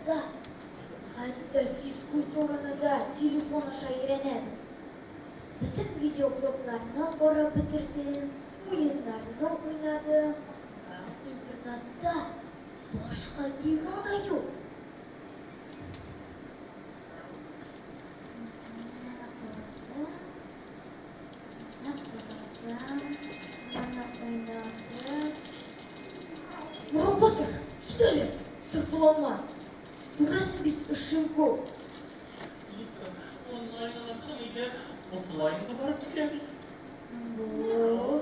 Интернатта хәтта физкультураны да телефон аша өйрәнәбез. Бөтен видеоблогларны карап бетердем, уеннарны уйнадым. Интернатта башка кино да юк. Моны карадым, моны карадым, моны уйнадым. Роботер, кит әле, сырпаланма. Күрәсең бит, эшем күп. Дустым, онлайн аласың әйдә, офлайнга барып киләбез. Бу.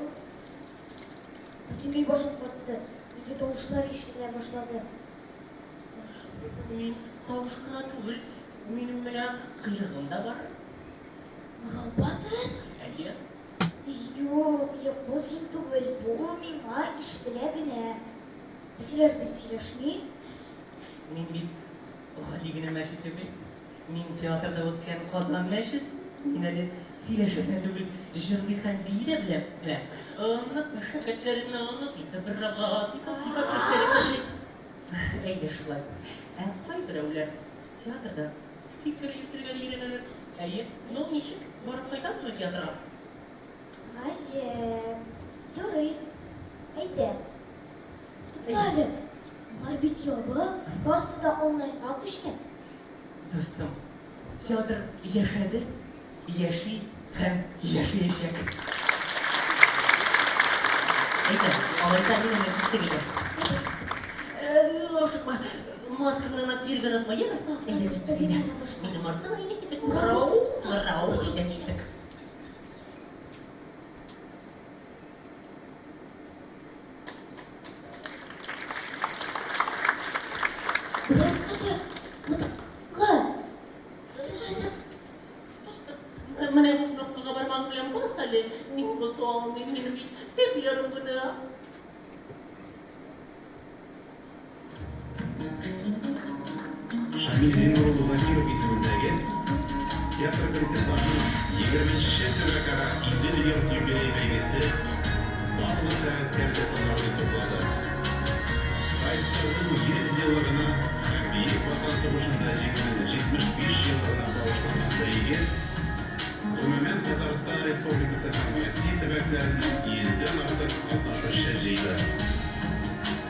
Бөтенләй башым катты. Инде тавышлар ишетелә башлады. Мин тавыш кына түгел, минем менә койрыгым да бар. Роботер? Әйе. Юк, юк, бу син түгел, бу миңа ишетелә генә. Песиләр бит сөйләшми. Мин бит гади генә мәче түгел. Мин театрда үскән Казан мәчесе. Мин әле сөйләшә генә түгел, җырлый һәм бии дә беләм. Менә, оныт мәшәкатьләреңне, оныт, инде бераз сыйпап-сыйпап чәчләреңне. Әйдә шулай. Ә кайберәүләр театрда фикер йөртергә дә өйрәнәләр. Әйе, ну ничек, барып кайтасызмы театрга? Гаҗәп. Ярый, әйдә. Тукта әле, алар бит ябык, барысы да онлайнга күчкән. Дустым, театр яшәде, яши һәм яшәячәк. Әйдә, алайса мин әнә киттек әйдә. Ашыкма, маскаңны гына киергә онытма, яме? Әйдә, әйдә. Минем арттан әйдә киттек. Мырау, мырау, әйдә киттек. Берәү Га! Белмәсәң. Дустым, менә бу кнопкага бармагың белән бас әле, мин баса алмыйм, минем бит тәпиләрем генә. Шамил Зиннур улы Закиров исемендәге театр коллективларының егерменче төбәкара Идел-йорт юбилей бәйгесе барлык һәвәскәр дулкыннарны туплады. ТАССРның 100 еллыгына һәм Бөек Ватан сугышында Җиңүнең 75 еллыгына багышланган бәйге, гомумән, Татарстан Республикасы һәм Россия төбәкләреннән йөздән артык катнашучы җыйды.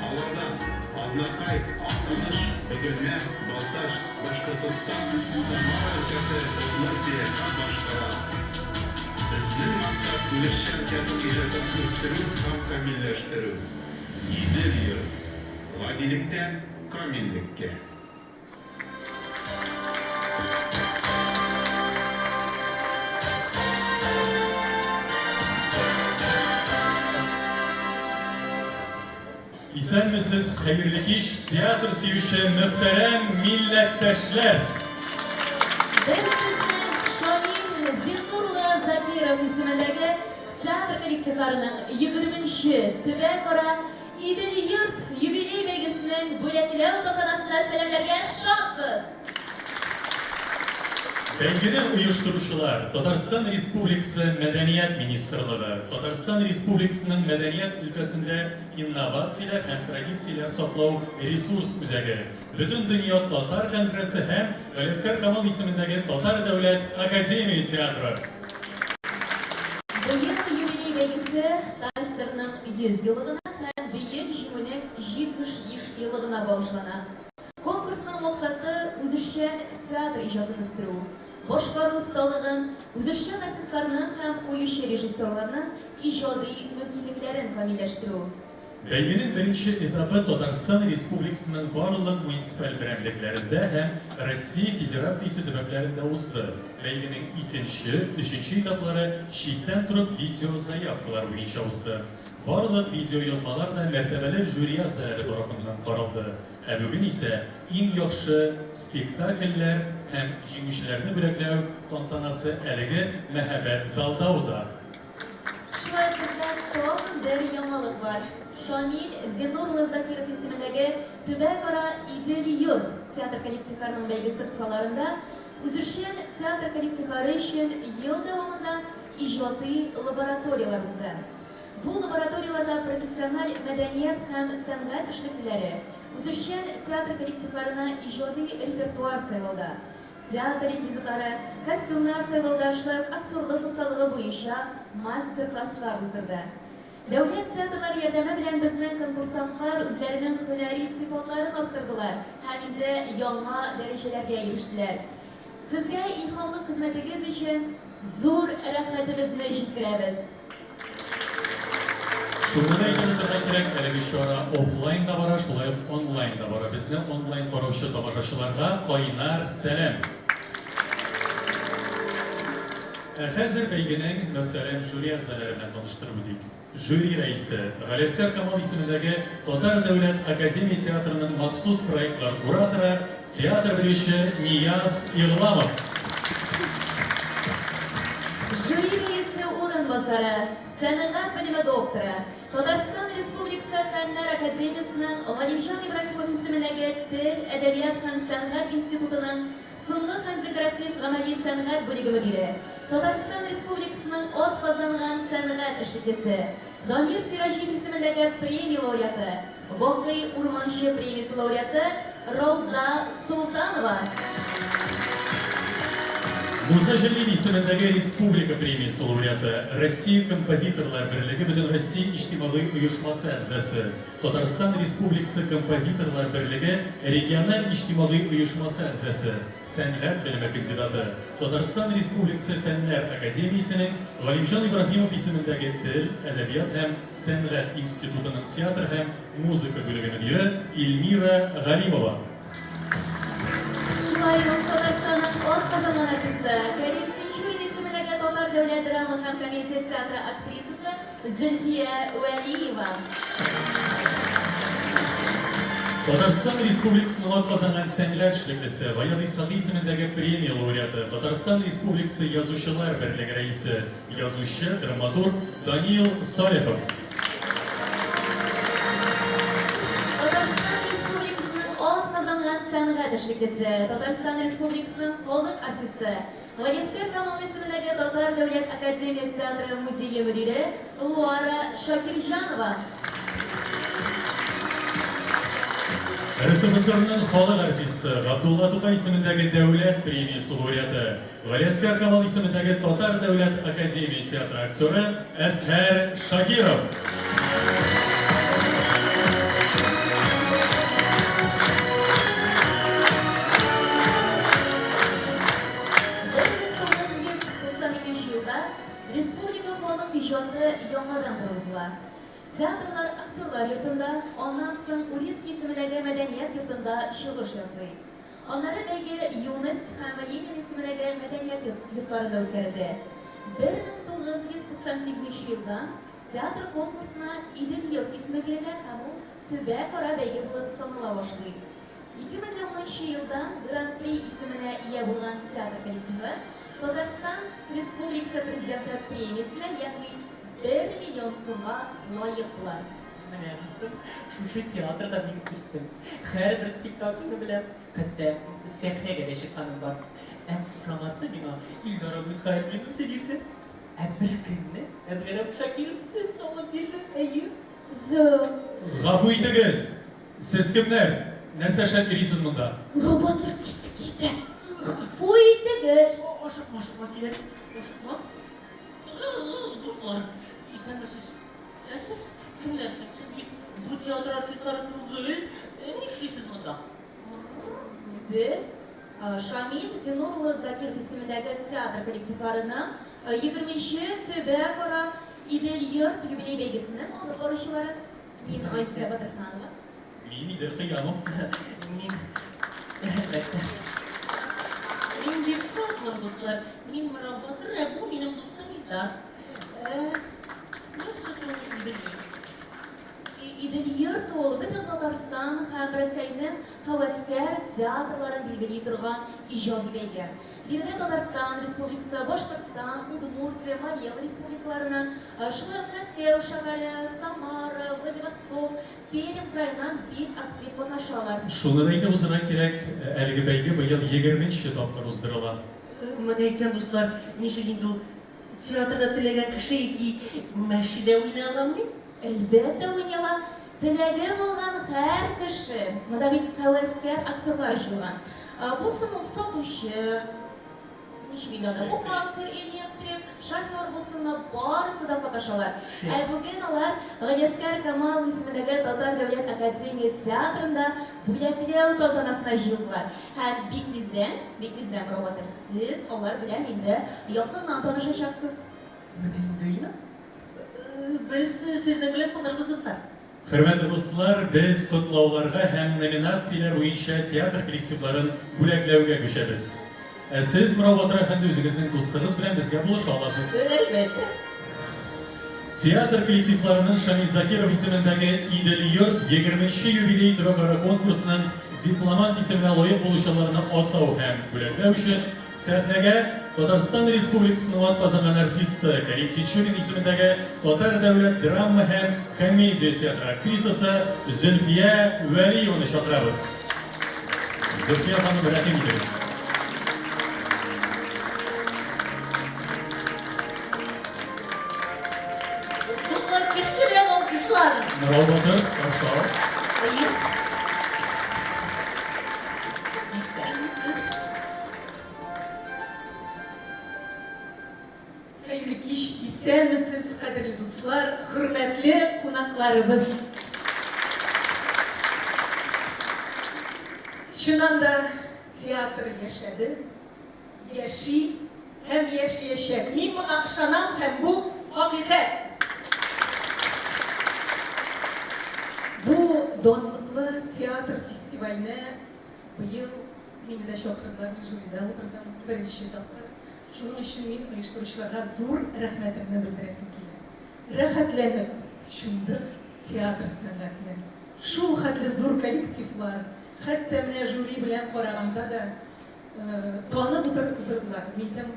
Алардан Азнакай, Актаныш, Бөгелмә, Балтач, Башкортостан, Самара өлкәсе, Удмуртия һәм башкалар. Безнең максат, үзешчән театр иҗатын үстерү һәм камилләштерү. Идел-йорт. Гадилектән камиллеккә. Исәнмесез, хәерле кич, театр сөюче мөхтәрәм милләттәшләр! Без сезне Шамил Зиннур улы Закиров исемендәге театр коллективларының егерменче төбәкара Идел-йорт юбилей бәйгесенең бүләкләү тантанасында сәламләргә шатбыз! Бәйгене оештыручылар, Татарстан Республикасы Мәдәният министрлыгы, Татарстан Республикасының мәдәният өлкәсендә инновацияләр һәм традицияләр саклау ресурс үзәге, Бөтендөнья татар конгрессы һәм Галиәсгар Камал исемендәге Татар дәүләт академия театры. Быел юбилей бәйгесе ТАССРның 100 еллыгына һәм Бөек Җиңүнең 75 еллыгына багышлана. Конкурсның максаты, үзешчән театр иҗатын үстерү, башкару осталыгын, үзешчән артистларның һәм куючы режиссерларның иҗади мөмкинлекләрен камилләштерү. Бәйгенең беренче этабы Татарстан Республикасының барлык муниципаль берәмлекләрендә һәм Россия Федерациясе төбәкләрендә узды. Бәйгенең икенче, өченче этаплары читтән торып видеозаявкалар буенча узды. Барлык видеоязмалар да мәртәбәле жюри әгъзалары тарафыннан каралды. Ә бүген исә иң яхшы спектакльләр һәм җиңүчеләрне бүләкләү тантанасы әлеге мәһабәт залда уза. Шулай ук бездә тагын бер яңалык бар. Шамил Зиннур улы Закиров исемендәге төбәкара Идел-йорт театр коллективларының бәйгесе кысаларында үзешчән театр коллективлары өчен ел дәвамында иҗади лабораторияләр узды. Бу лабораторияләрдә профессиональ мәдәният һәм сәнгать эшлеклеләре үзешчән театр коллективларына иҗади репертуар сайлауда, театр реквизитлары, костюмнар сайлауда, шулай ук актерлык осталыгы буенча мастер-класслар уздырды. Дәүләт театрлары ярдәме белән безнең конкурсантлар үзләренең һөнәри сыйфатларын арттырдылар һәм инде яңа дәрәҗәләргә ирештеләр. Сезгә илһамлы хезмәтегез өчен зур рәхмәтебезне җиткерәбез. Шуны да әйтеп узарга кирәк, әлеге чара офлайн да бара, шулай ук онлайн да бара. Безне онлайн караучы тамашачыларга кайнар сәлам! Ә хәзер бәйгенең мөхтәрәм жюри әгъзалары белән таныштырып үтик. Жюри рәисе, Галиәсгар Камал исемендәге Татар дәүләт академия театрының махсус проектлар кураторы, театр белгече Нияз Игъламов. Жюри рәисе урынбасары, сәнгать белеме докторы, Татарстан Республикасы Фәннәр академиясенең Галимҗан Ибраһимов исемендәге Тел, әдәбият һәм сәнгать институтының Сынлы һәм декоратив-гамәли сәнгать бүлеге мөдире, Татарстан Республикасының атказанган сәнгать эшлеклесе, Дамир Сираҗиев исемендәге премия лауреаты, Бакый Урманче премиясе лауреаты Рауза Солтанова. Муса Җәлил исемендәге республика премиясе лауреаты, Россия Композиторлар берлеге Бөтенроссия иҗтимагый оешмасы әгъзасы, Татарстан Республикасы Композиторлар берлеге региональ иҗтимагый оешмасы әгъзасы, сәнгать белеме кандидаты, Татарстан Республикасы Фәннәр академиясенең Галимҗан Ибраһимов исемендәге Тел, әдәбият һәм сәнгать институтының театр һәм музыка бүлеге мөдире Эльмира Галимова. Шулай ук Татарстанның атказанган артисты, Кәрим Тинчурин исемендәге Татар дәүләт драма һәм комедия театры актрисасы Зөлфия Вәлиева. Татарстан Республикасының атказанган сәнгать эшлеклесе, Гаяз Исхакый исемендәге премия лауреаты, Татарстан Республикасы Язучылар берлеге рәисе, язучы, драматург Данил Салихов. Татарстан Республикасының атказанган сәнгать эшлеклесе, Татарстан Республикасының халык артисты, Галиәсгар Камал исемендәге Татар дәүләт академия театры музее мөдире Луара Шакирҗанова. РСФСРның халык артисты, Габдулла Тукай исемендәге дәүләт премиясе лауреаты, Галиәсгар Камал исемендәге Татар дәүләт академия театры актеры Әзһәр Шакиров. 1992 елда республика халык иҗаты яңадан торгызыла. Театрлар Актерлар йортында, аннан соң Урицкий исемендәге мәдәният йортында чыгыш ясый. Аннары бәйге Юность һәм Ленин исемендәге мәдәният йортларында үткәрелде. 1998 елдан театр конкурсына Идел-йорт исеме бирелә һәм ул төбәкара бәйге булып санала башлый. 2010 нчы елдан Гран-при исеменә ия булган театр коллективы Татарстан Республикасы Президенты премиясенә, ягъни бер миллион сумга лаек була. Менә, дустым, шушы театрда мин үстем. Һәрбер спектакльне беләм, хәтта сәхнәгә дә чыкканым бар. Ә кушаматны миңа Илдар абый Хәйруллин үзе бирде. Ә бер көнне Әзгәрәп Шакиров сөт салып бирде, әйе. Зө. Гафу итегез! Сез кемнәр? Нәрсә эшләп йөрисез монда? Роботр киттек китерә. Гафу итегез. Ашыкма, ашыкма, киләм. Ашыкма. Дуслар, исәнмесез. Ә сез кемнәр соң? Сез бит бу театр артистлары түгел. Нишлисез монда? Без, Шамил Зиннур улы Закиров исемендәге театр коллективларының егерменче төбәкара Идел-йорт юбилей бәйгесенең алып баручылары. Мин Айзилә Батырханова. Мин Идел Кыямов. Мин, әлбәттә. Мин бик шатмын, дуслар. Мин Морат Батыр, ә бу минем дустым Илдар. Ә нәрсә соң Идел-йорт? Идел-йорт ул, бөтен Татарстан һәм Рәсәйнең һәвәскәр театрларын билгели торган иҗади бәйге. Биредә Татарстан Республикасы, Башкортстан, Удмуртия, Марий Эл республикаларыннан, шулай ук Мәскәү шәһәре, Самара, Владивосток, Пермь краеннан бик актив катнашалар. Шуны да әйтеп узарга кирәк, әлеге бәйге быел егерменче тапкыр уздырыла. Менә икән, дуслар, ничек инде ул Театрда теләгән кеше яки мәче дә уйный аламыни? Әлбәттә уйный ала. Теләге булган һәр кеше. Монда бит һәвәскәр актерлар җыелган. Булсын ул сатучы, ничек инде аны, бухгалтер, электрик, шофер булсынмы, барысы да катнашалар. Ә бүген алар Галиәсгар Камал исемендәге Татар дәүләт академия театрында бүләкләү тантанасына җыелдылар. Һәм бик тиздән, бик тиздән, Робатер, сез алар белән инде якыннан танышачаксыз. Менә инде, әйме? Без сезнең белән кунарбыз, дуслар. Хөрмәтле дуслар, без котлауларга һәм номинацияләр буенча театр коллективларын бүләкләүгә күчәбез. Ә сез, Морау Батыр әфәнде, үзегезнең дустыгыз белән безгә булыша аласыз. Әлбәттә. Театр коллективларының Шамил Закиров исемендәге Идел-йорт егерменче юбилей төбәкара конкурсының дипломант исеменә лаек булучыларны атау һәм бүләкләү өчен Сәхнәгә Татарстан Республикасының атказанган артисты, Кәрим Тинчурин исемендәге Татар дәүләт драма һәм комедия театры актрисасы Зөлфия Вәлиеваны чакырабыз. Зөлфия ханым, рәхим итегез. Дуслар, көчле белән алкышлар. Морал батыр, каршы ал. Әйе. Исәнмесез. Хәерле кич, исәнмесез, кадерле дуслар, хөрмәтле кунакларыбыз! Чыннан да, театр яшәде, яши һәм яшиячәк. Мин моңа ышанам һәм бу, хакыйкать! Бу данлыклы театр фестиваленә быел Мине дә чакырдылар, мин жюрида утырдым, беренче тапкыр. Шуның өчен мин оештыручыларга зур рәхмәтемне белдерәсем килә. Рәхәтләнеп чумдык театр сәнгатенә. Шул хәтле зур коллективлар, хәтта менә жюри белән караганда да танып утырдылар. Мин әйтәм,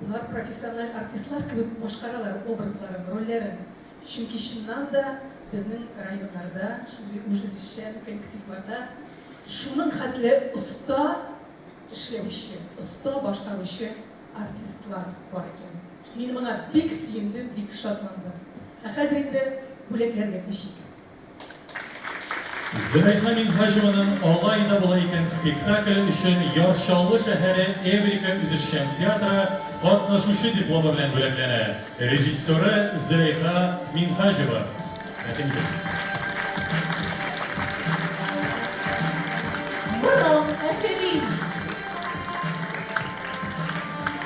болар профессиональ артистлар кебек башкаралар образларын, рольләрен. Чөнки чыннан да безнең районнарда шундый үзешчән коллективларда шуның хәтле оста эшләүче, оста башкаручы артистлар бар икән. Мин моңа бик сөендем, бик шатландым. Ә хәзер инде бүләкләргә күчик. Зөләйха Минһаҗеваның Алай да була икән спектакле өчен Яр Чаллы шәһәре Эврика үзешчән театры катнашучы дипломы белән бүләкләнә. Режиссеры Зөләйха Минһаҗева. Рәхим итегез. Браво, афәрин!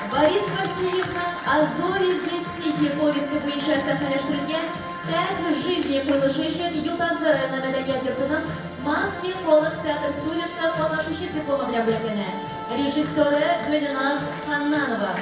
Борис Васильевның А зори здесь тихие повесте буенча сәхнәләштерелгән Пять жизней куелышы өчен Ютазы районы мәдәният йортының Маски халык театр студиясе катнашучы дипломы белән бүләкләнә. Режиссеры Гөлназ Ханнанова.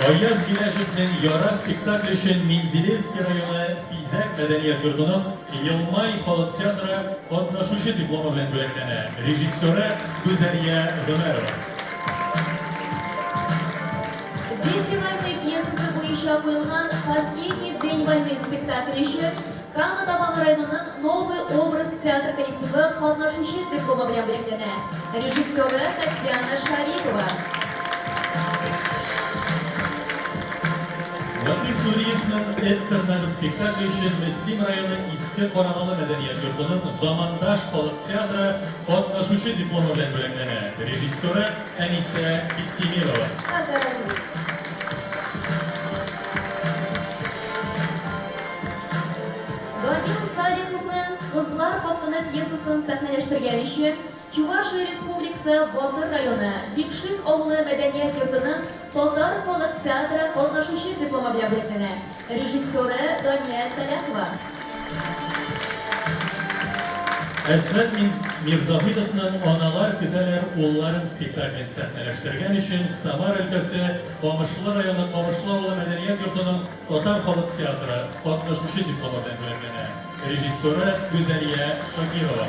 Аяз Гиләҗевнең Яра спектакле өчен Менделеевский районы Бизәк мәдәният йортының Елмай халык театры катнашучы дипломы белән бүләкләнә. Режиссеры Гүзәлия Гомәрова. Дети войны пьесасы буенча куелган Последний день войны спектакле өчен Кама Тамагы районының Новый образ театр коллективы катнашучы дипломы белән бүләкләнә. Режиссеры Татьяна Шарипова. Латыйф Нуриевның Эт тырнагы спектакле өчен Мөслим районы Иске Карамалы мәдәният йортының Замандаш халык театры катнашучы дипломы белән бүләкләнә. Режиссеры Әнисә Биктимирова. Данил Салиховның Кызлар капкыны пьесасын сәхнәләштергән өчен Чувашия Республикасы Батыр районы Бикшик авылы мәдәният йортының татар халык театры катнашучы дипломы белән бүләкләнә. Режиссеры Дания Сәлахова. Әсгать Мирзаһитовның Аналар көтәләр улларын спектаклен сәхнәләштергән өчен Самара өлкәсе Камышлы районы Камышлы авылы мәдәният йортының Татар халык театры катнашучы дипломы белән бүләкләнә. Режиссеры Гүзәлия Шакирова.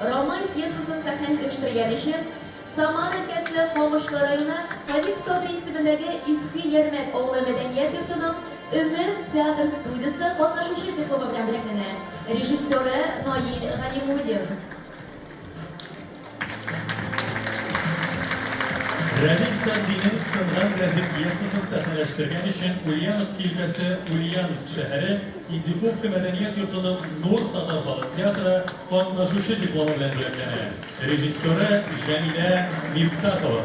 Рамай пьесасын сәхнәләштергән өчен Самар өлкәсе Камышлы районы Фәдик Садри исемендәге Иске Ярмәк авылы мәдәният йортының Өмет театр студиясе катнашучы дипломы белән бүләкләнә. Режиссеры, Наил Галимуллин. Рәдиф Сәгъдинең Сынган нәзек пьесасын сәхнәләштергән өчен Ульяновски өлкәсе Ульяновск шәһәре Индюковка мәдәният йортының Нур татар халык театры катнашучы дипломы белән бүләкләнә. Режиссеры, Җәмилә Мифтахова.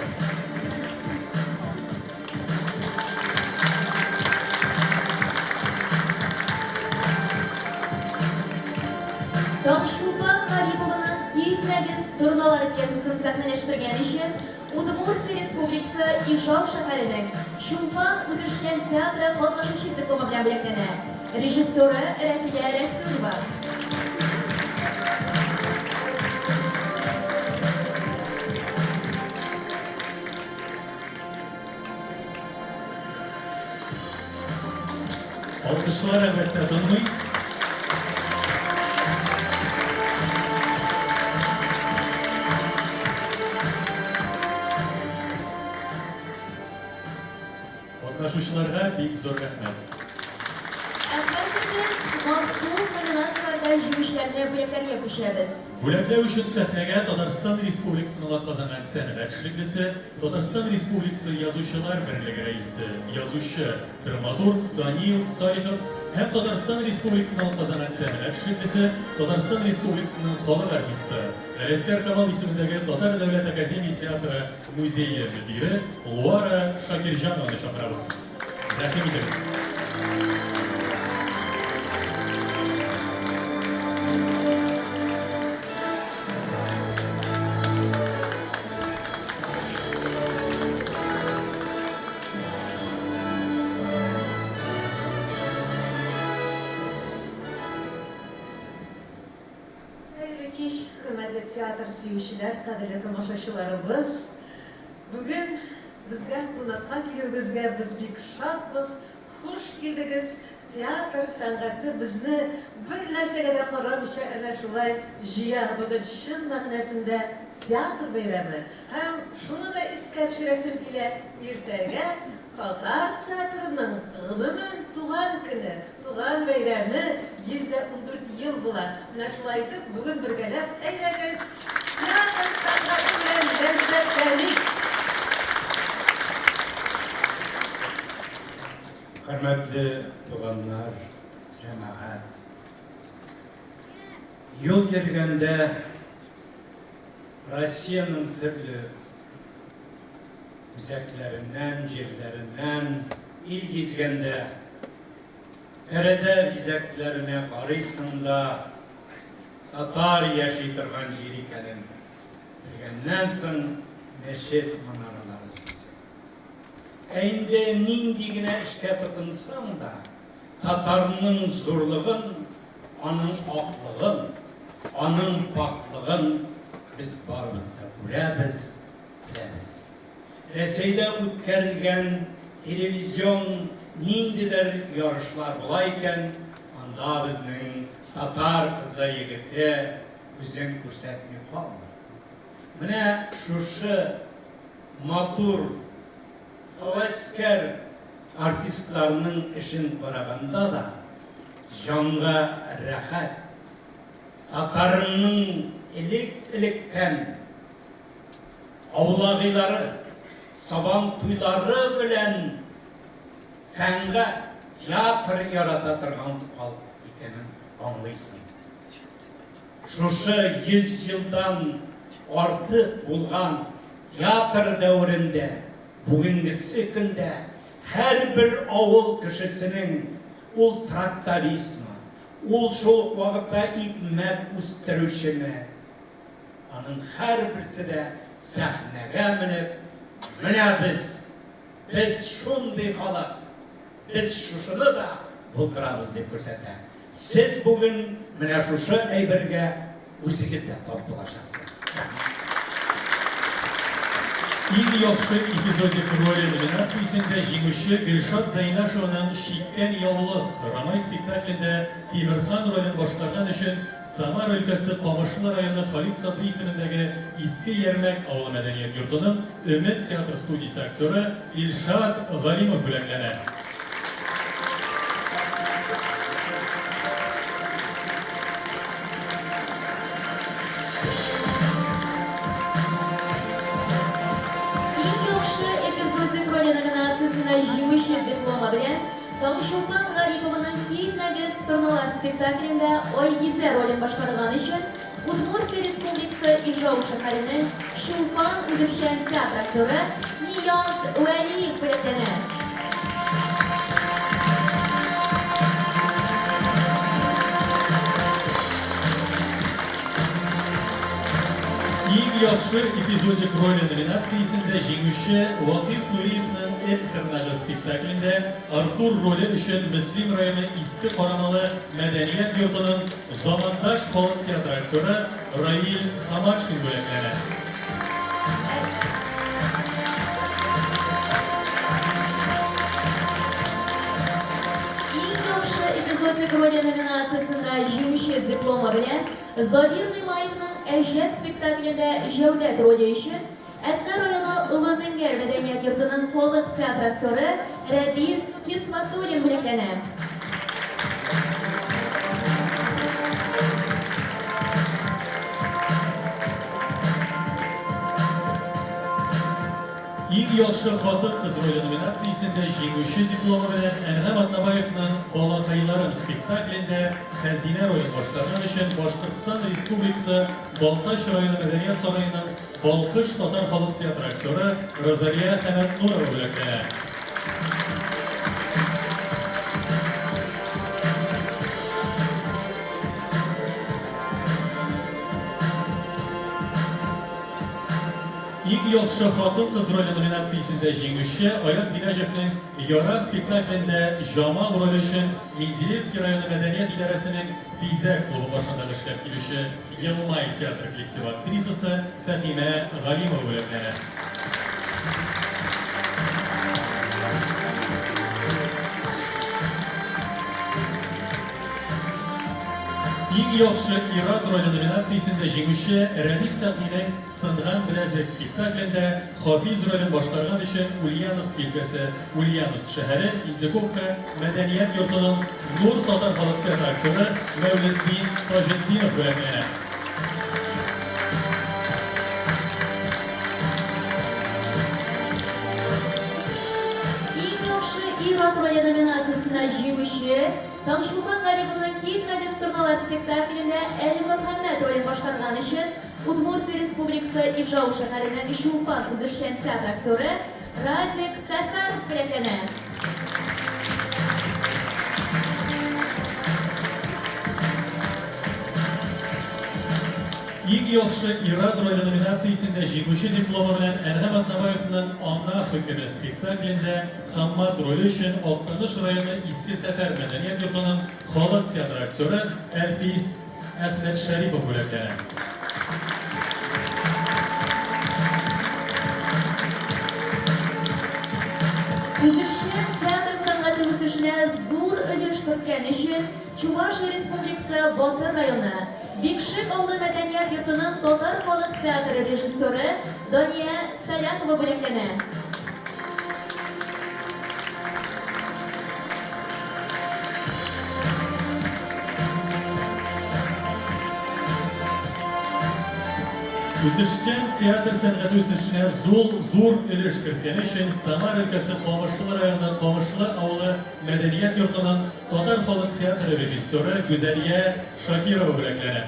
Таңчулпан Гарипованың Китмәгез, торналар пьесасын сәхнәләштергән өчен Удмуртия Республикасы Ижау шәһәренең Чулпан үзешчән театры катнашучы дипломы белән бүләкләнә. Режиссеры, Рәфилә Рәсүлова. Алкышлар, әлбәттә, тынмый. Катнашучыларга бик зур рәхмәт. Ә хәзер без махсус номинацияләрдә җиңүчеләрне бүләкләргә күчәбез. Бүләкләү өчен сәхнәгә Татарстан Республикасының атказанган сәнгать эшлеклесе, Татарстан Республикасы Язучылар берлеге рәисе, язучы, драматург Даниил Салихов һәм Татарстан Республикасының атказанган сәнгать эшлеклесе, Татарстан Республикасының халык артисты, Галиәсгар Камал исемендәге Татар дәүләт академия театры музее мөдире Луара Шакирҗанованы чакырабыз. Рәхим итегез. Хәерле кич, хөрмәтле театр сөючеләр, кадерле тамашачыларыбыз! Бүген безгә кунакка килүегезгә без бик шатбыз, хуш килдегез! Театр сәнгате безне бер нәрсәгә дә карамыйча әнә шулай җыя. Бүген чын мәгънәсендә театр бәйрәме. Һәм шуны да искә төшерәсем килә, иртәгә Татар театрының, гомумән, туган көне, туган бәйрәме 114 ел була. Менә шулай итеп, бүген бергәләп, әйдәгез, театр сәнгате белән ләззәтләник! Хөрмәтле туганнар, җәмәгать! Юл йөргәндә Россиянең төрле Үзәкләреннән, җирләреннән ил гизгәндә, Тәрәзә бизәкләренә карыйсың да, Татар яши торган җир икәнен белгәннән соң, мәчет манаралары эзлисең. Ә инде нинди генә эшкә тотынсаң да, татарның зурлыгын, аның аклыгын, аның пакьлыгын без барыбыз да күрәбез, беләбез. Рәсәйдә үткәрелгән телевизион ниндидер ярышлар була икән, анда безнең татар кызы, егете үзен күрсәтми калмый. Менә шушы матур, һәвәскәр артистларның эшен караганда да җанга рәхәт. Татарның элек-электән Аулагыйлары, Сабан туйлары белән сәнгать, театр ярата торган халык икәнен аңлыйсың. Шушы 100 елдан артык булган театр дәверендә, бүгенгесе көндә һәрбер авыл кешесенең, ул трактористмы, ул шул ук вакытта икмәк үстерүчеме, Аның һәрберсе дә сәхнәгә менеп, Менә без, без шундый халык, без шушыны да булдырабыз, дип күрсәтә. Сез бүген менә шушы әйбергә үзегез дә тартылачаксыз. Рәхмәт. Иң яхшы эпизодик роле номинациясендә җиңүче Гөлшат Зәйнашеваның Чиккән яулык, Рамай спектаклендә Тимерхан ролен башкарган өчен Самара өлкәсе Камышлы районы Халик Садри исемендәге Иске Ярмәк авылы мәдәният йортының Өмет театр студиясе актеры Илшат Галимов бүләкләнә. Иң яхшы эпизодик роле номинациясендә җиңүче дипломы белән Таңчулпан Гарипованың Китмәгез, торналар спектаклендә Айгизә ролен башкарган өчен Удмуртия Республикасы Ижау шәһәренең Чулпан үзешчән театр актеры Нияз Вәлиев бүләкләнә. Иң яхшы эпизодик роле номинациясендә җиңүче Вакыйф Нуриевның Эт тырнагы спектаклендә Артур роле өчен Мөслим районы Иске Карамалы мәдәният йортының Замандаш халык театры актеры Раил Хаматшин бүләкләнә. Иң яхшы эпизодик роле номинациясендә җиңүче дипломы белән Забир Гыймаевның Әҗәт спектаклендә Җәүдәт роле өчен Әтнә районы Олы Мәңгәр мәдәният йортының халык театры актеры Рәдис Хисмәтуллин бүләкләнә. Иң яхшы хатын-кыз роле номинациясендә җиңүче дипломы белән Әнгам Атнабаевның Балакайларым спектаклендә Хәзинә ролен башкарган өчен Башкортстан Республикасы Балтач районы Мәдәният сараеның Балкыш татар халык театры актеры Розалия Хәмәтнурова бүләкләнә. Иң яхшы хатын-кыз роле номинациясендә җиңүче Аяз Гыйләҗевнең Яра спектаклендә Җамал роле өчен Менделеевский районы мәдәният идарәсенең Бизәк клубы каршындагы эшләп килүче Елмай театр коллективы актрисасы Фәһимә Галимова бүләкләнә. Иң яхшы ир-ат роле номинациясендә җиңүче Рәдиф Сәгъдинең Сынган беләзек спектаклендә Хафиз ролен башкарган өчен Ульяновск өлкәсе Ульяновск шәһәре Индюковка мәдәният йортының Нур татар халык театры актеры Мәүлетдин Таҗетдинов бүләкләнә. Иң яхшы ир-ат роле номинациясендә җиңүче, Таңчулпан Гариповның Китмәгез, торналар спектаклендә Әлмөхәммәт ролен башкарган өчен Удмуртия Республикасы Ижау шәһәренең Чулпан үзешчән театры актеры Радик Сәфәров бүләкләнә. Иң яхшы ир-ат роле номинациясендә җиңүче дипломы белән Әнгам Атнабаевның Ана хөкеме спектаклендә Хаммат роле өчен Актаныш районы Иске Сәфәр мәдәният йортының халык театры актеры Әлфис Әхмәтшәрипов бүләкләнә. Үзешчән театр сәнгате үсешенә зур өлеш керткән өчен Чувашия Республикасы Батыр районы Бикшик авылы мәдәният йортының татар халык театры режиссеры Дания Сәлахова бүләкләнә. Үзешчән театр сәнгате үсешенә зул зур өлеш керткәне өчен Самар өлкәсе Камышлы районы Камышлы авылы мәдәният йортының татар халык театры режиссеры Гүзәлия Шакирова бүләкләнә.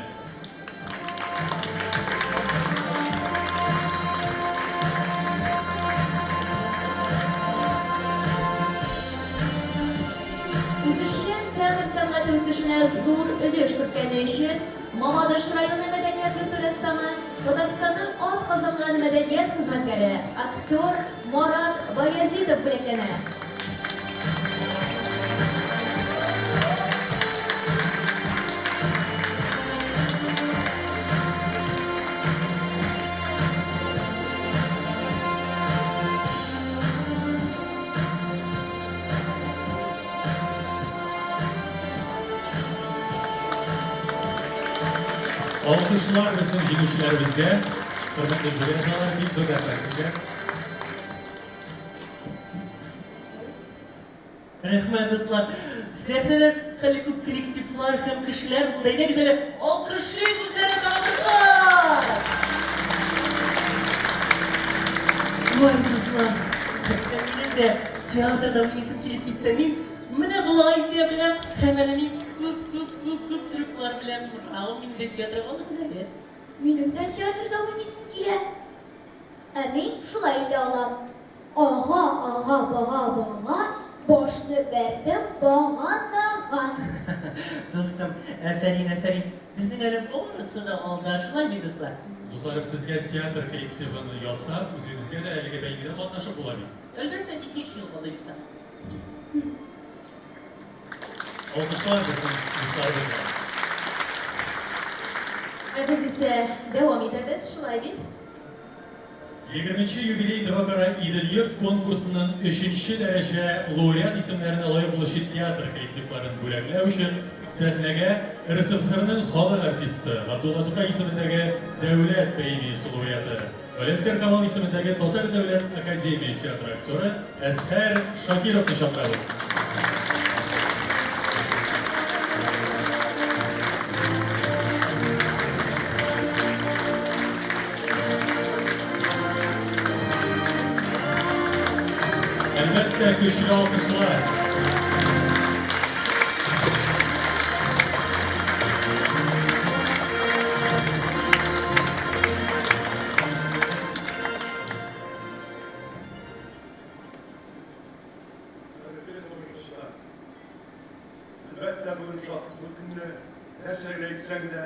Үзешчән театр сәнгате үсешенә зур өлеш керткәне өчен Мамадыш районы мәдәният йорты рәссамы, Татарстанның атказанган мәдәният хезмәткәре, актер Марат Баязитов бүләкләнә. Алкышлар безнең җиңүчеләребезгә. Хөрмәтле жюри әгъзалары, бик зур рәхмәт сезгә. Рәхмәт, дуслар. Сәхнәдә хәле күп коллективлар һәм кешеләр булды. Әйдәгез әле, алкышлыйк үзләрен тагын дуслар! Ой, дуслар, хәтта минем дә театрда уйныйсым килеп китте. Мин менә болай итә беләм, һәм әле мин күп, күп, күп, күп трюклар беләм. Браво, мине дә театрга алыгыз әле. Минем дә театрда уйныйсым килә. Ә мин шулай итә алам. Ага, ага, бага, бага, башны бәрдем баганага. Дустым, афәрин, афәрин. Безнең әле барысы да алда, шулай бит, дуслар? Дусларым, сезгә театр коллективын ясап, үзегезгә дә әлеге бәйгедә катнашып була бит. Әлбәттә, икенче ел алайбса. Алкышлар безнең дусларыбызга. Ә без исә дәвам итәбез, шулай бит? Егерменче юбилей төбәкара Идел-йорт конкурсының өченче дәрәҗә лауреат исемнәренә лаек булучы театр коллективларын бүләкләү өчен сәхнәгә РСФСРның халык артисты, Габдулла Тукай исемендәге Дәүләт премиясе лауреаты, Галиәсгар Камал исемендәге Татар дәүләт академия театры актеры Әзһәр Шакировны чакырабыз. Әлбәттә, көчле алкышлар. Хөрмәтле тамашачылар! Әлбәттә, бүген шатлыклы көнне, нәрсә генә әйтсәң дә,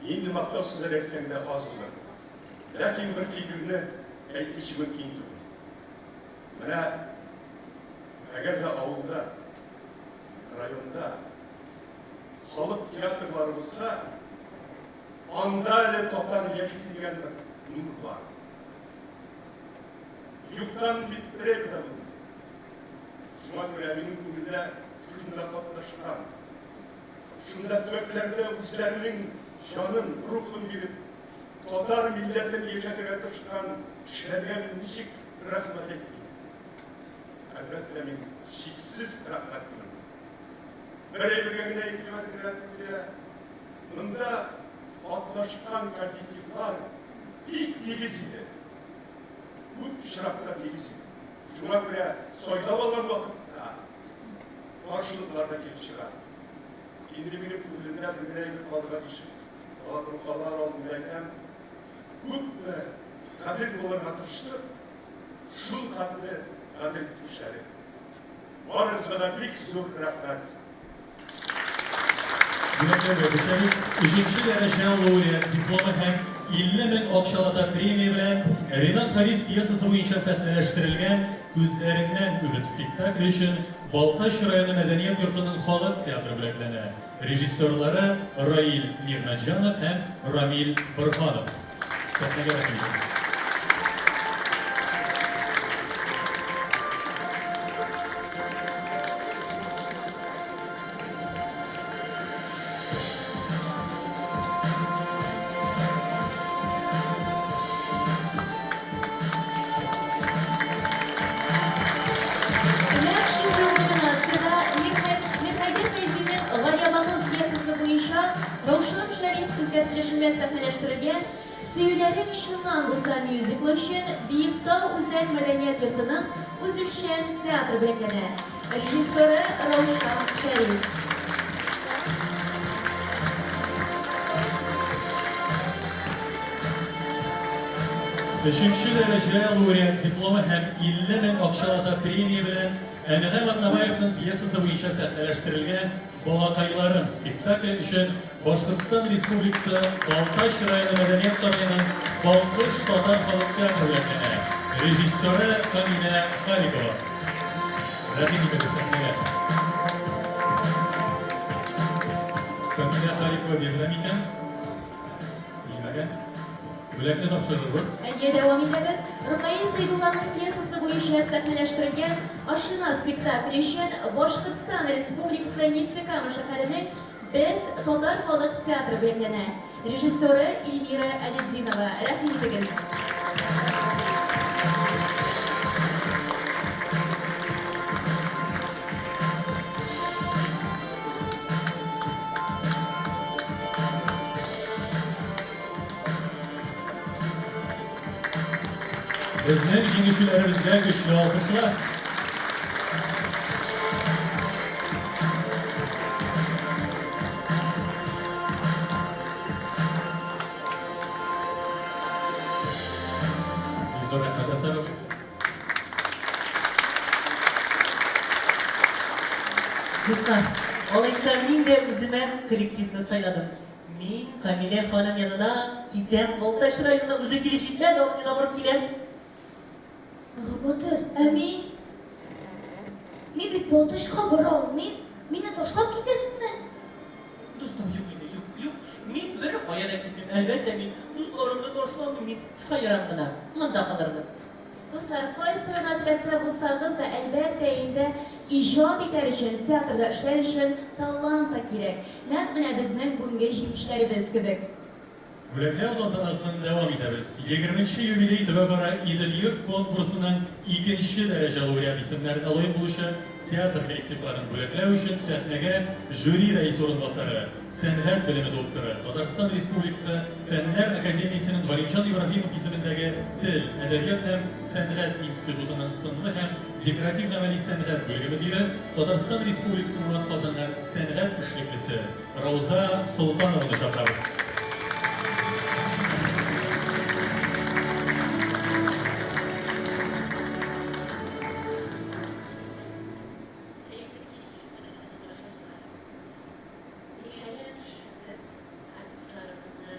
нинди мактау сүзләре әйтсәң дә аз булыр. Ләкин бер фикерне әйтмичә мөмкин түгел. Менә әгәр дә авылда, районда халык театрлары булса, анда әле татар яши дигән бер нур бар. Юктан бит берәү дә булмый. Шуңа күрә минем күңелдә шушында катнашкан, шунда төбәкләрдә үзләренең җанын, рухын биреп, татар милләтен яшәтергә тырышкан кешеләргә мин ничек рәхмәт әйтмим? Әлбәттә, мин чиксез рәхмәтлемен. Бер әйбергә генә игътибар итәргә туры килә, монда катнашкан коллективлар бик тигез иде. Күп очракта тигез иде. Шуңа күрә сайлап алган вакытта каршылыклар да килеп чыга. Инде минем күңелемдә бер генә әйбер калырга тиеш. Алар алдында әйтәм, күпме гадел булырга тырыштык, шул хәтле гадел эшләдек. Барыгызга да бик зур рәхмәт. Бүләкләргә күчәбез. Өченче дәрәҗә лауреат дипломы һәм 50 мең акчалата премия белән Ренат Харис пьесасы буенча сәхнәләштерелгән Күзләреңнән үбеп спектакле өчен Балтач районы мәдәният йортының халык театры бүләкләнә. Режиссерлары Раил Нигъмәтҗанов һәм Рамил Борһанов. Сәхнәгә рәхим итегез. Нәкъ шундый ук номинациядә Мирхәй Мирхәйдәр Фәйзинең Галиябану пьесасы буенча Раушан Шәриф үзгәртелешендә сәхнәләштерелгән Сөюләрең чыннан булса мюзиклы өчен Биектау үзәк мәдәният йортының үзешчән театры бүләкләнә. Режиссеры, Раушан Шәриф. Өченче дәрәҗә лауреат дипломы һәм 50 мең акчалата премия белән Әнгам Атнабаевның пьесасы буенча сәхнәләштерелгән Балакайларым спектакле өчен Башкортстан Республикасы Балтач районы Мәдәният сараеның Балкыш татар халык театры бүләкләнә. Режиссеры Камилә Халикова. Рәхим итегез сәхнәгә. Камилә Халикова биредә микән? Килмәгән. Бүләкне тапшырырбыз. Әйе, дәвам итәбез. Ркаил Зәйдулланың пьесасы буенча сәхнәләштерелгән Ашина спектакле өчен Башкортстан Республикасы Нефтекама шәһәренең Без татар халык театры бүләкләнә. Режиссеры Эльмира Әлетдинова. Рәхим итегез. Безнең җиңүчеләребезгә көчле алкышлар. Бик зур рәхмәт, Әсәр абый. Дуслар, алайса мин дә үземә коллективны сайладым. Мин Камилә ханым янына китәм, Балтач районына үзе килеп җитмәде, аны мин абырып киләм. Роботы, ә мин? Мин бит Балтачка бара алмыйм. Мине ташлап китәсеңме? Дустым, юк инде, юк, юк. Мин бер кая да китмим. Әлбәттә, мин дусларымны ташламыйм, мин шаярам гына. Монда калырмын. Дуслар, кайсы гына төбәктә булсагыз да, әлбәттә инде, иҗат итәр өчен, театрда эшләр өчен талант та кирәк. Нәкъ менә безнең бүгенге җиңүчеләребез кебек. Бүләкләү тантанасын дәвам итәбез. Егерменче юбилей төбәкара Идел-йорт конкурсының икенче дәрәҗә лауреат исемнәренә лаек булучы театр коллективларын бүләкләү өчен сәхнәгә жюри рәисе урынбасары, сәнгать белеме докторы, Татарстан Республикасы Фәннәр академиясенең Галимҗан Ибраһимов исемендәге Тел, әдәбият һәм сәнгать институтының сынлы һәм декоратив-гамәли сәнгать бүлеге мөдире, Татарстан Республикасының атказанган сәнгать эшлеклесе Рауза Солтанованы чакырабыз. Хәерле кич, кадерле тамашачылар! Ниһаять, без артистларыбызны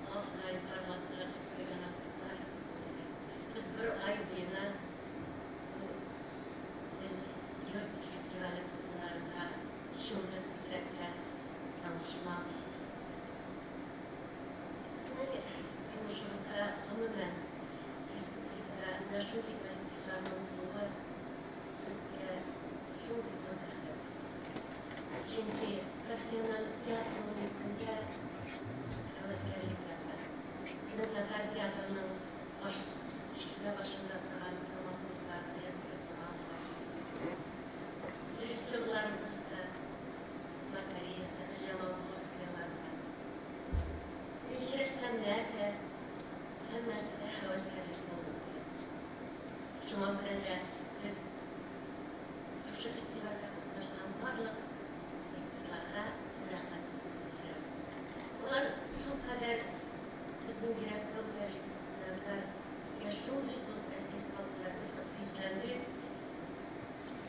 офлайн форматына куйган артистлар дип Без бер ай буена бу Тел йорт фестивале дулкыннарында чумдык дисәк тә, ялгышмам. Безнең тормышыбызда, гомумән, республикада менә шундый коллективларның булуы безгә шундый зур бәхет. Чөнки профессиональ театрның нигезендә һәвәскәрлек ята. Безнең татар театрының баш чишмә башында торган драматурглар Ильяс Бертуганова, режиссерларыбыз да Макария, Сәхиҗамал Курскаялар да, беренче рәссамнар да, һәммәсе дә һәвәскәрлек булды. Шуңа күрә дә без шушы фестивальдә катнашкан барлык артистларга рәхмәтебезне белдерәбез. Алар шулкадәр безнең йөрәккә үтәрлек уйнадылар, безгә шундый зур тәэсир калдылар, без хисләндек,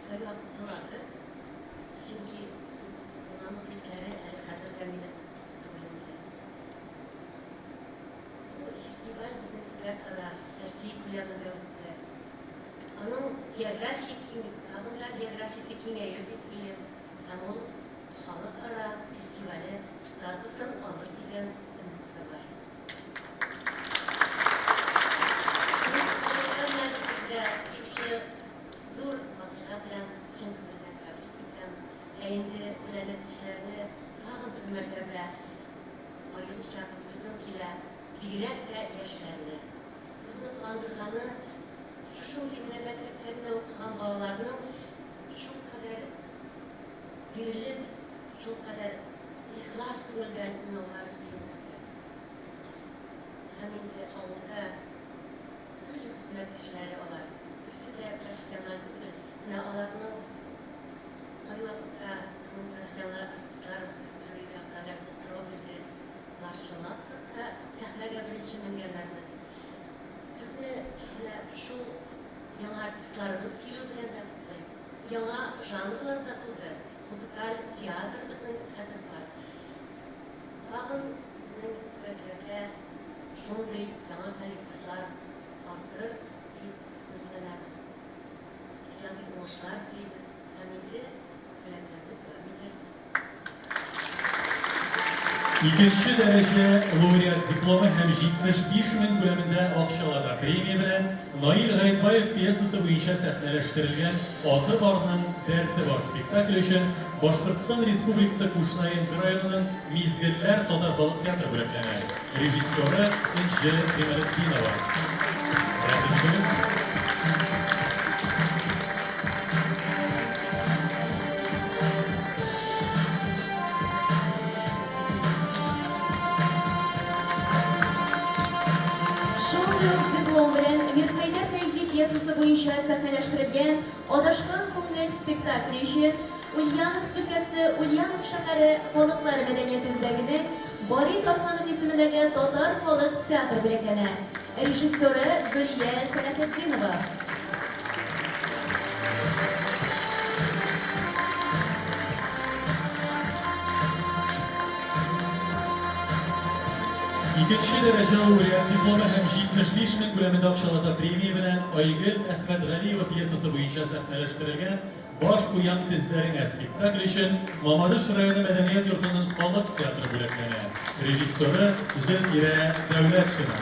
кайвакыт еладык, чөнки шул дулкынлану хисләре әле хәзер дә минем күңелемдә. Бу фестиваль безнең төбәкара, Россия күләмендә үтте. Аның география киң, тагын да географиясе киңәер дип уйлыйм һәм ул халыкара фестивале статусын алыр дигән өмет тә бар. Мин сезне һәммәгезне дә шушы зур вакыйга белән чын күңелдән тәбрик итәм. Ә инде бүләкләнүчеләрне тагын бер мәртәбә аеруча котлыйсым килә, бигрәк тә яшьләрне. Безне куандырганы, шушындый менә мәктәптә генә укыган балаларның шулкадәр бирелеп, шулкадәр ихлас күңелдән уйнаулары сөендерде. Һәм инде авылда төрле хезмәт кешеләре алар, берсе дә профессиональ түгел. Менә аларның кайвакытта безнең профессиональ артистларыбыз жюрига кадәр дә сорау бирде. Алар чынлап торып та сәхнәгә беренче менгәннәрме дип. Сезне менә шул яңа артистларыбыз килү белән дә котлыйм. Яңа жанрлар да туды. Музыкаль театр безнең хәзер бар. Тагын безнең төбәкләрдә шундый яңа коллективлар артыр дип өметләнәбез. Иҗади уңышлар телибез һәм инде бүләкләрне дәвам итәрбез. Икенче дәрәҗә лауреат дипломы һәм 75 мең күләмендә акчалата премия белән Наил Гаетбаев пьесасы буенча сәхнәләштерелгән Аты барның дәрте бар спектакле өчен Башкортстан Республикасы Кушнаренко районының Мизгелләр татар халык театры бүләкләнә. Режиссеры Энҗе Гыймадетдинова. Рәхим итегез. Шундый ук диплом белән Мирхәйдәр Фәйзи пьесасы буенча сәхнәләштерелгән Адашкан күңел спектакле өчен Ульяновск өлкәсе Ульяновск шәһәре Халыклар мәдәнияте үзәгенең Бари Тарханов исемендәге татар халык театры бүләкләнә. Режиссеры Гөлия Сәләхетдинова. Икенче дәрәҗә лауреат дипломы һәм 75 мең күләмендә акчалата премия белән Айгөл Әхмәтгалиева пьесасы буенча сәхнәләштерелгән Баш куям тезләреңә спектакль өчен Мамадыш районы мәдәният йортының халык театры бүләкләнә. Режиссеры, Зөлфирә Дәүләтшина.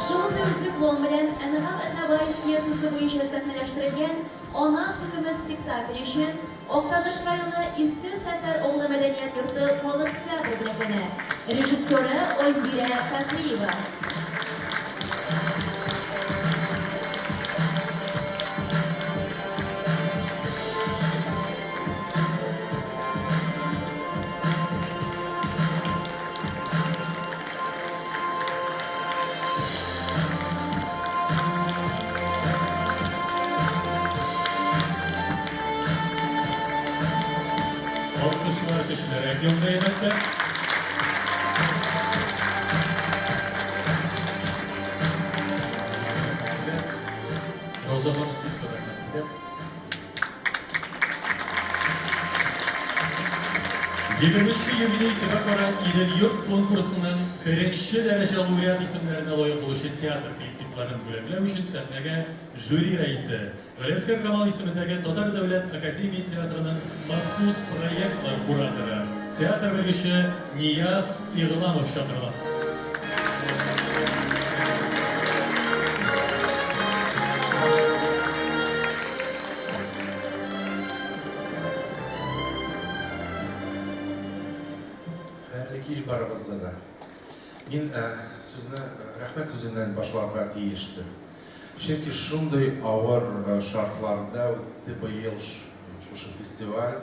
Шундый ук диплом белән Әнгам Атнабаев пьесасы буенча сәхнәләштерелгән Ана хөкеме спектакле өчен Актаныш районы Иске Сәфәр авылы мәдәният йорты халык театры бүләкләнә. Режиссеры, Айзирә Фәхриева. Алкышлар көчлерәк яңгырый, әлбәттә. Роза ханым, күп зур рәхмәт сезгә. Егерменче юбилей төбәкара Идел-йорт конкурсының беренче дәрәҗә лауреат исемнәренә лаек булучы театр коллективларын бүләкләү өчен сәхнәгә жюри рәисе, Галиәсгар Камал исемендәге Татар дәүләт академия театрының махсус проектлар кураторы, театр белгече Нияз Игъламов чакырыла. Хәерле кич барыгызга да. Мин сүзне рәхмәт сүзеннән башларга тиештер. Чөнки шундый авыр шартларда үтте быел шушы фестиваль,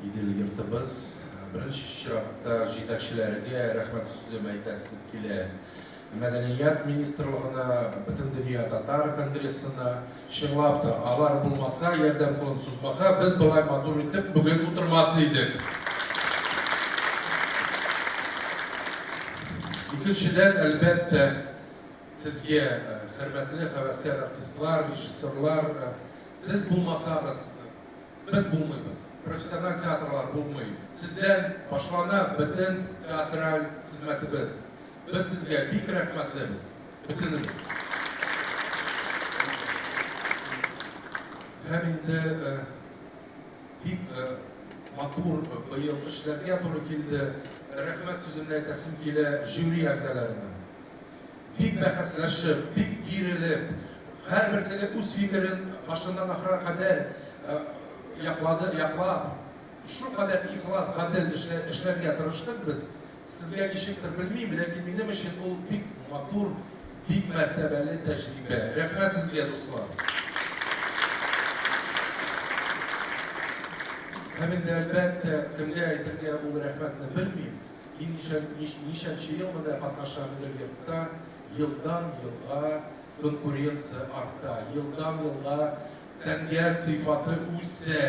Идел йортыбыз. Беренче чиратта җитәкчеләргә рәхмәт сүзем әйтәсе килә. Мәдәният министрлыгына, Бөтендөнья татар конгрессына, чынлап та, алар булмаса, ярдәм кулын сузмаса, без болай матур итеп бүген утырмас идек. Икенчедән, әлбәттә, сезгә, хөрмәтле һәвәскәр артистлар, режиссерлар, сез булмасагыз, без булмыйбыз, профессиональ театрлар булмый. Сездән башлана бөтен театраль хезмәтебез. Без сезгә бик рәхмәтлебез, бөтенебез. Һәм инде бик матур быел эшләргә туры килде. Рәхмәт сүземне әйтәсем килә жюри әгъзаларына. Бик бәхәсләшеп, бик бирелеп, һәрбер теге үз фикерен башыннан ахырга кадәр яклады, яклап, шулкадәр ихлас, гадел эшләргә тырыштык без. Сезгә ничектер, белмим, ләкин минем өчен ул бик матур, бик мәртәбәле тәҗрибә. Рәхмәт сезгә, дуслар! Һәм инде, әлбәттә, кемгә әйтергә ул рәхмәтне белмим. Мин ничә, ничәнче ел менә катнашам Идел-Йортта, елдан-елга конкуренция арта, елдан-елга сәнгать сыйфаты үсә.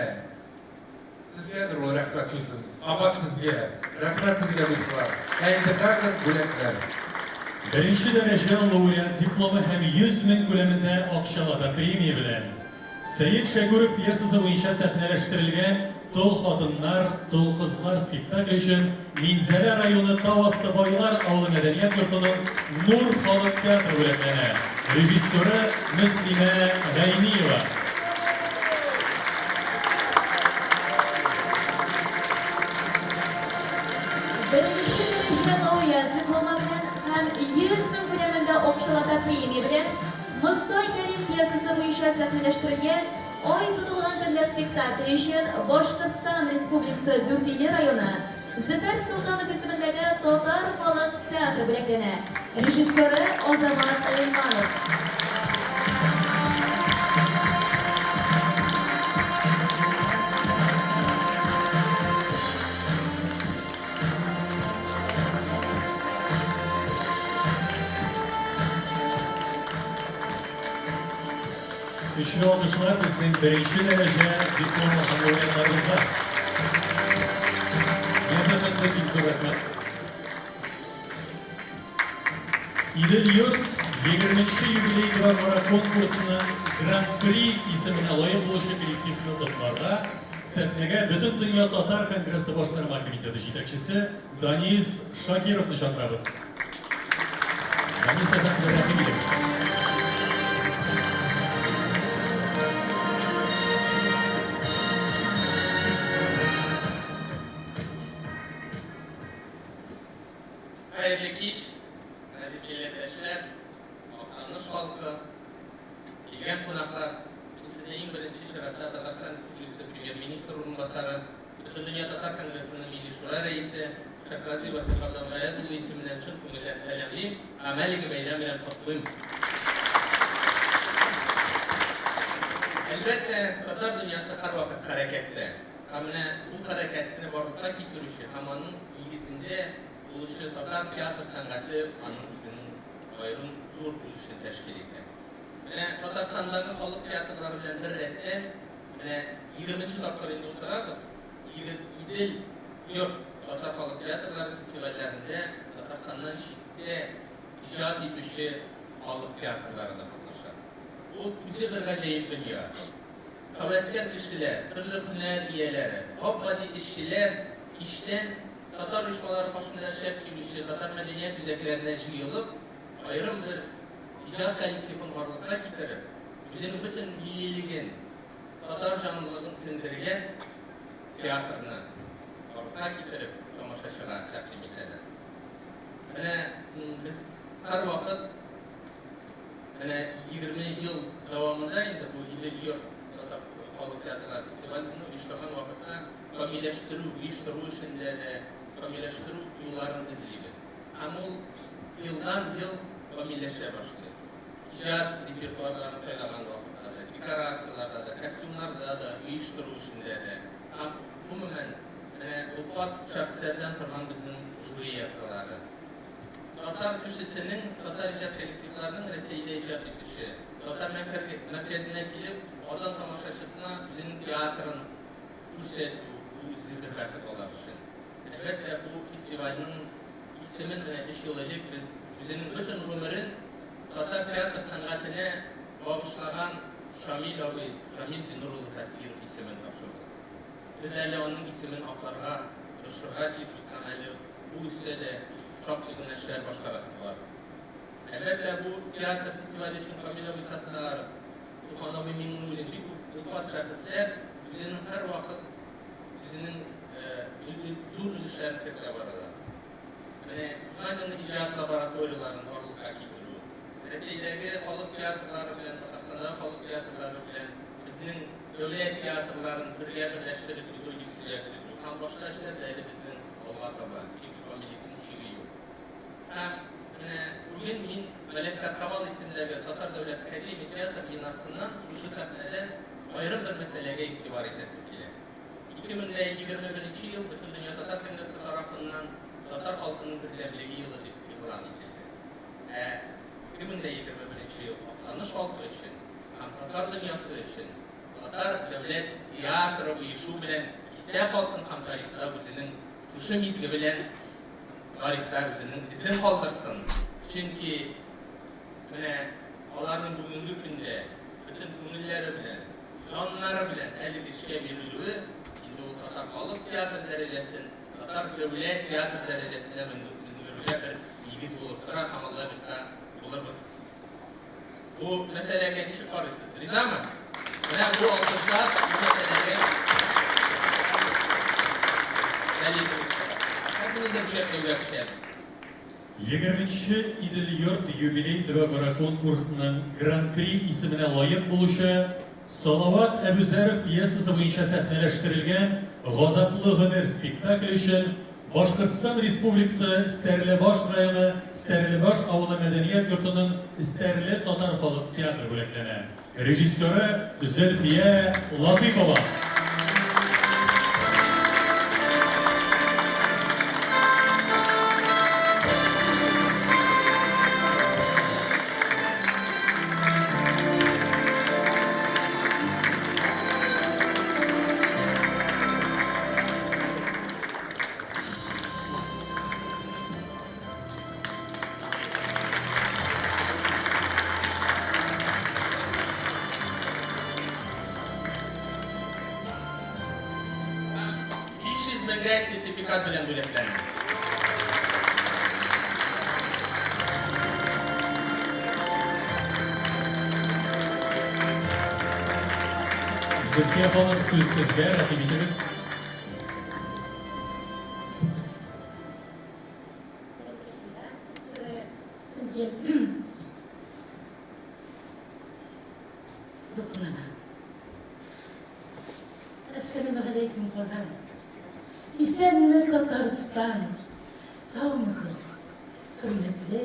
Сезгәдер ул рәхмәт сүзем. Кабат сезгә. Рәхмәт сезгә, дуслар. Ә инде хәзер бүләкләр. Беренче дәрәҗә лауреат дипломы һәм 100 мең күләмендә акчалата премия белән. Сәет Шәкүров пьесасы буенча сәхнәләштерелгән Тол хатыннар, тол кызлар спектакле өчен Минзәлә районы Тау асты Байлар авылы мәдәният йортының Нур халык театры бүләкләнә. Режиссеры Мөслимә Гайниева. Беренче дәрәҗә лауреат дипломы белән һәм 100 мең күләмендә акчалата премия белән Мостай Кәрим пьесасы буенча сәхнәләштерелгән Ай тотылган төнлә спектакле өчен Башкортстан Республикасы Дүртөйле районы Зөфәр Солтанов исемендәге Татар халык театры бүләкләнә. Режиссеры, Азамат Гыйльманов. Көчле алкышлар безнең беренче дәрәҗә диплом алган лауреатларыбызга. Нияз әфәнде, бик зур рәхмәт. Идел-йорт 20 нче юбилей төбәкара конкурсының Гран-при исеменә лаек булучы коллективны котларга сәхнәгә Бөтендөнья татар конгрессы башкарма комитеты җитәкчесе Данис Шакировны чакырабыз. Данис әфәнде, рәхим итегез. Хәерле кич, газиз милләттәшләр, Актаныш халкы, килгән кунаклар. Мин сезне иң беренче чиратта Татарстан Республикасы Премьер-министры урынбасары, Бөтендөнья татар конгрессының Милли Шура рәисе Шәйхразый Васил Габделгаяз улы исеменнән чын күңелдән сәламлим һәм әлеге бәйрәм белән котлыйм. Әлбәттә, татар дөньясы һәрвакыт хәрәкәттә. Һәм менә бу хәрәкәтне барлыкка китерүче һәм аның нигезендә булучы татар театр сәнгате аның үзенең аерым зур өлешен тәшкил итә. Менә Татарстандагы халык театрлары белән бер рәттән, менә егерменче тапкыр инде уздырабыз, Идел йорт татар халык театрлары фестивальләрендә Татарстаннан читтә иҗат итүче халык театрлары да катнаша. Ул үзе бер гаҗәеп дөнья. Һәвәскәр кешеләр, төрле һөнәр ияләре, гап-гади эшчеләр кичтән татар оешмалары каршында эшләп килүче татар мәдәният үзәкләренә җыелып, аерым бер иҗат коллективын барлыкка китереп, үзенең бөтен миллилеген, татар җанлылыгын сеңдергән театрны барлыкка китереп, тамашачыга тәкъдим итәләр. Менә без һәрвакыт менә 20 ел дәвамында инде бу Идел-йорт татар халык театрлары фестивален оештырган вакытта камилләштерү, оештыру эшендә дә камилләштерү юлларын эзлибез. Һәм ул елдан-ел камилләшә башлый. Иҗат репертуарларын сайлаган вакытта да, декорацияләрдә дә, костюмнарда да, оештыру эшендә дә һәм, гомумән, менә олпат шәхесләрдән торган безнең жюри әгъзалары. Татар кешесенең, татар иҗат коллективларының Рәсәйдә иҗат итүче, татар мәркәзенә килеп, Казан тамашачысына үзенең театрын күрсәтү, бу үзе бер бәхет алар өчен. Әлбәттә, бу фестивальнең исемен менә өч ел элек без үзенең бөтен гомерен татар театр сәнгатенә багышлаган Шамил абый, Шамил Зиннур улы Закиров исемен тапшырдык. Без әле аның исемен акларга тырышырга тиешбез һәм әле бу өстә дә шактый гына эшләр башкарасы бар. Әлбәттә, бу театр фестивале өчен Камил абый Саттаров, Туфан абый Миңнуллин, бик күп олпат шәхесләр үзенең һәрвакыт үзенең зур өлешләрен кертә баралар. Менә узган елны иҗат лабораторияләрен барлыкка китерү, Рәсәйдәге халык театрлары белән, Татарстандагы халык театрлары белән безнең дәүләт театрларын бергә берләштереп методик үзәк төзү һәм башка эшләр дә әле безнең алга таба, чөнки камиллекнең чиге юк. Һәм менә бүген мин Галиәсгар Камал исемендәге Татар дәүләт академия театр бинасыннан шушы сәхнәдән аерым бер мәсьәләгә игътибар итәсем килә. 2021 ел Бөтендөнья татар конгрессы тарафыннан Татар халкының бердәмлеге елы дип игълан ителде. Ә 2021 ел Актаныш халкы өчен һәм татар дөньясы өчен Татар дәүләт театры оешу белән истә калсын һәм тарихта үзенең шушы мизге белән тарихта үзенең эзен калдырсын. Чөнки менә аларның бүгенге көндә бөтен күңелләре белән. җаннары белән әлеге эшкә бирелүе инде ул татар халык театры дәрәҗәсен, татар дәүләт театры дәрәҗәсенә менгерүгә бер нигез булып тора һәм, Алла бирса, булырбыз. Бу мәсьәләгә ничек карыйсыз? Ризамы? Менә бу алкышлар бу мәсьәләгә дәлил булып тора. Хәзер инде бүләкләүгә күчәбез. Егерменче Идел-йорт юбилей төбәкара конкурсының Гран-при исеменә лаек булучы Салават Әбүзәров пьесасы буенча сәхнәләштерелгән Газаплы гомер спектакле өчен Башкортстан Республикасы Стәрлебаш районы Стәрлебаш авылы мәдәният йортының Эстәрле татар халык театры бүләкләнә. Режиссеры Зөлфия Латыйпова. Һәм 500 меңгә сертификат белән бүләкләнә. Зөлфия ханым, сүз сезгә, рәхим итегез. Дулкынлана. Әссәламегаләйкүм, Казан! Исәнме, Татарстан! Саумысыз, хөрмәтле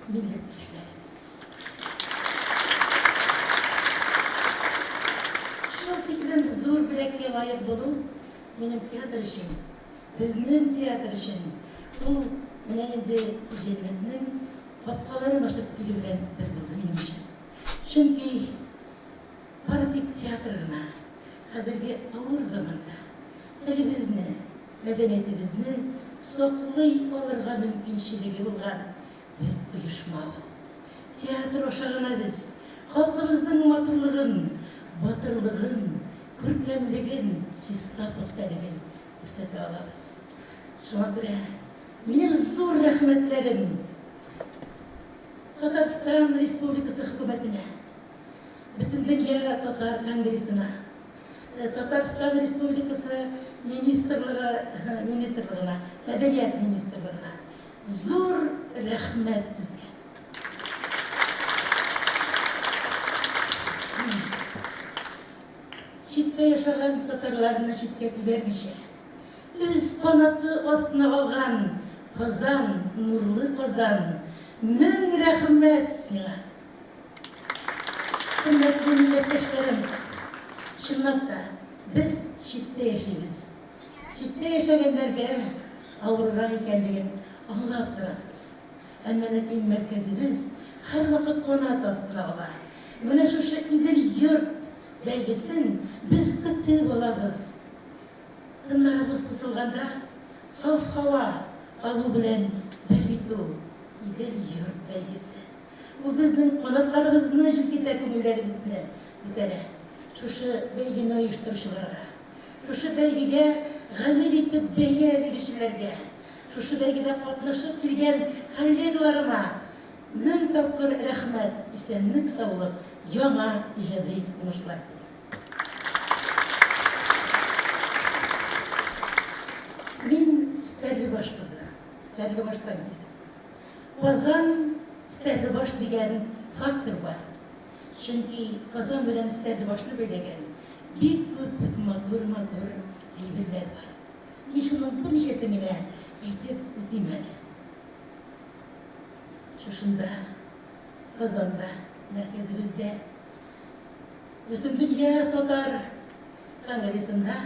милләттәшләрем! Шул тиклем зур бүләккә лаек булу минем театр өчен Безнең театр өчен ул менә инде җәннәтнең капкаларын ачып килү белән бер булды, минемчә. Чөнки бары тик театр гына хәзерге авыр заманда телебезне, мәдәниятебезне саклый алырга мөмкинчелеге булган бер оешма ул. Театр аша гына без халкыбызның матурлыгын, батырлыгын, күркәмлеген, чиста-пөхтәлеген күрсәтә алабыз. Шуңа күрә минем зур рәхмәтләрем Татарстан Республикасы Хөкүмәтенә, Бөтендөнья татар конгрессына, Татарстан Республикасы министрлыгы министрлыгына, Мәдәният министрлыгына зур рәхмәт сезгә. Читтә яшәгән татарларны читкә тибәрмичә, үз канаты астына алган Казан, нурлы Казан, мең рәхмәт сиңа! Хөрмәтле милләттәшләрем, чынлап та, без читтә яшибез. Читтә яшәгәннәргә авыррак икәнлеген аңлап торасыз. Әмма ләкин мәркәзебез һәрвакыт канат астына ала. Менә шушы Идел-йорт бәйгесен без көтеп алабыз. Тыннарыбыз кысылганда, саф һава алу белән бер бит ул Идел-йорт бәйгесе. Ул безнең канатларыбызны җилкетә, күңелләребезне күтәрә. Шушы бәйгене оештыручыларга, шушы бәйгегә гадел итеп бәя бирүчеләргә, шушы бәйгедә катнашып килгән коллегаларыма мең тапкыр рәхмәт, исәнлек-саулык, яңа иҗади уңышлар телим. Мин Стәрлебаш кызы, Стәрлебаштан килдем. Казан, Стәрлебаш дигән фактор бар. Чөнки Казан белән Стәрлебашны бәйләгән бик күп матур-матур әйберләр бар. Мин шуның берничәсен генә әйтеп үтим әле. Шушында, Казанда, мәркәзебездә, Бөтендөнья татар конгрессында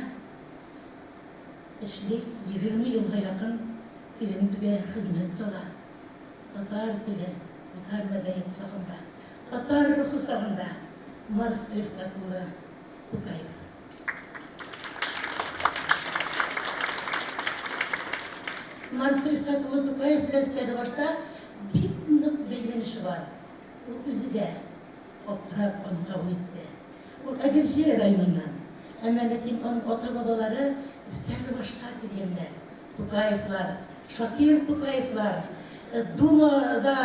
эшли, 20 елга якын тирән түгә хезмәт сала. Татар теле, татар мәдәнияте сагында, татар рухы сагында Марс Рифкать улы Тукаев. Марс Рифкать улы Тукаев белән Стәрлебашта бик нык бәйләнеше бар. Ул үзе дә аптырап аны кабул итте. Ул Әгерҗе районыннан. Әмма ләкин аның ата-бабалары Стәрлебашка килгәннәр. Тукаевлар, Шакир Тукаевлар Думада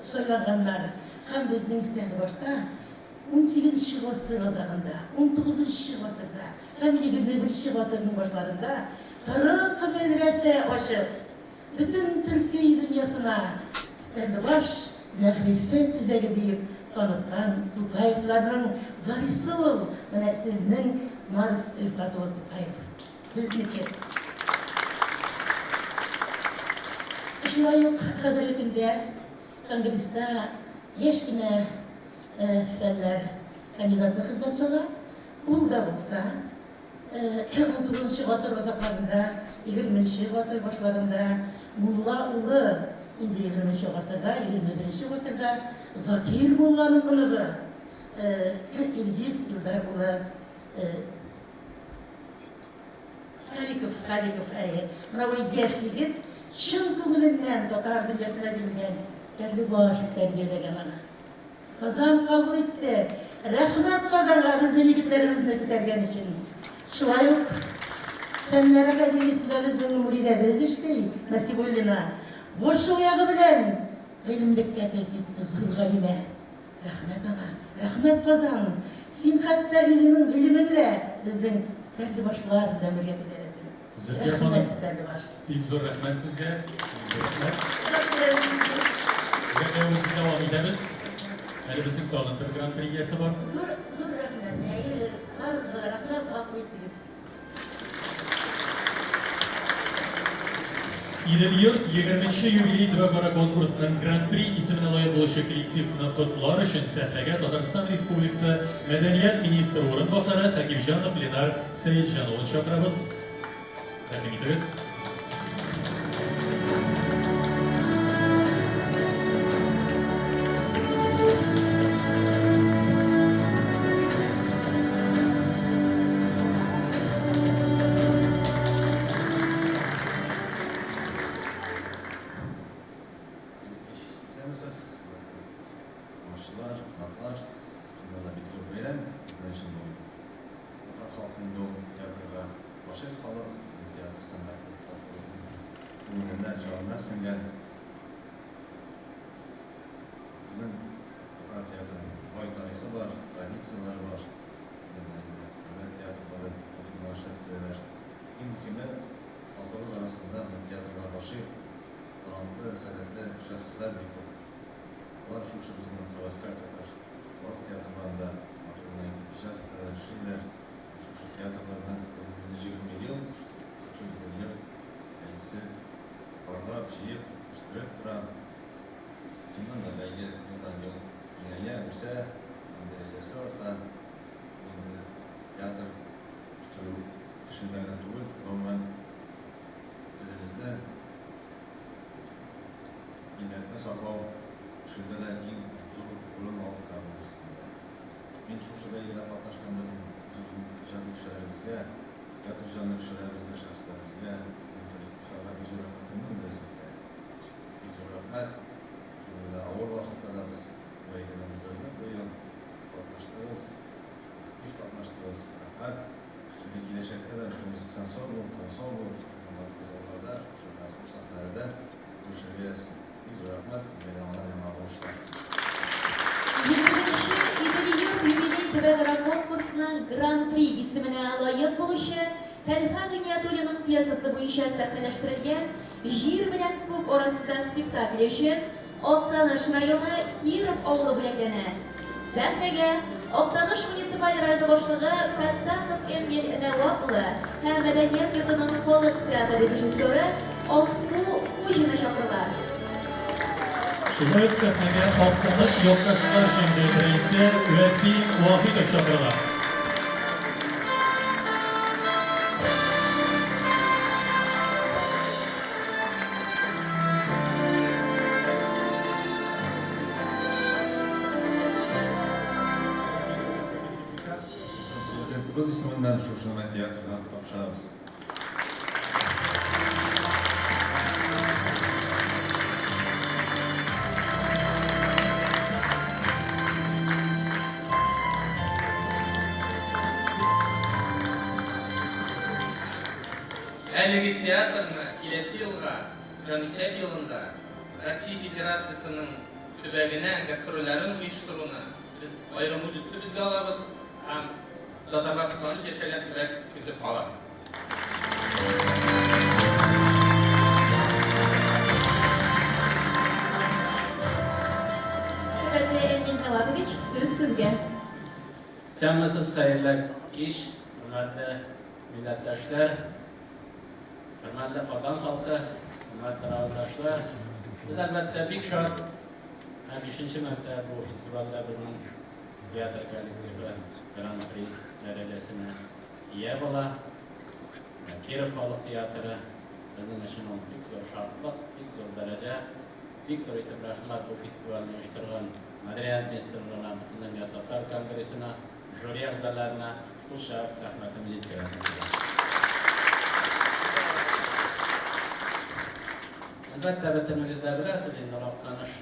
сайланганнар һәм безнең Стәрлебашта унсигезенче гасыр азагында, унтугызынчы гасырда һәм 21 гасырның башларында 40 мәдрәсә ачып, бөтен төрки дөньясына Стәрлебаш мәгърифәт үзәге диеп таныткан Тукаевларның варисы ул, менә сезнең Марс Рифкать улы Тукаев. Безнеке. Шулай ук хәзерге көндә конгресста яшь кенә фәннәр кандидаты хезмәт сала. Ул да булса, унтугызынчы гасыр азакларында, егерменче гасыр башларында мулла улы, инде егерменче гасырда, 21 гасырда Закир мулланың оныгы Илгиз Илдар улы Халиков, Халиков, әйе. Менә ул яшь егет чын күңеленнән татар дөньясына бирелгән Стәрлебаш тәрбияләгән аны. Казан кабул итте. Рәхмәт Казанга безнең егетләребезне күтәргән өчен. Шулай ук Фәннәр академиясендә безнең Муридәбез эшли, Насибуллина. Башы-аягы белән гыйлемлеккә кереп китте зур галимә. Рәхмәт аңа! Рәхмәт, Казан! Син хәтта үзеңнең гыйлемеңне дә безнең Стәрлебашлар белән бергә күтәрәсең. Зөлфия ханым, Рәхмәт, Стәрлебаш! бик зур рәхмәт сезгә. Бик зур рәхмәт. Әңгәмәбезне дәвам итәбез. Әле безнең тагын бер гран-при иясе бар. Зур, зур рәхмәт. Әйе, барыгызга да рәхмәт, гафу итегез. Идел-йорт егерменче юбилей төбәкара конкурсының Гран-при исеменә лаек булучы коллективны котлар өчен сәхнәгә Татарстан Республикасы мәдәният министры урынбасары Хәкимҗанов Ленар Сәетҗан улын чакырабыз. Рәхим итегез. Исәнмесез, хөрмәтле тамашачылар, кунаклар. Чыннан да бик зур бәйрәм безнең өчен бүген. Татар халкы инде ул театрга гашыйк халык, безнең театр сәнгате халкыбызның күңеленә, җанына сеңгән. Безнең татар театрының бай тарихы бар, традицияләре бар. Безнең менә инде дәүләт театрлары матур гына эшләп киләләр. Иң мөһиме, халкыбыз арасында менә театрга гашыйк, талантлы, сәләтле шәхесләр бик күп. Алар шушы безнең һәвәскәр татар халык театрларында матур гына итеп иҗат итәләр, эшлиләр. Һәм шушы театрларны бүген инде 20 ел шушы Идел-йорт бәйгесе барлап, җыеп, үстереп тора. Чыннан да бәйге елдан-ел киңәя, үсә, аның дәрәҗәсе арта. Бу инде театр үстерү эшендә генә түгел, гомумән, телебезне, Милләтне саклау эшендә дә иң зур урын алып тора бу өстендә. Мин шушы бәйгедә катнашкан бөтен үзебезнең иҗади кешеләребезгә, театр җанлы кешеләребезгә, шәхесләребезгә, безнең коллективларга бик зур рәхмәтемне белдерәсем килә. Бик зур рәхмәт. Шундый да авыр вакытта да без бу бәйгене уздырдык быел. Катнаштыгыз, актив катнаштыгыз. Рәхмәт. Инде киләчәктә дә бөтенебез исән-сау булып, тән-сау булып, шушы матур залларда, шушы матур сәхнәләрдә күрешергә язсын. Бик зур рәхмәт сезгә, яңадан-яңа уңышлар. Егерменче Идел-йорт юбилей төбәкара конкурсының Гран-при исеменә лаек булучы Тәлха Гыйниятуллиның пьесасы буенча сәхнәләштерелгән Җир белән күк арасында спектакле өчен Актаныш районы Киров авылы бүләкләнә. Сәхнәгә Актаныш муниципаль районы башлыгы Фәттахов Энгель Нәвап улы һәм Мәдәният йортының халык театры режиссеры Алсу Хуҗина чакырыла. Шулай ук сәхнәгә Актаныш якташлар җәмгыяте рәисе Вәсим Вахитов чакырыла. Президентыбыз исеменнән шушыны менә театрга тапшырабыз. Әлеге театрны киләсе елга, җанисәп елында, Россия Федерациясенең төбәгенә гастрольләрен оештыруны без аерым үз өстебезгә алабыз һәм татарлар тупланып яшәгән төбәк көтеп кала. Хөрмәтле Эмиль Талапович, сүз сезгә. Исәнмесез, хәерле кич, хөрмәтле милләттәшләр, хөрмәтле Казан халкы, хөрмәтле райондашлар. Без, әлбәттә, бик шат. Менә бишенче мәртәбә бу фестивальдә безнең театр коллективы Гран-при дәрәҗәсенә ия була. Киров халык театры безнең өчен ул бик зур шатлык, бик зур дәрәҗә. Бик зур итеп рәхмәт бу фестивальне оештырган Мәдәният министрлыгына, Бөтендөнья татар конгрессына, жюри әгъзаларына кул чабып рәхмәтемне җиткерәсем килә. Әлбәттә, бөтенегез дә беләсез инде, Актаныш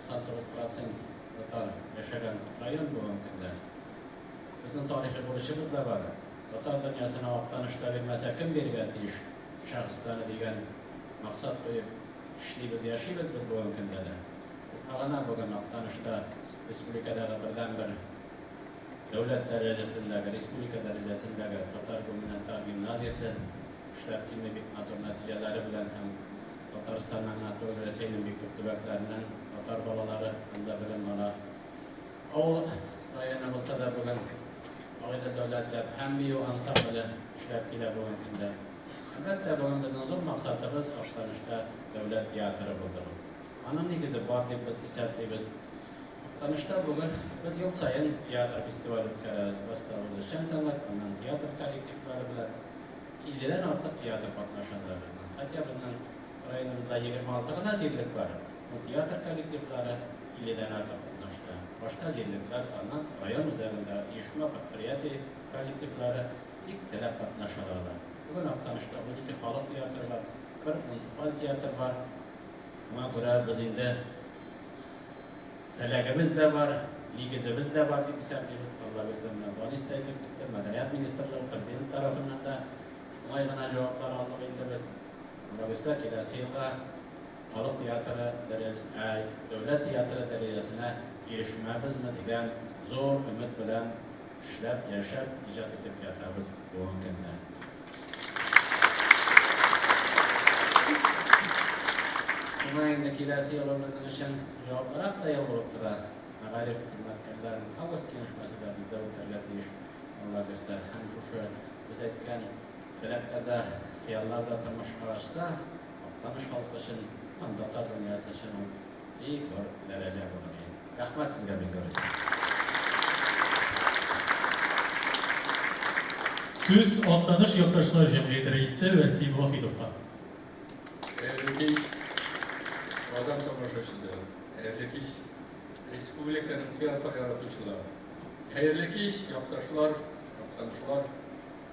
99 процент татар яшәгән район бүгенге көндә. Безнең тарихи бурычыбыз да бар. Татар дөньясына Актаныш та бирмәсә, кем бирергә тиеш шәхесләрне дигән максат куеп эшлибез, яшибез без бүгенге көндә дә. Юкка гына бүген Актанышта республикадагы бердәнбер дәүләт дәрәҗәсендәге, республика дәрәҗәсендәге татар гуманитар гимназиясе эшләп килми бик матур нәтиҗәләре белән һәм Татарстаннан гына түгел, Рәсәйнең бик күп төбәкләреннән татар балалары анда белем ала. Авыл районы булса да бүген Агыйдел дәүләт җыр һәм бию ансамбле эшләп килә бүгенге көндә. Әлбәттә, бүген безнең зур максатыбыз, Актанышта дәүләт театры булдыру. Аның нигезе бар дип без исәплибез. Актанышта бүген без ел саен театр фестивале үткәрәбез. Башта үзешчән сәнгать, аннан театр коллективлары белән. Илледән артык театр катнаша анда безнең. Хотя безнең районыбызда 26 гына җирлек бар, но театр коллективлары илледән артык катнашты. Башта җирлекләр, аннан район үзәгендә оешма, предприятие коллективлары бик теләп катнашалар алар. Бүген Актанышта 12 халык театры бар, бер муниципаль театр бар. Шуңа күрә без инде теләгебез дә бар, нигезебез дә бар дип исәплибез. Алла бирсә, менә Данис та әйтеп китте, Мәдәният министрлыгы, Президент тарафыннан да уңай гына җаваплар алдык инде без. Алла бирсә, киләсе елга халык театры дәрәҗәсенә, дәүләт театры дәрәҗәсенә ирешмәбезме дигән зур өмет белән эшләп, яшәп, иҗат итеп ятабыз бүгенге көндә. Шуңа инде киләсе ел ул безнең өчен җаваплырак та ел булып тора. Мәгариф хезмәткәрләренең август киңәшмәсе дә бездә үтәргә тиеш, Алла бирсә. Һәм шушы без әйткән теләкләр дә, хыяллар да тормышка ашса, Актаныш халкы өчен һәм татар дөньясы өчен ул бик зур дәрәҗә булыр иде. Рәхмәт сезгә бик зур итеп. Сүз Актаныш якташлар җәмгыяте рәисе Вәсим Вахитовка. Хәерле кич, Казан тамашачысы! Хәерле кич, республиканың театр яратучылары! Хәерле кич, якташлар, якташлар!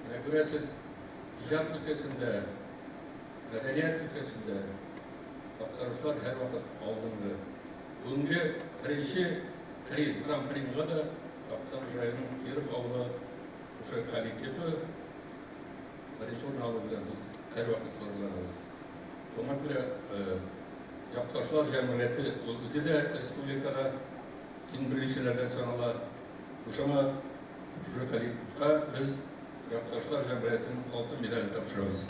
Менә күрәсез, иҗат өлкәсендә, мәдәният өлкәсендә Актанышлар һәрвакыт алдынгы. Бүгенге беренче приз, гран-принга да Актаныш районының Киров авылы шушы коллективы беренче урын алу белән без һәрвакыт горурланабыз. Шуңа күрә Якташлар җәмгыяте ул үзе дә республикада иң беренчеләрдән санала. Шушыңа шушы коллективка без Якташлар җәмгыятенең алтын медален тапшырабыз.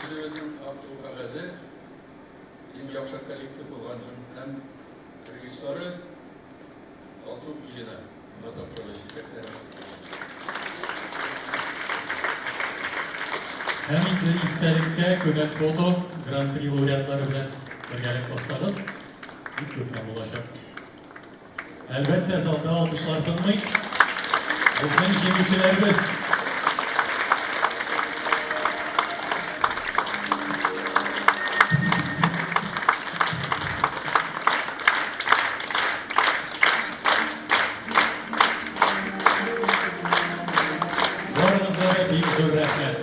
Үзебезнең мактау кәгазе, иң яхшы коллектив булган өчен һәм режиссеры Алсу Хуҗина. Аңа тапшырабыз чәчәкләр. Һәм инде истәлеккә күмәк фото Гран-при лауреатлары белән бергәләп бассагыз, бик күркәм булачак. Әлбәттә, залда алкышлар тынмый. Безнең җиңүчеләребез. Барыгызга да бик зур рәхмәт.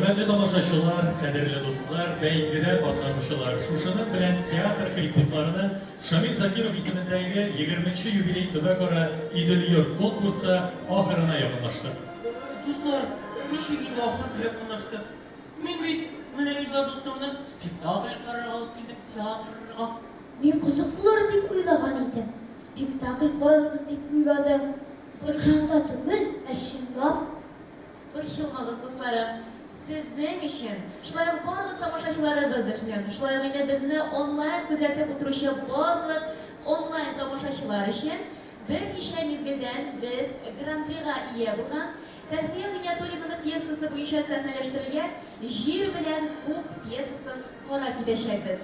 Хөрмәтле тамашачылар, кадерле дуслар, бәйгедә катнашучылар, шушының белән театр коллективларының Шамил Закиров исемендәге егерменче юбилей төбәкара Идел-йорт конкурсы ахырына якынлаштык. Дуслар, ничек инде ахырына якынлаштык? Мин бит менә Илдар дустымны спектакль карарга алып килдем театрга. Мин кызык булыр дип уйлаган идем. Спектакль карарбыз дип уйладым. Экранда түгел, ә чынлап. Борчылмагыз, дусларым! Сезнең өчен, шулай ук барлык тамашачыларыбыз өчен, шулай ук инде безне онлайн күзәтеп утыручы барлык онлайн тамашачылар өчен берничә мизгелдән без Гран-прига ия булган Фәрхия Гыйниятуллинаның пьесасы буенча сәхнәләштерелгән Җир белән күк пьесасын карап китәчәкбез.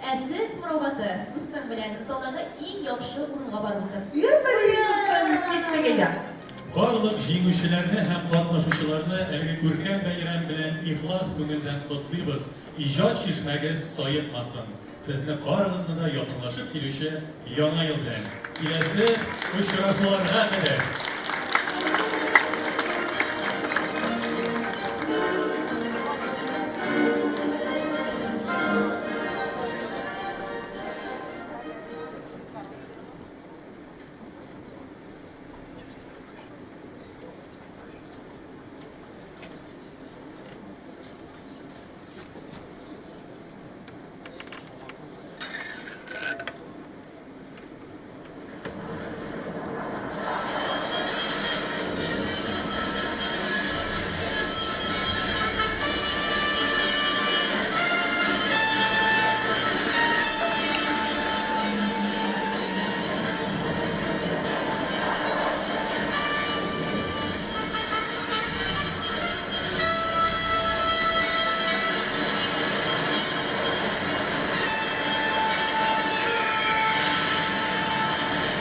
Ә сез, Мырау Батыр, дустың белән залдагы иң яхшы урынга барып утыр. Әфәрин, дустым, киттек әйдә. Барлык җиңүчеләрне һәм катнашучыларны әлеге күркәм бәйрәм белән ихлас күңелдән котлыйбыз, иҗат чишмәгез саекмасын! Сезне барыгызны да якынлашып килүче Яңа ел белән! Киләсе очрашуларга кадәр!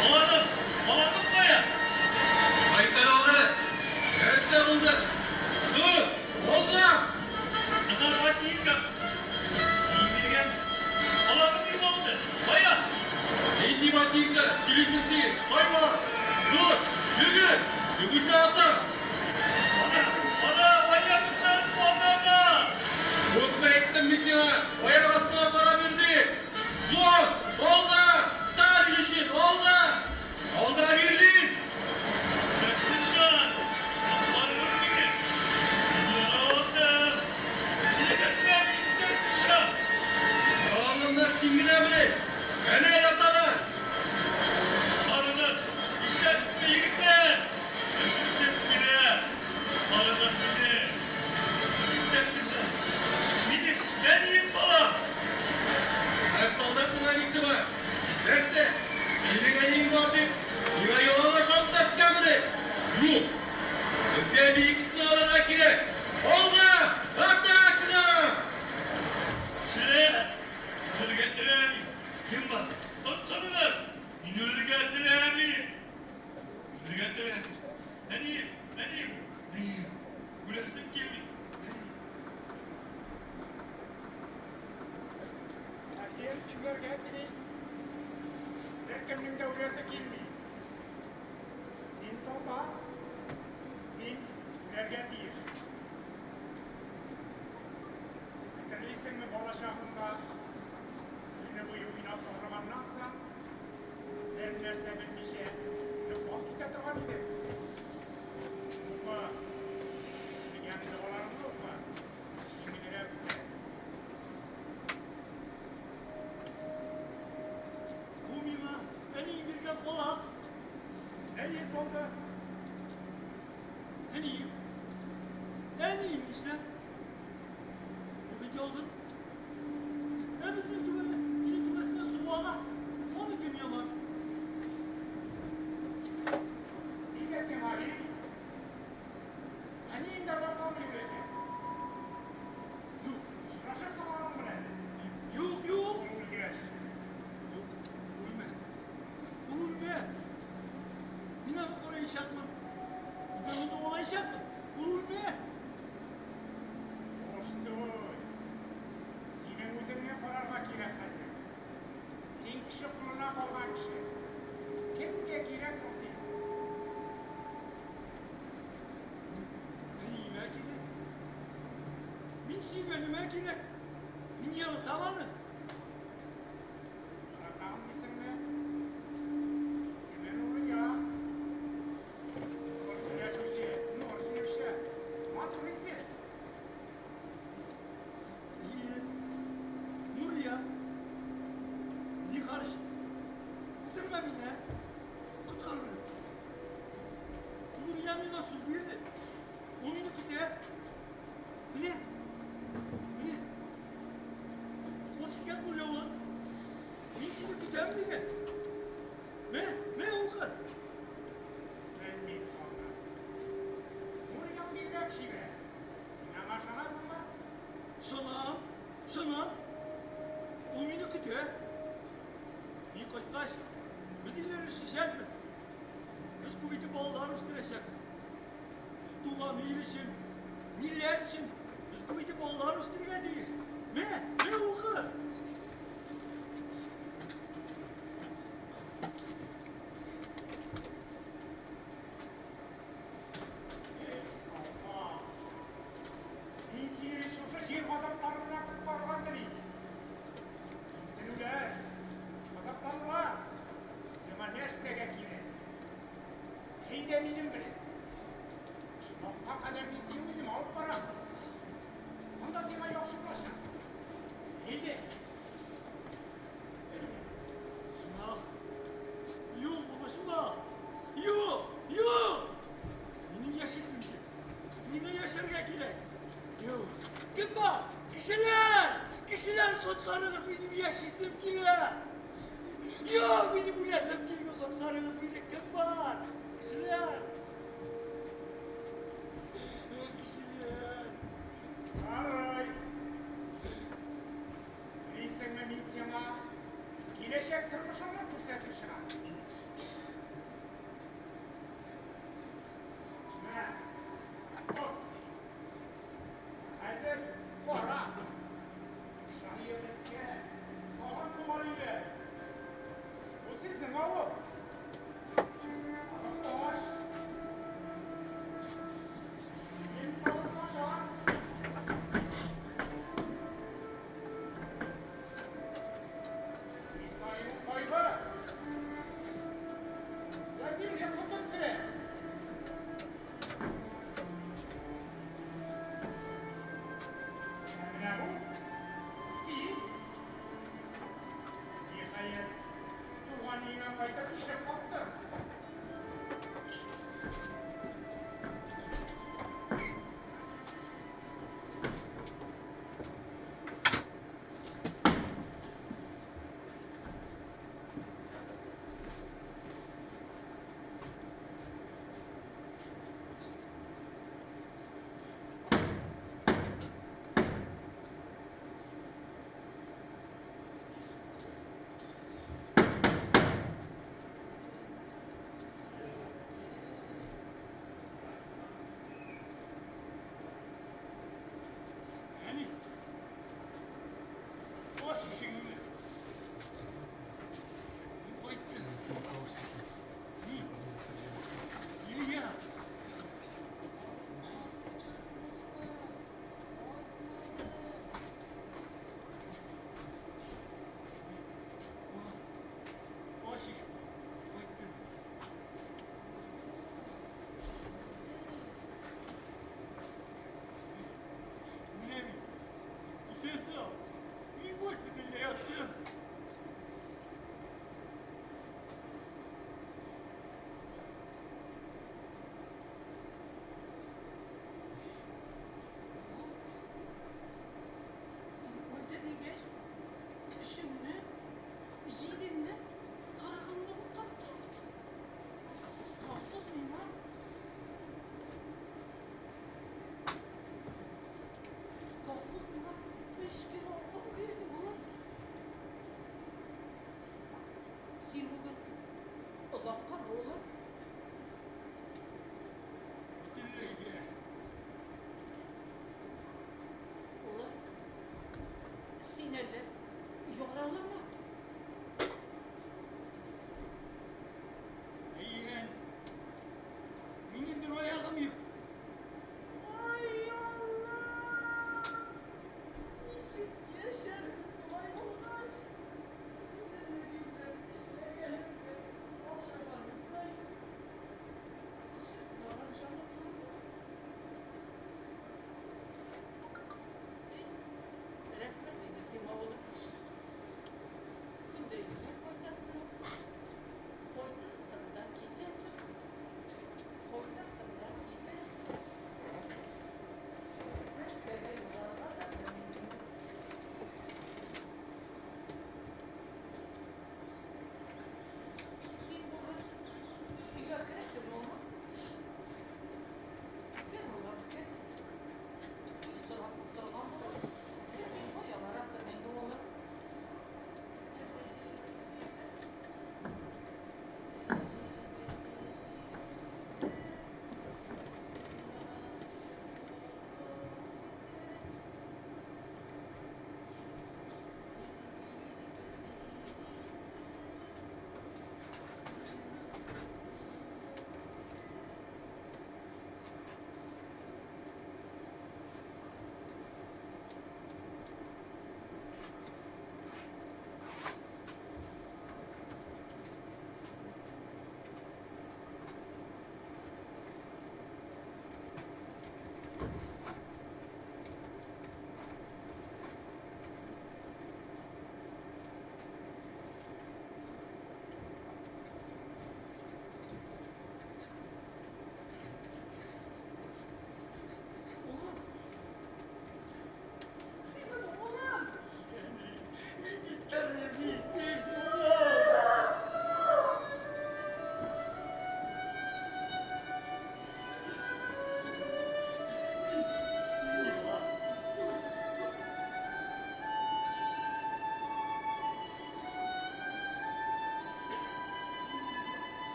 Баланым! Баланым кая? Кайдан алды? Нәрсә булды? Тор! Алга! Сыңар ботинкам! Кием биргән баланым югалды. Кая? Нинди ботинка? Сөйлисең син? Хайван! Тор! Йөгер! Югыйсә атам! Ана! Ана! Аягымнан анага! Күпме әйттем мин сиңа, аяк астыңа карап йөр дип! Взвод! Алга! Сталин өчен! Алга! Алда Берлин! Яшелҗан! Коткарыгыз мине! Мин яраландым! Егетләр, иптәш сержант! Яраланганнар син генәмени? Әнә яталар! Коткарыгыз! Ишетәсезме, егетләр? Өшетеп килә! Коткарыгыз мине! Иптәш сержант! Минем әнием кала! Һәр солдатның әнисе бар. Нәрсә, синең әниең бар дип, миңа ялан ышантмаскамыни? Юк! Безгә биеклекне алырга кирәк! Алга! Атакага! Ширә! Үләргә теләмим! Кем бар? Коткарыгыз! Мин үләргә теләмим! Үләргә теләмим! Әнием! Әнием! Әнием! Үләсем килми! Әнием! Ә кем чүгәргә тели? Беркемнең дә үләсе килми. Син солдат, син үләргә тиеш. Хәтерлисеңме, бала чагыңда көне буе уйнап арыганнан соң, бер нәрсә белмичә йоклап китә торган идең? Укы, белгән догаларыңны укы, җиңелрәк үтәр. Бу миңа әнием биргән калак. Әйе, солдат. Әнием. Әнием нишләр? Ул бит ялгыз. Ә безнең түбә, өй түбәсеннән су ага. Аны кем ямар? Нигә сиңа әни? Әниең дә озакламый үләчәк. Юк. Очрашырсың аның белән. Юк, юк. Ул үлгәч. Юк, үлмәс. Ул үлмәс. Мин аны караячакмын. Мин аны дәвалаячакмын. Ул үлмәс. Буш сүз. Синең үзеңне карарга кирәк хәзер. Син кеше кулына калган кеше. Кемгә кирәк соң син? Әниемә кирәк. кирәк. Мин яратам аны. Яратам дисеңме? Исеме Нурия. Нур сөйләшүче, нур җыючы. Матур исем. Әйе. Нурия. Зинһар өчен. Үтермә мине, ә? Коткар мине. Нурия миңа сүз бирде. Ул мине көтә. Менә. Менә. Ул чиккән кулъяулык. Мин сине көтәм дигән. Мә, мә укы. Белмим соңгы. Нурияң бигрәк чибәр. Син аңа ышанасыңмы? Ышанам, ышанам. Ул мине көтә. Мин кайткач, без өйләнешәчәкбез. Без күп итеп балалар үстерәчәкбез. Туган ил өчен, милләт өчен без күп итеп балалар үстерергә тиеш. Мә, мә укы. Эй, Алла! Мин сине шушы җир газапларыннан коткарырга телим. Кимсенүләр, газапланулар сиңа нәрсәгә кирәк? Әйдә минем белән. Оҗмахка кадәр мин сине үзем алып барам. Анда сиңа яхшы булачак. Әйдә. Оҗмах. Юк, ул оҗмах. Юк, юк! Минем яшисем килә. Миңа яшәргә кирәк. Юк. Кем бар? Кешеләр! Кешеләр, коткарыгыз, минем яшисем килә. Юк, минем үләсем килми, коткарыгыз мине. Кем бар? Кешеләр! Кешеләр! Ярый. Телисеңме, мин сиңа киләчәк тормышыңны күрсәтеп чыгам. Мә, тот. Хәзер кара. Шаһияләргә тагын туган өйләр. Бу сезнең авыл. Азык-таш. Кием-салым начар. Исраилның кайгы. Ятимлек хөкем сөрә. Ә менә бу син. Ниһаять, туган өеңә кайтып ишек кактың. Әни! Ач ишегеңне! Мин кайттым. Мин. Илья! Ач ишекне. Кайттым. Менә мин. Исән-сау. Мин госпитальдә яттым. Син үлде дигәч, өчеңне, җидеңне, кырыгыңны укыттым. Колхоз миңа Колхоз миңа өч кило он бирде, улым. Син бүген озаккамы, улым? Бөтенләйгә. Улым, син әллә яралымы? Әйе, әни. Минем бер аягым юк. Ай, Алла!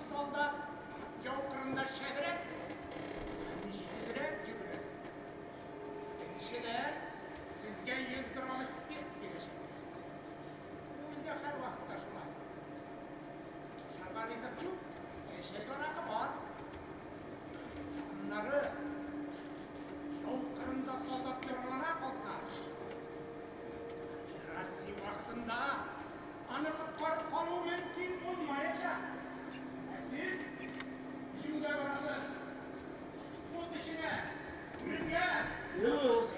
солдат яу кырында шәбрәк һәм җитезрәк йөгерә. Икенчедән, сезгә 100 грамм спирт бирәчәкләр. Бу илдә һәрвакытта шулай. Ашарга ризык юк, ә эчәргә аракы бар. Аннары, яу кырында солдат яралана калса, операция вакытында аны коткарып калу мөмкин булмаячак. Ә сез һөҗүмгә барасыз. Ут эченә, үлемгә. Юк,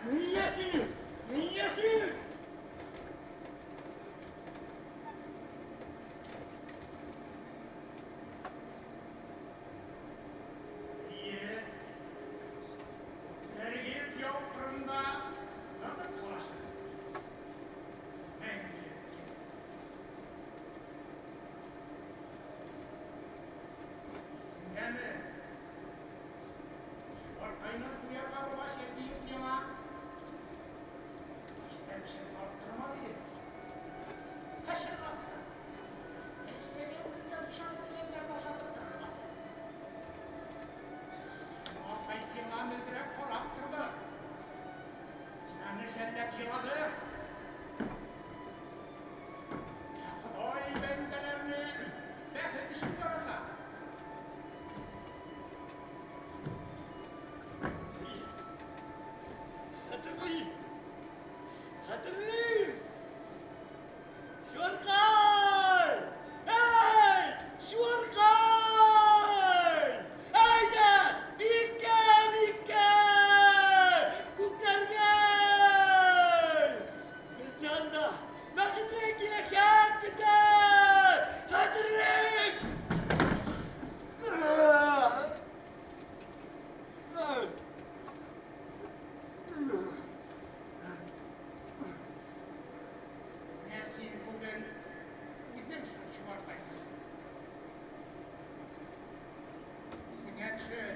мин яшим, мин яшим! Әйе, күпләрегез яу кырында ныгып калачак. Мәңгелеккә. Исеңдәме? Чуаркайны суярга булгач, әтиең сиңа Мичтән пешереп салып торма, диде. Ә чынлап та, нәрсәгә үлемгә дучар ителгәннәрне ашатып торырга? Апай сиңа мөлдерәп карап торды. Син аны жәлләп еладың. Ә Ходай бәндәләрне бәхет өчен ярата. Хәтерлим! Хәтерлим! Чуаркай! Әй! Чуаркай! Әйдә! Биеккә, биеккә! Күкләргә! Безне анда бәхетле киләчәк көтә! Хәтерлим! Менә син бүген үзең шул чуаркайны. Исеңә төшер,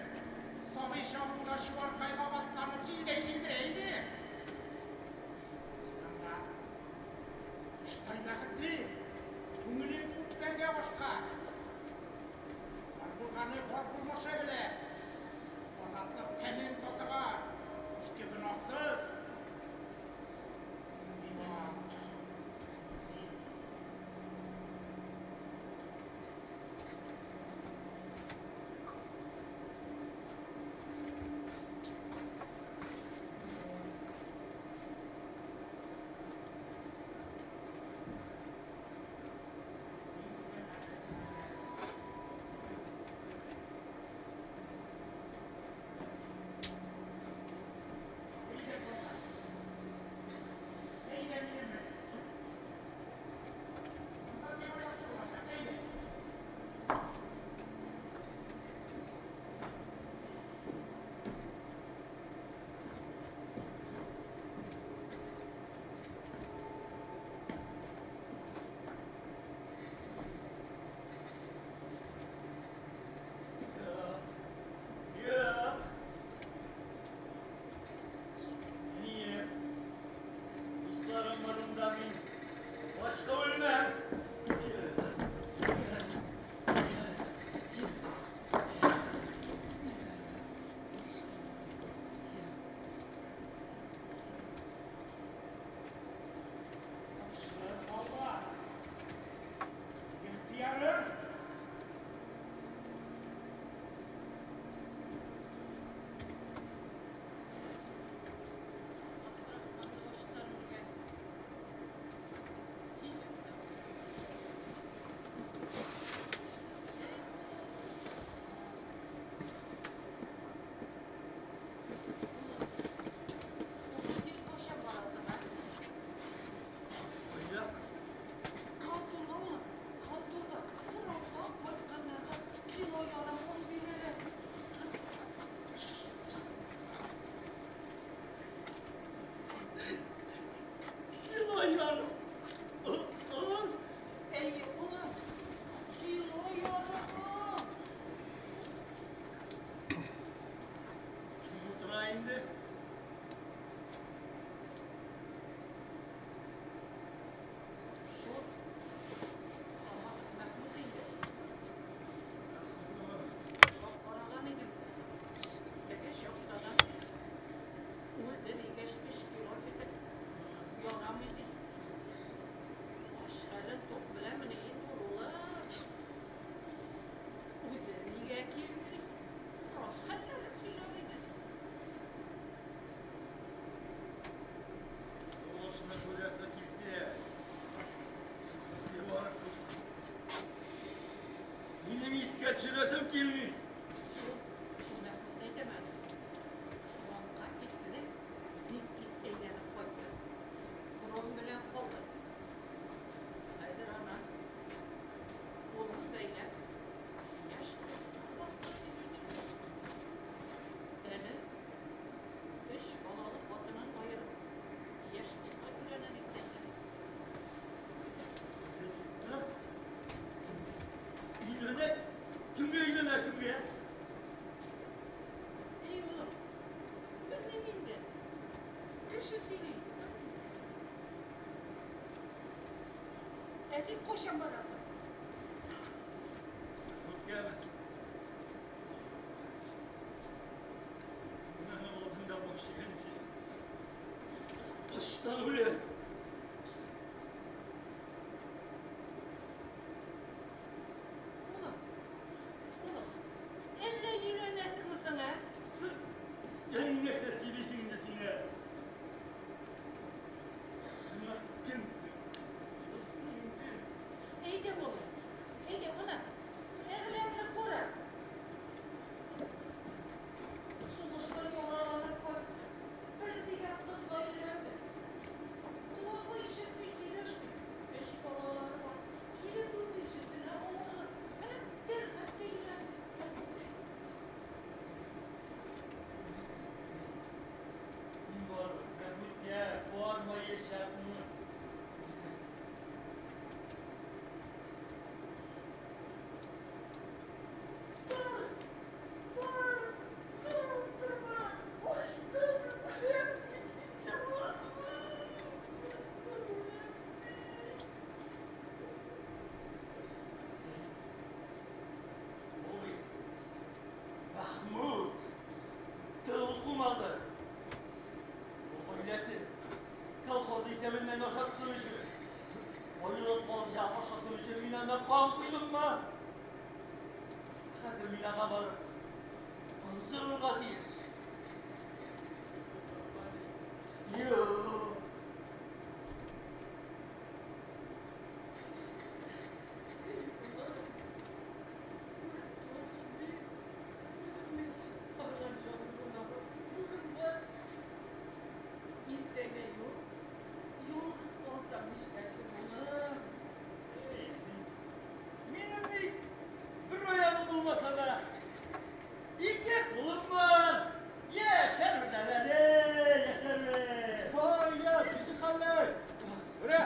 сабый чагыңда чуаркайга атланып җилдәй җилдерә идең. Син анда коштай бәхетле, күңелең күкләргә ашкан. Бар булганы бар булмышы белән азатлык тәмен татыган ике гөнаһсыз. Миңа син. Әйдә минем белән. Монда сиңа яхшы булачак, әйдә. Юк. Әнием, дусларым барында мин башка үлмәм. Яхшы солдат. Ихтыярың. Кайда? Конторга, улым, конторга. Фронттан кайтканнарга кило ярым он бирәләр. Кило ярым. Он? Әйе, улым, кило ярым он. Кем утыра инде? Шул Саматов Мәхмүт инде. Ә син кайчан барасың? Үпкәбез. Менә алдында баш игәнче. Ачтан үләм. Улым, улым, әллә өйләнәсеңме соң, ә? Әни нәрсә сөйлисең инде син, ә? Миңа кем булсын инде? Әйдә, улым, әйдә, кунак. Әгъләмне кара. Сугыштан яраланып кайтты. Бер дигән кызга өйләнде. Колагы ишетми, сөйләшми. Өч балалары бар. Кире дүртенчесенә авырлы. Менә Тәлгать тә өйләнде. Мин барыбер Мәхмүткә бармаячакмын. Тор, бар, тор, утырма. Ачтан үләм бит инде, улым. Ачтан үләм бит. Ул бит Мәхмүт тол калмады. Ул гаиләсе колхоз исәбеннән ашатсын өчен, айлык калҗа ашасын өчен мин анда кан койдыммы? Хәзер мин аңа барып он сорарга тиеш. Юк. Күреп торасың бит, үземнең чыкмаган җаным гына бар. Бүген бар, иртәгә юк. Ялгыз калсам нишләрсең, улым? Минем бит бер аягым булмаса да, ике кулым бар. Яшәрбез әле, әле, яшәрбез. Һай, Ильяс, ничек хәлләр? Менә,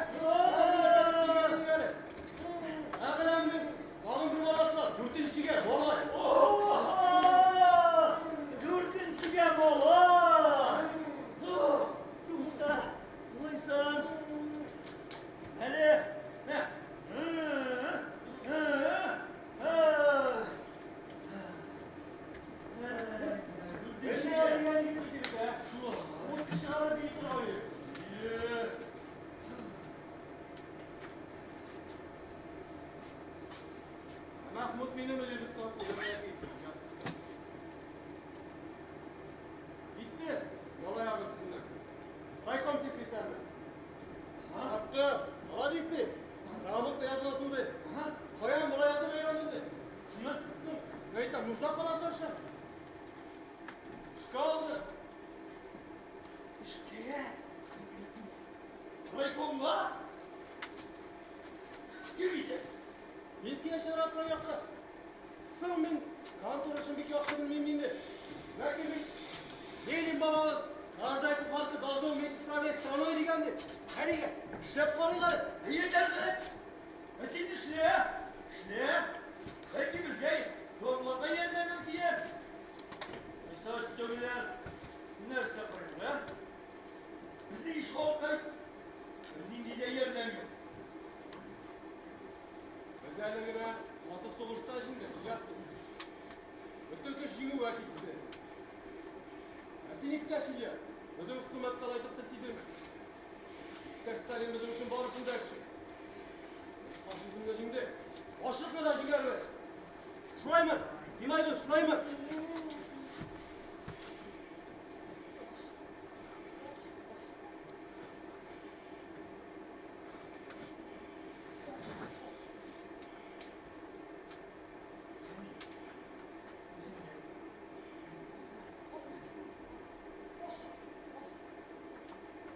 Әгъләмнең тагын бер баласы бар, дүртенчегә малай. Дүртенчегә малай. Тукта, булайсаң. Әле, мә. Дүртенчегә дигән егет килеп, ә? Ул чыгарып бии торган егет. Мәхмүт мине мөдир итеп Китте, малай агымсыннан. Райком секретарь. Тапты, молодец ди. Грамотно язылсын ди. Каян болай язып өйрәндең ди. Шуннан соң, әйтәм, нужда каласың. Эшкә алды. Эшкә? Райкомга? Кем итә? Пенсия чыгара торган якка. Соң мин контор эшен бик яхшы белмим инде. Ләкин бит Ленин бабабыз каждая кухарка должна уметь управлять страной дигән дип. Әнигә, эшләп карыйк әле. Әйе, Тәлгать. Ә син эшлә, эшлә. Бәлки безгә дорларга ярдәмең тияр. Мисал өстәүләр нәрсә карыйк, ә? Безнең иш халкы бернинди дә ярдәм юк. Без әле генә каты сугышта җиңдек, Ильяс дус. Бөтен көч җиңүгә китте. Ә син, иптәш Ильяс, безнең хөкүмәткә алай итеп тел тидермә. Иптәш Сталин безнең өчен барысын да эшли. Без фашизмны җиңдек. Ачлыкны да җиңәрбез. Шулаймы? Димай дус, шулаймы?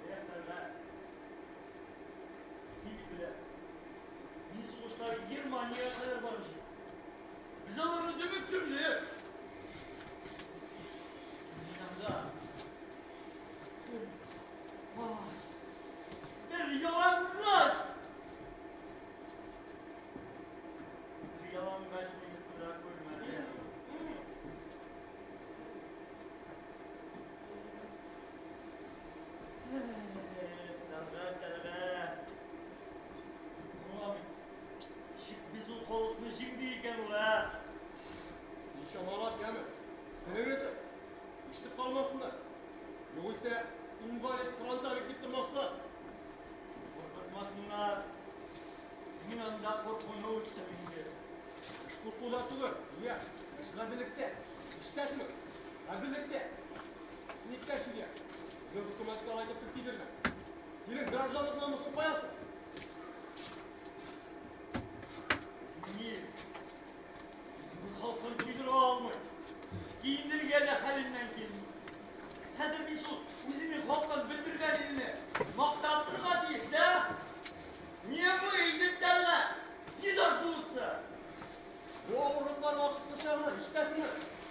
Эх, Тәлгать. Син бит беләсең. Мин сугышта Германиягә кадәр барып җиттем. Без аларны дөмектердек. алмасыннар. Югыйсә, инвалид, фронтовик дип тормаслар. Куркытмасыннар. Мин анда куркуны үттем инде. Эш куркуда түгел, Илья. Эш гаделлектә. Ишетәсеңме? Гаделлектә. Син иптәш Илья. Безнең хөкүмәткә алай дип тел тидермә. Синең гражданлык намусың кая соң? Безнең ил, үзенең халкын туйдыра алмый. Киендерергә дә хәленнән килми. Хәзер мин шул үзенең халкын бетердергән илне мактап торырга тиеш, да? Не выйдет, Тәлгать, не дождутся. Бу авырлыклар вакытлыча гына, ишетәсеңме?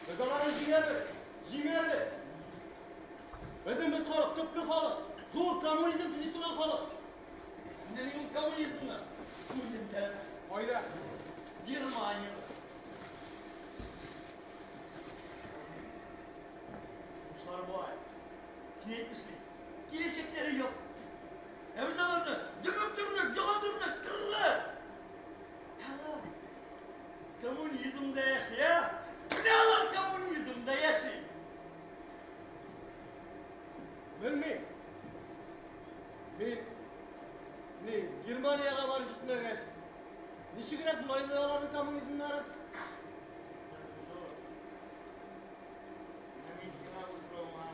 Без аларны җиңәбез, җиңәбез. Безнең бит халык, төпле халык, зур коммунизм төзи торган халык. Менә мин ул коммунизмны күрдем, Тәлгать. Кайда? Германиядә. Руслар бай. Син әйтмешли, киләчәкләре юк. Ә без аларны дөмектердек, ягындырдык, кырдык. Алар коммунизмда яши, ә? Менә алар коммунизмда яши. Белмим. Мин ни, Германиягә барып җитмәгәч, ничегрәк була инде аларның коммунизмнары? Дус, менә мин сиңа бу соравыңа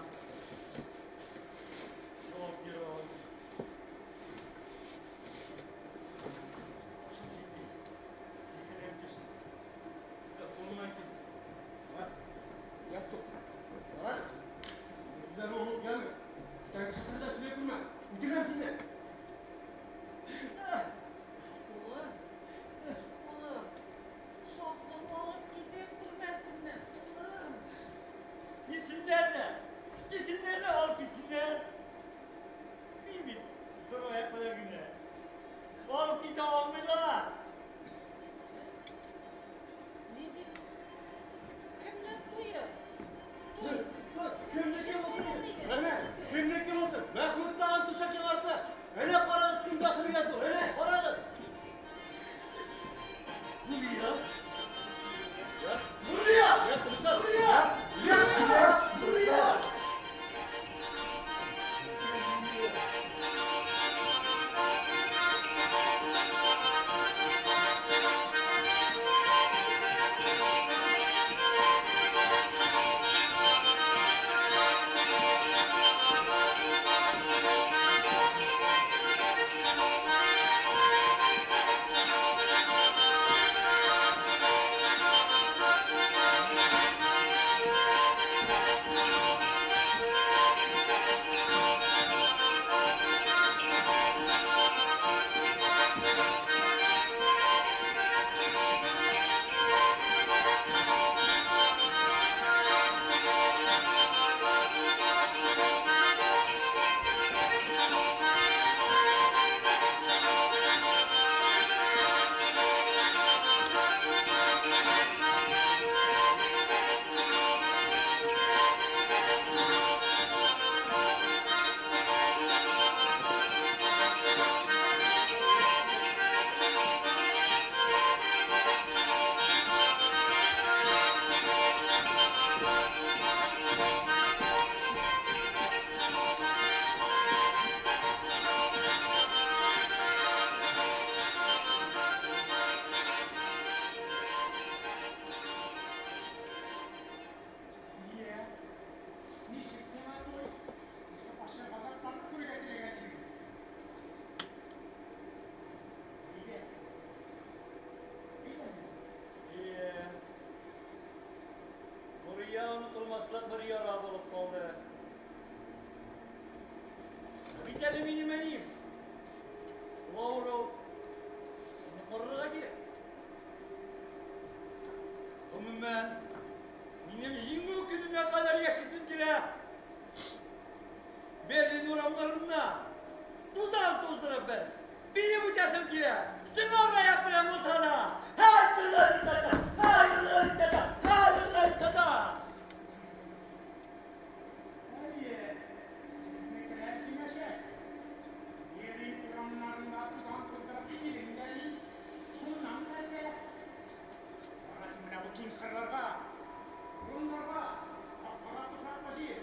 җавап бирә алмыйм. Башым җитми, зиһенем көчсез. Ә кулымнан килсә. Давай, яз туксан. Давай. Сүзләрне онытып gelme. Бүтән кеше телендә сөйли күрмә. Үтерәм сине. Улым, улым, салкын алып китә күрмәсеннәр, улым. Китсеннәр дә, китсеннәр дә алып китсеннәр. Мин бит бер аяк белән генә. Алып китә алмыйлар. Ни дип? Кемнең туе? Туй. Кемнеке булсын? Әнә, кемнеке булсын? Мәхмүт тагын түшәк яңартты. Әнә карагыз, кем бәхетгә тур. Әнә, карагыз. Нурия. Яз. Нурия! Яз, тынычлан. Нурия! Яз, яз, Нурия! Йә, ничек сиңа туй? Шушы ачы газапларны күрергә теләгән идең. Әйдә. Әйдә. Ие. Нурия онытылмаслык бер яра булып калды. Ә бит әле минем әнием. Ул авыру. Аны карарга кирәк. Гомумән, минем җиңү көненә кадәр яшисем килә. Берлин урамнарында тузан туздырып бер биеп үтәсем килә. Сыңар аяк белән булса да. Әйе, сезнекеләр җиңәчәк. Берлин урамнарында тузан туздырып биең дә бит. Шуннан нәрсә? Барасың менә бу киң кырларга, урыннарга, кара туфраклы җир.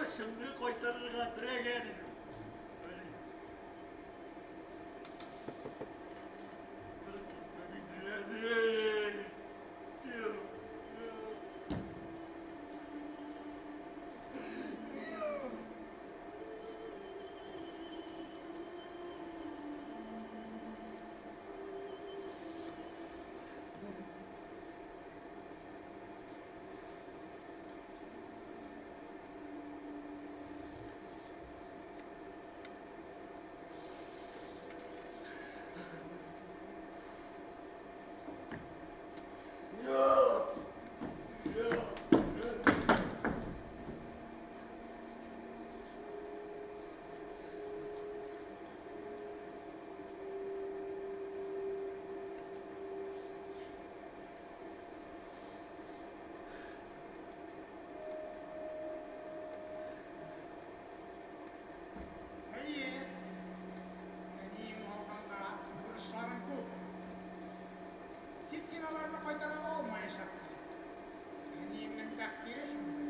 Бурычыңны кайтарырга теләгән идем. Әйе, әниең алганда бурычларың күп. Тик син аларны кайтара алмаячаксың. Әниеңнең тәкъдире шундый.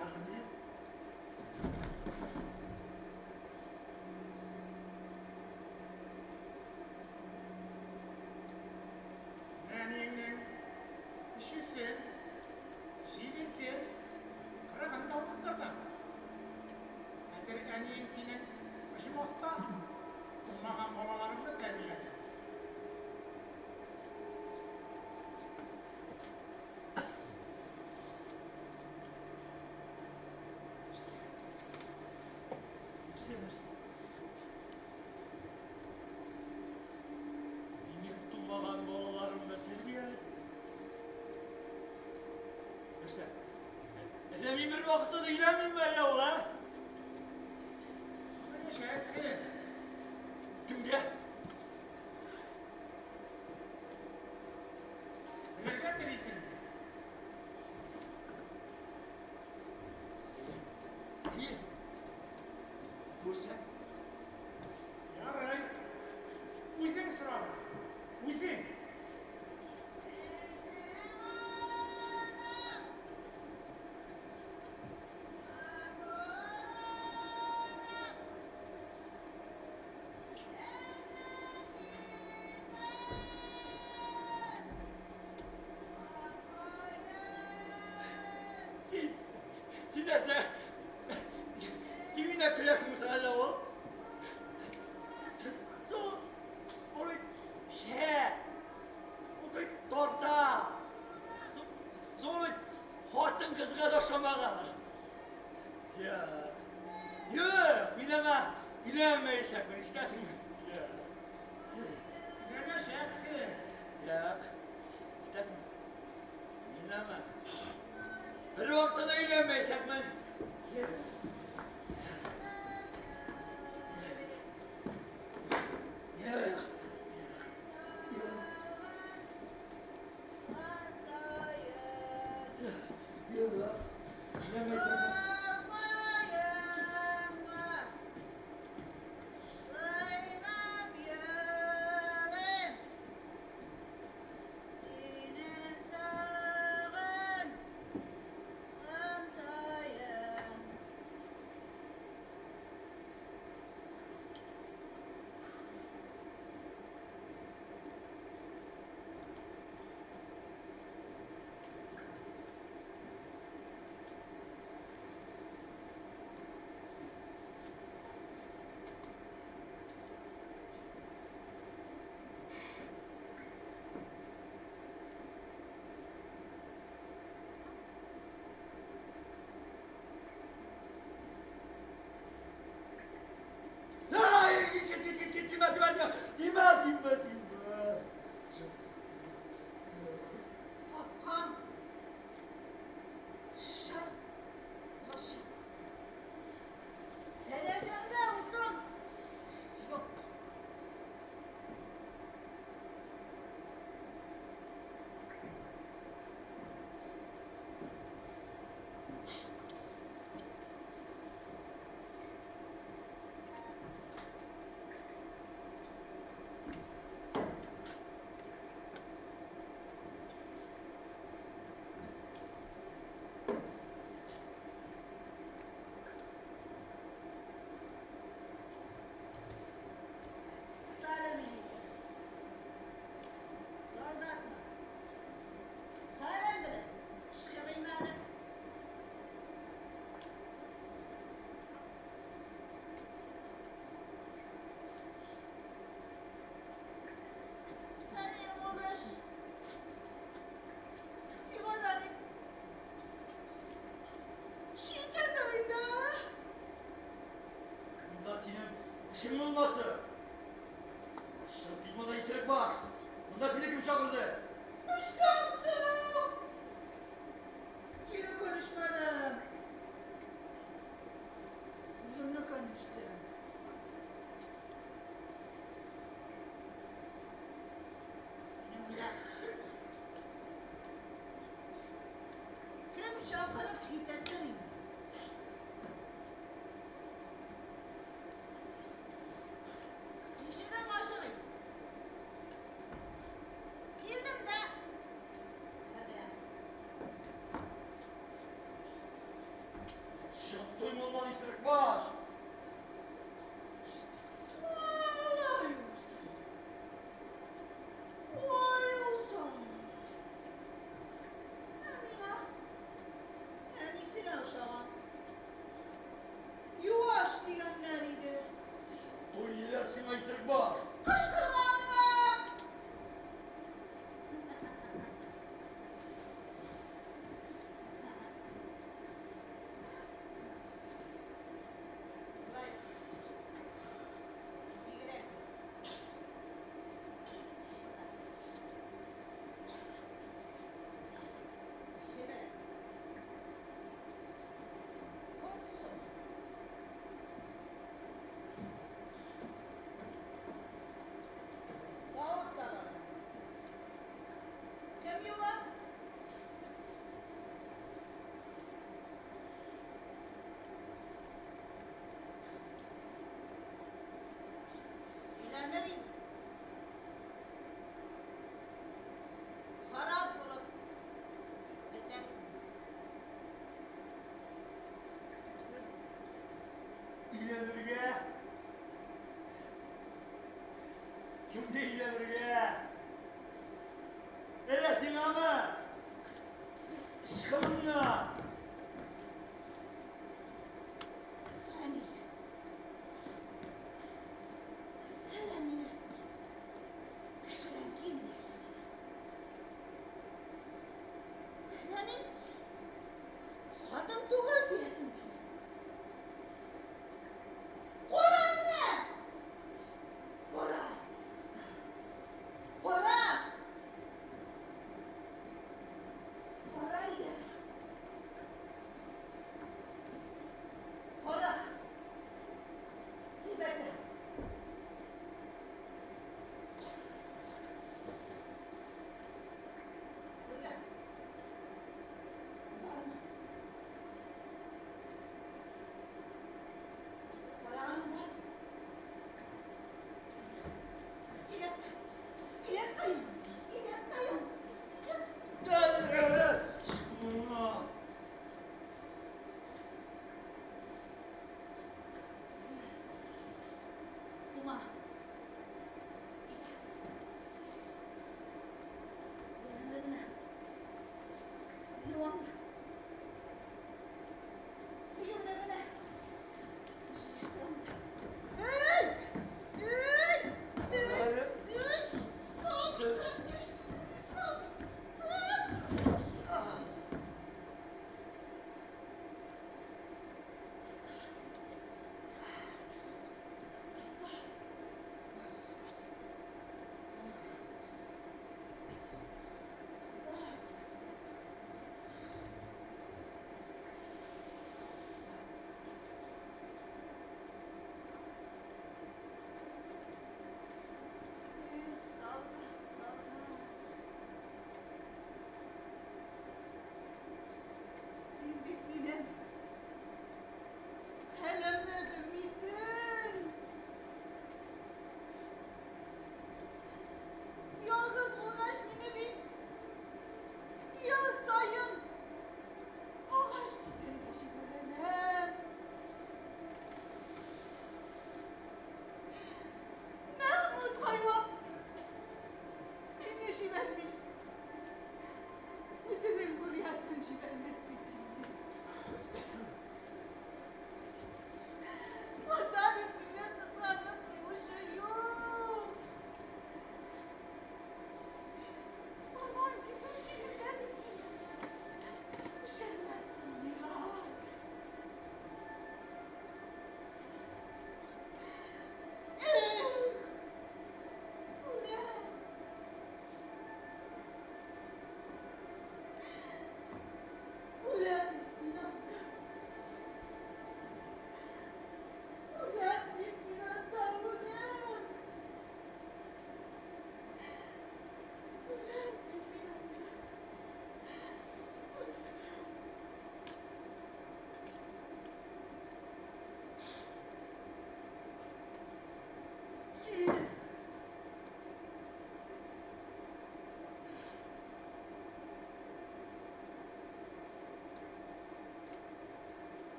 Ягъни? Әниеңнең өчесен, җидесен, кырыгын да уздырдың. Хәзер әниең синең оҗмахта тумаган балаларыңны тәрбияләде. Нәрсә, нәрсә? Минем тумаган балаларымны тәрбияле. Нәрсә? Әллә мин бер вакытта да өйләнмим әллә ул, а? Өйләнәчәксең. Кемгә? Белергә телисеңме? Әйе. Күрсәт. Ярый. Үзең сорабыз. Үзең. Син, син нәрсә? Син миннән көләсеңме соң әллә ул? Соң, ул бит шә, ул бит тарта. Соң ул бит хатын-кызга да ошамаган. Юк, юк, мин аңа өйләнмәячәкмен, ишетәсеңме? Юк. Өйләнәчәксең. Юк, ишетәсеңме? Мин аңа бер вакытта да өйләнмәячәкмен. Юк. Юк. Юк. Өйләнмәячәкмен. Ay, тимә, тимә, тимә, тимә, тимә, тимә. Капкан шыр ачык. Тәрәзәңдә утын юк. баласы! Чыгып кит моннан, исерек баш! Монда сине кем чакырды? Эштән соң! Кире көлешмәдем. Үземнекен эчтем. Мине монда кем чакырып китәсең инде? Ишегем ачык иде. Килдем дә. Чыгып туй моннан, исерек баш! Алай Ой, усал. Ә миңа әнисенә охшаган. Юаш дигәннәр иде. Туй диләр сиңа, исерек баш! Кычкырма миңа! Болай бигрәк. Чибәр. Күп соң. Савыт-сабаны. Кем юа? Өйләнер идем. Харап булып бетәсең. Өйләнергә? Кемгә өйләнергә? Әллә сиңамы? Чык моннан! Әни. Әллә мине кешедән ким диясең? Әллә мин хатын түгел диясең? Кара менә! Кара! Кара! Кара иләр.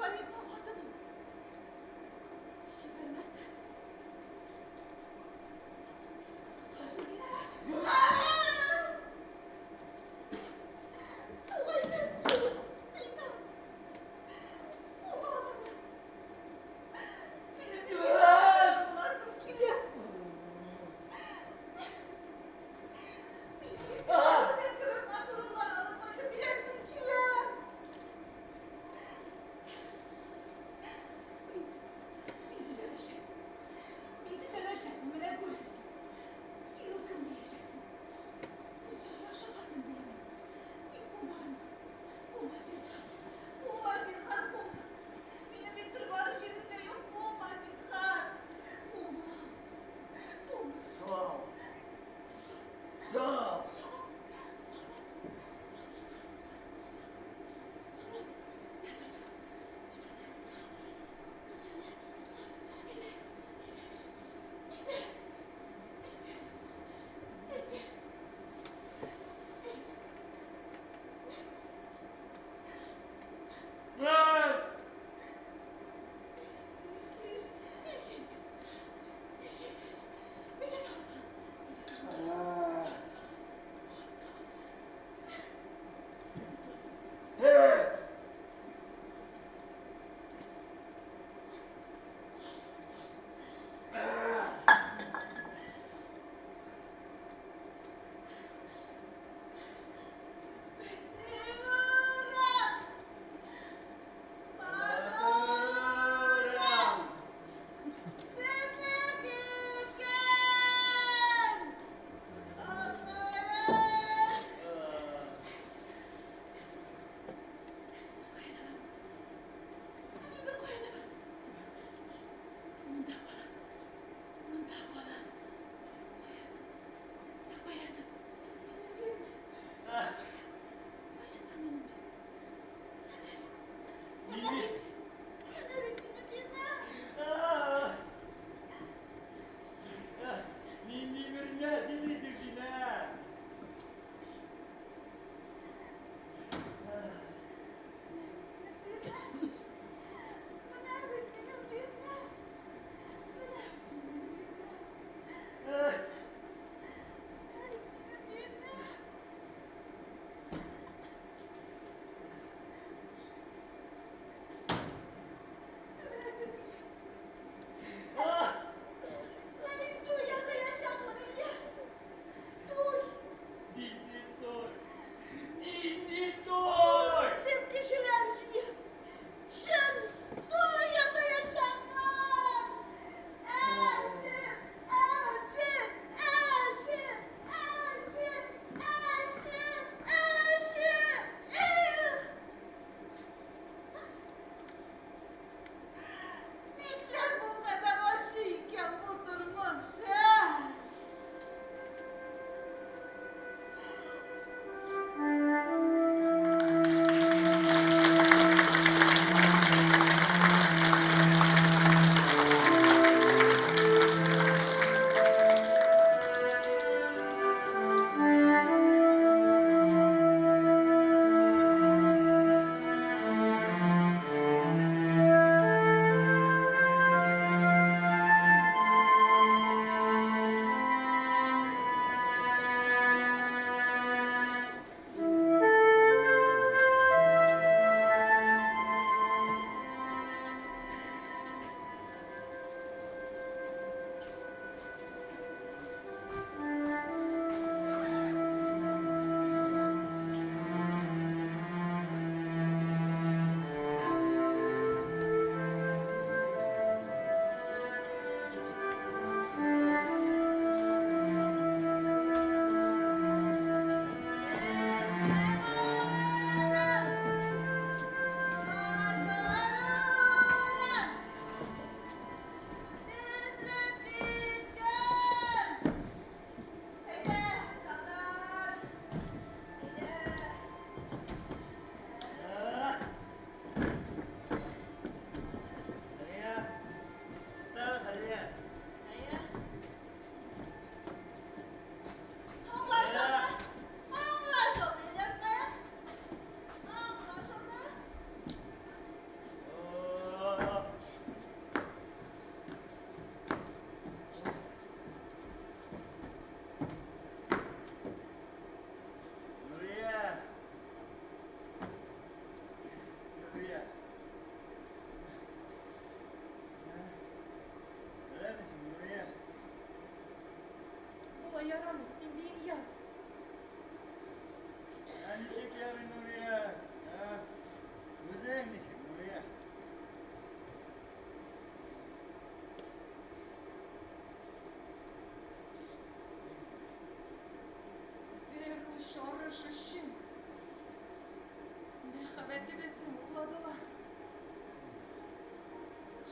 Фәритнең хатынын җибәрмәсләр. Менә күрерсең. Син үкенмәячәксең. Мин сиңа яхшы хатын булырмын. Тик кума аны. Кума, зинһар. Кума, зинһар, кума. Минем бит бер барыр җирем дә юк. Кума, зинһар. Кума. Кума. Сал. Сал. Нинди бирнә сөйлисең син, ә?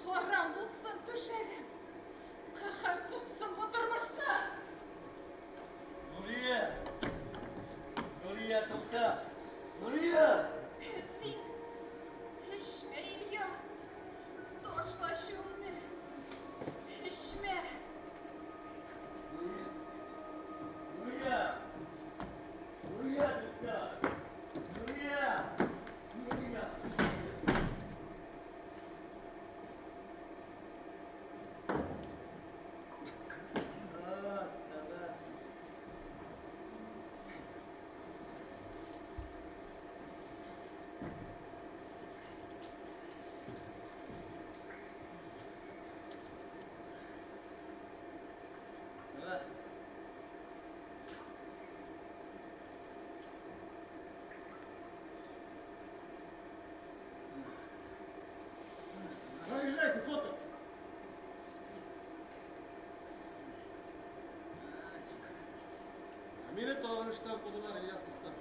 Харам булсын түшәгем. Каһәр суксын бу тормышны! Нурия! Нурия, тукта! Нурия! Син эчмә, Ильяс. Ташла чүңне. Эчмә. Нурия! Нурия! Нурия, тукта! Нурия! Нурия! Заезжай, пехота! Мине тагын эштән кудылар, Ильяс уста.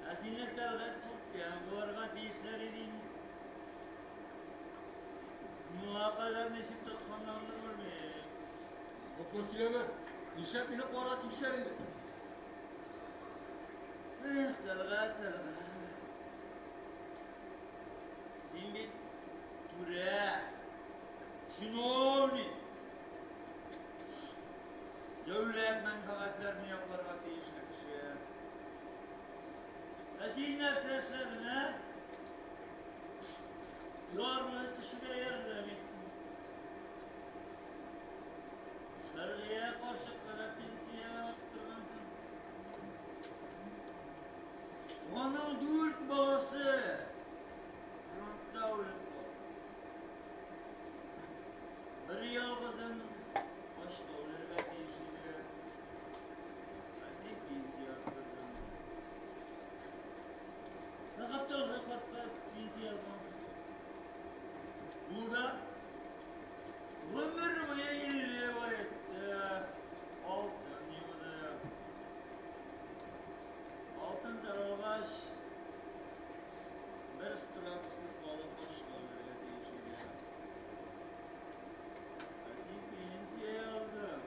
Ә сине Тәлгать күптән куарга тиешләр иде инде. Моңа кадәр ничек тотканнардыр белмим. Юкны сөйләмә. Нишләп мине куарга тиешләр инде? Эх, Тәлгать, Тәлгать. Син бит түрә, чиновник. Дәүләт мәнфәгатьләрен якларга тиешле кеше. Ә син нәрсә эшләдең, ә? Ярлы кешегә ярдәм иттең. Шәргыя карчыкка да пенсия арттыргансың. Аның дүрт баласы фронтта үлеп калды. Бер ялгызын ачка үләргә тиеш иде. Ә син пенсия арттырдың. Ә Гапталга картка пенсия язгансың. Ул да гомер буе илле баетты, алтын юды. Алтын таралгач, бер справкасыз калып ачка үләргә тиеш иде. Ә син пенсия яздың.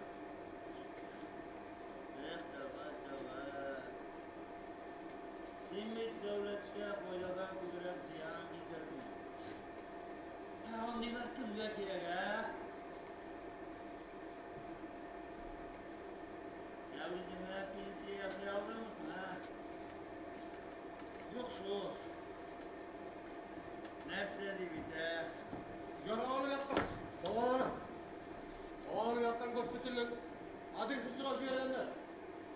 Эх, Тәлгать, Тәлгать. Син бит дәүләткә файдадан күбрәк зыян китердең. Ә андыйлар кемгә кирәк, ә? Ә үзеңә пенсия ясый алдыңмы соң, ә? Юк шул. Нәрсә дип әйтә? Яраланып яткан, дәваланып. Дәваланып яткан госпитальнең адресын сорап җибәргәннәр.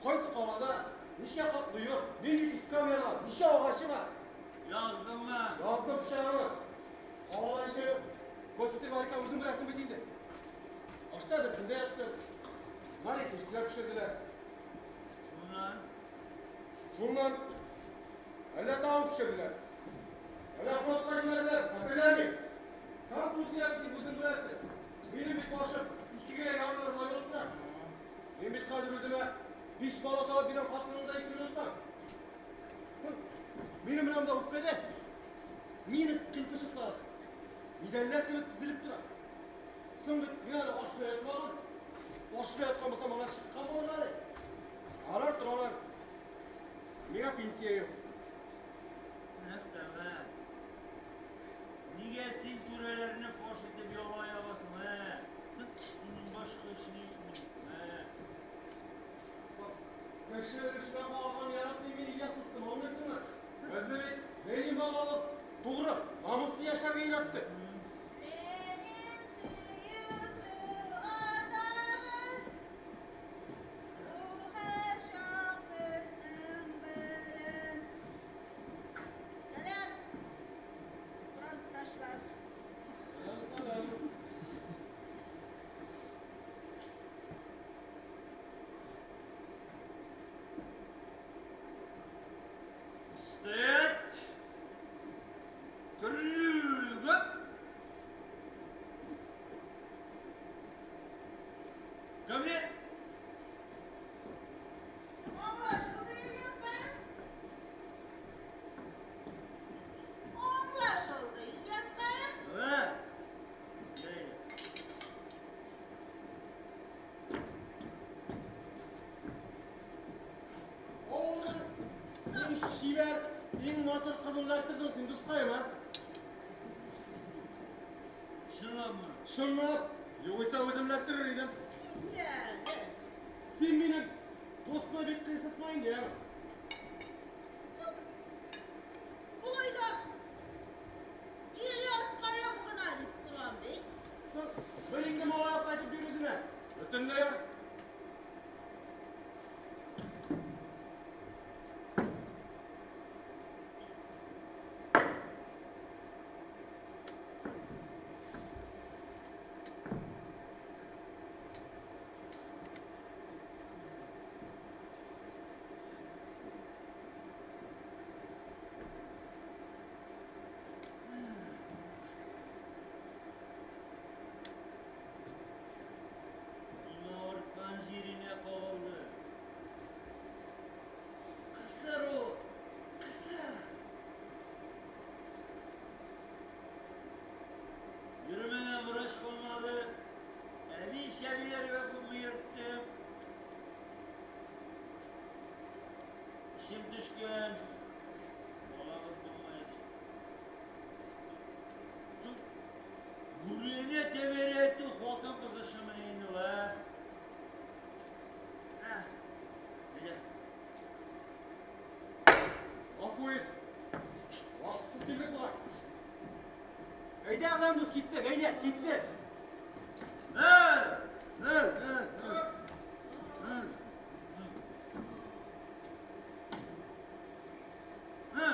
Кайсы калада, ничә катлы йорт, нинди эскәмияләр, ничә агачы бар? Яздыңмы? Яздым пычагыма. Калада ничә госпиталь бар икән, үзең беләсең бит инде. Башта берсендә яттым. Аннан икенчесенә күчерделәр. Шуннан? Шуннан әллә тагын күчерделәр. Әллә фронтка җибәрделәр, хәтерләмим. Контузия бит, үзең беләсең. Минем бит башым икегә ярылырдай булып тора. Мин бит хәзер үземә биш бала табып биргән хатынның да исемен онытам. Минем менә монда үпкәдә мина кыйпылчыклары медальләр кебек тезелеп тора. Соң бит мин әле ашмый ятмадым. Ашмый яткан булсам, алар чыккан булырлар әле. Алар торалар. Миңа пенсия юк. Әфтәмә. Нигә син түрәләрне фаш итеп яла ягасың, ә? Соң синең башка эшең юкмыни, ә? Соң, кеше эшенә кагылган яратмый мин, Ильяс дустым, аңлыйсыңмы? Безне бит Ленин бабабыз тугры, намуслы яшәргә өйрәтте. Ленин сөекле атабыз, ул һәрчак безнең белән. Сәлам, фронтташлар. Сәлам, сәлам. Стоять! Кругом! Иң чибәр, иң матур кызын эләктердең син, дускаем, а? Чынлапмы? Чынлап. Югыйсә үзем эләктерер идем. Кит әле. Син минем дусны бик кыерсытма инде, яме. Соң, болай да Ильяскаем гына дип торам бит. Соң, бер инде малай алып кайтып бир үзенә. Бөтенләй Иң авырткан җиренә кагылды. Кысыр ул, кыса. Йөрмәгән врач калмады. Әби чәбиләргә күпме йөрттем. Эчем төшкән. Балабыз булмаячак. Бүрене тәгәрәтү хатын-кыз эшемени инде ул, ә? Ә, әйдә. Гафу ит. Вакытсыз килдек бугай. Әйдә, Әгъләм дус, киттек, әйдә, киттек. Ә, ә, ә, ә. Ә. Ә.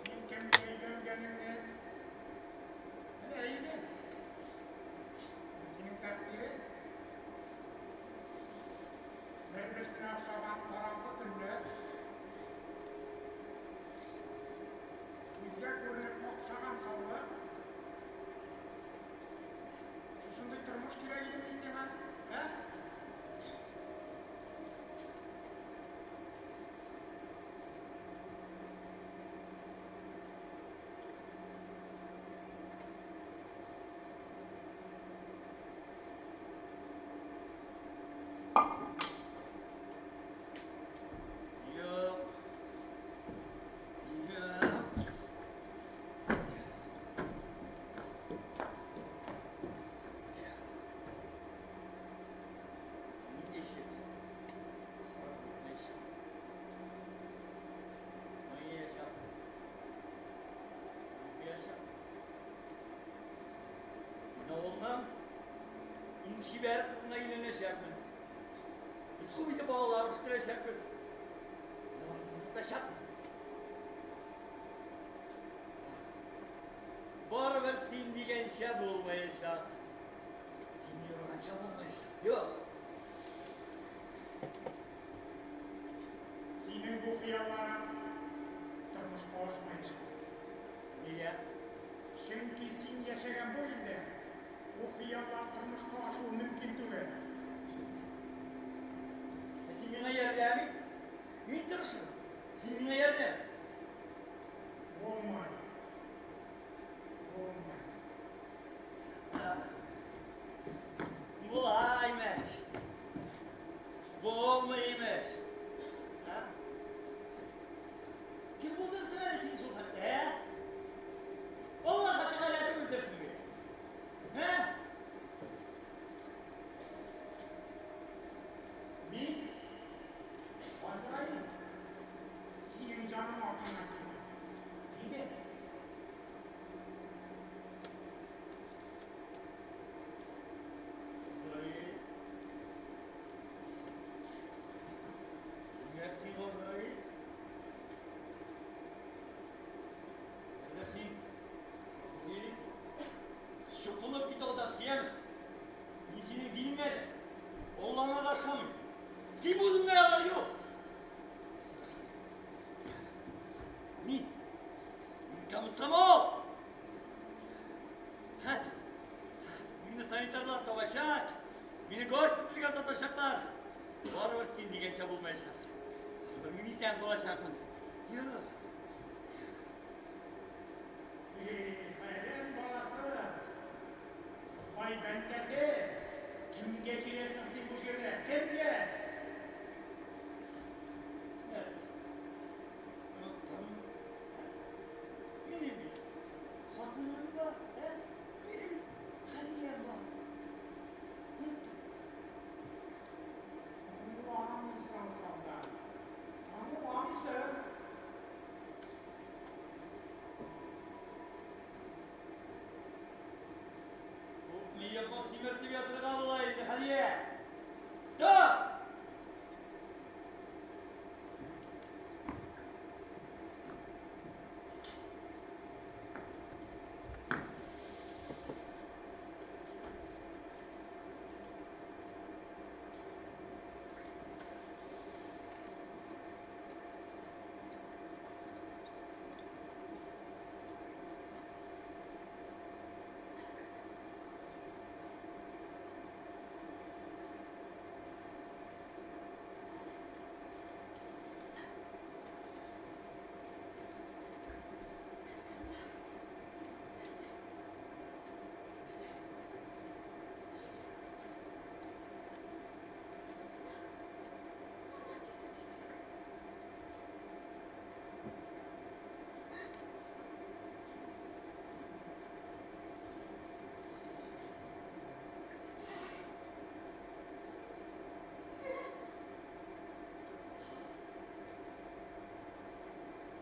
Син кемгә өйләнгәнеңне белә идең. Бу синең тәкъдирең. Бер-берсенә охшаган караңгы төннәр, күзгә күренеп какшаган саулык. Шушындый тормыш кирәк идемени сиңа, ә? Юк. Юк. Мин эчеп, харап итмәячәкмен. Уйнаячакмын. Укыячакмын. Мин авылның иң чибәр кызына өйләнәчәкмен. Без күп итеп балалар үстерәчәкбез. Аларны яратачакмын. Барыбер син дигәнчә булмаячак. Син юраганча булмаячак. Юк. Синең бу хыялларың тормышка ашмаячак. Нигә? Чөнки син яшәгән бу илдә бу хыяллар тормышка ашуы мөмкин түгел. Ә син миңа ярдәм ит. Мин тырышырмын. Син миңа ярдәм ит. Булмый. Булмый. Була, имеш. Булмый, имеш. А? Кем булдың соң әле син шул хәтле, ә? Аллаһы Тәгалә түгелдерсең бит. Ә? Мин, Газраил, синең җаның артыннан килдем. Нигә? Газраил. Димәк, син Газраил? Әллә син, Газраил, чукынып кит алдакчы, яме? Мин синең динеңә дә, Аллаңа да ышанмыйм. Син бу дөньяда юк. Мин, мин комсомол! Мине госпитальгә озатачаклар. Барыбер син дигәнчә булмаячак. Барыбер мин исән калачакмын. Юк. Эй, адәм баласы! Һай, бәндәсе! Кемгә кирәксең син бу җирдә? Кемгә? Нәрсә? Оныттым. Минем бит хатыным бар, ә? Минем бит Хәниям бар. Оныттым. Аңламыйсың, солдат. Аңламыйсың. Күпме йокы симертеп ятырга була инде, Хәния? Тор!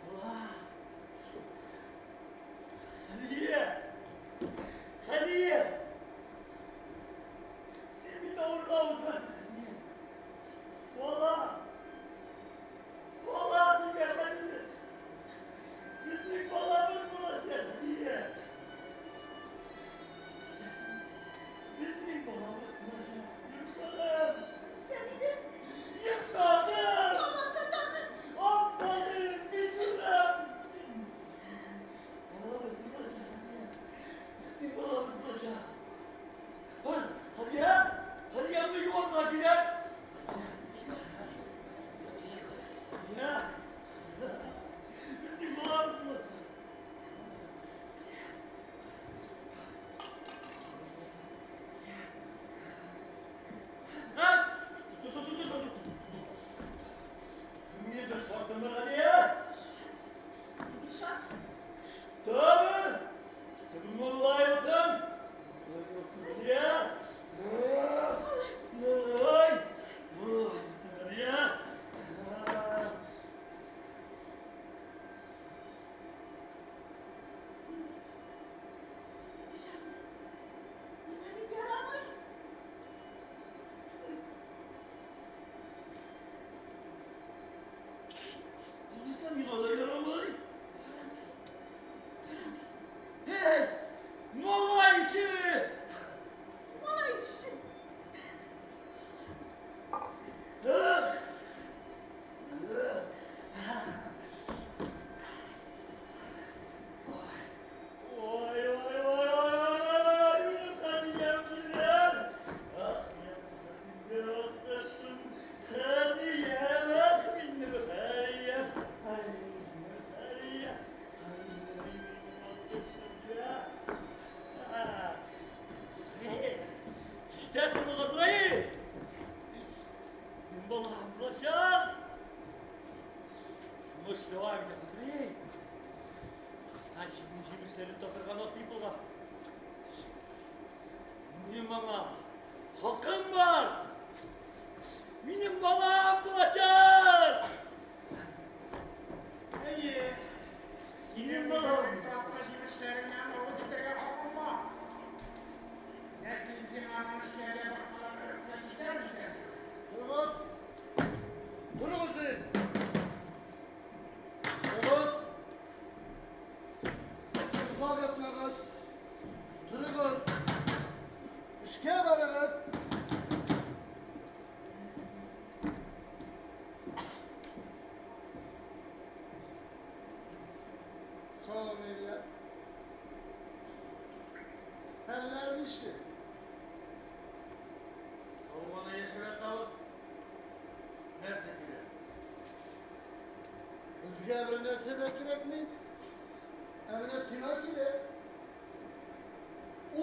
Була! Хәния! Хәния! Син бит авырга узгансың, Хәния. Бала! Бала дигән Хәния! Безнең балабыз булачак, Хәния! Безнең балабыз булачак. Йомшагым! Исән идем. Йомшагым! Кабатла тагын. Аппагым, бичурам! Син, балабыз булачак, Хәния. Безнең балабыз булачак. Ой, Хәния! Хәниямне юарга кирәк! Хәния! Безнең балабыз булачак. Минем бер шартым бар, Хәния! Нинди шарт? Чтобы, чтобы малай булсын! Малай булсын, Хәния! Малай! Малай булсын, Хәния! Нинди шарт? Миңа бит ярамый. Син. Алайса миңа да ярамый. Эй, малай ише! Малай ише. Ах! Ой, ой, ой, ой, ой, ой, минем Хәниям килгән! Ах, минем кошым, Хәниям, ах, минем Хәниям, ай, минем Хәниям, ай, минем кошым, я. Газраил, ишетәсеңме, Газраил? Минем балам булачак. Сугыш дәвам итә, Газраил. Ә җиңү җимешләрен татырга насыйп булган. Минем аңа хакым бар. Минем балам булачак. Әйе. Синең балаң. Татлы җимешләреннән авыз итәргә хакың бар. Ләкин сиңа аны эшләргә башкалар рөхсәт итәр микән? Торыгыз! Торыгыз дим! Торыгыз! Йоклап ятмагыз! Торыгыз! Эшкә барыгыз! Салам, Илья. Хәлләр ничек? Безгә бер нәрсә дә кирәкми. Ә менә сиңа кирәк.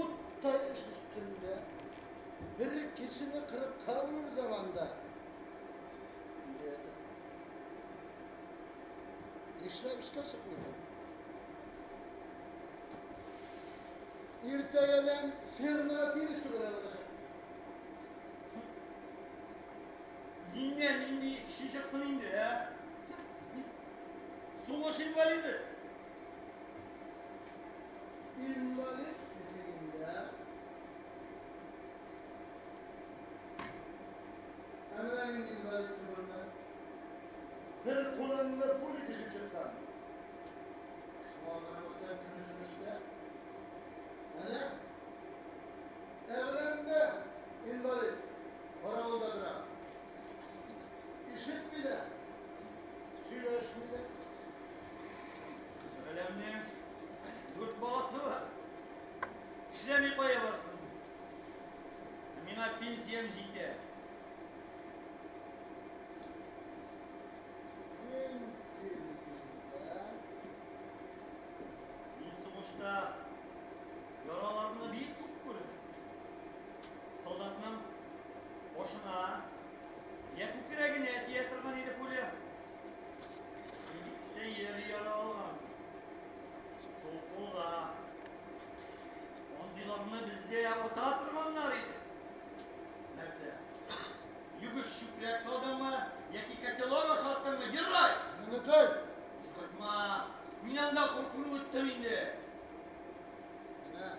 Уттай эш өстендә. Бер кешене кырыкка бүлер заманда. Өйдә ятасың. Нишләп эшкә чыкмыйсың? Иртәгәдән фермага тирес түгәргә барачак. Миннән нинди эшче чыксын инде, ә? Сугыш инвалиды. Инвалид дигәндә Ә менә мин инвалид түгелме? Бер кулыңны пуля тишеп чыккан. Шуңа карамастан көне-төн эштә. Әнә, Әгъләм дә инвалид, каравылда тора. Ишетми дә, сөйләшми дә. Әгъләмнең дүрт баласы бар. Эшләми кая барсын? Ә миңа пенсиям җитә. Мин сугышта яраларны бик күп күрдем. Солдатның башына я күкрәгенә тия торган иде пуля. Син бик сәер яра алгансың. Сул кулга. Андыйларны бездә ата торганнар иде. Нәрсә? Югыш чүпрәк салдыңмы яки котелок ашаттыңмы, герой? Җаныкай! Куркытма! Мин анда куркуны үттем инде. Менә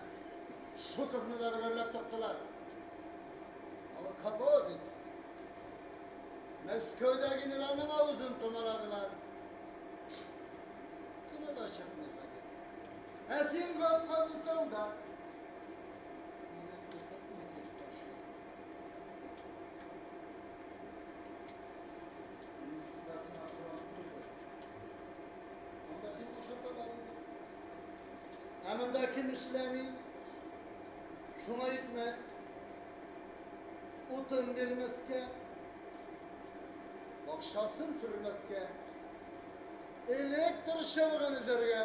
Шуковны да бөгәрләп таптылар. Полководец. Мәскәүдә генералның авызын томаладылар. Теле дә чыкмый хәзер. Ә син капкалыйсың да. Сине кысып үсеп ташлый. Минск сиңа фронт түгел. Анда сине ашаталар иде. Ә монда кем эшләми? Шуңа икмәк, утын бирмәскә, бакчасын сөрмәскә, электр чыбыгын өзәргә.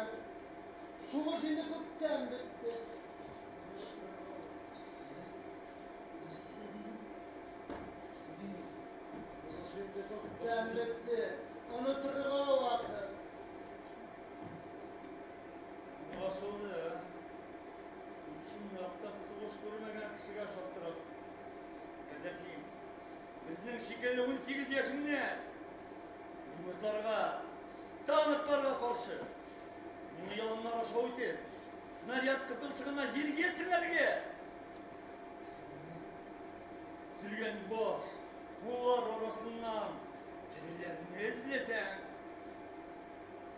Сугыш инде күптән бетте. Сугыш инде күптән бетте. Онытырга вакыт. Аңлашылды. Син чынлап та сугыш күрмәгән кешегә ошап торасың. Әгәр дә син безнең шикелле 18 яшеңдә пулеметларга, танкларга каршы мине яланнар аша үтеп, снаряд кыпылчыгына җиргә сеңәргә, өзелгән баш, куллар арасыннан тереләрне эзләсәң,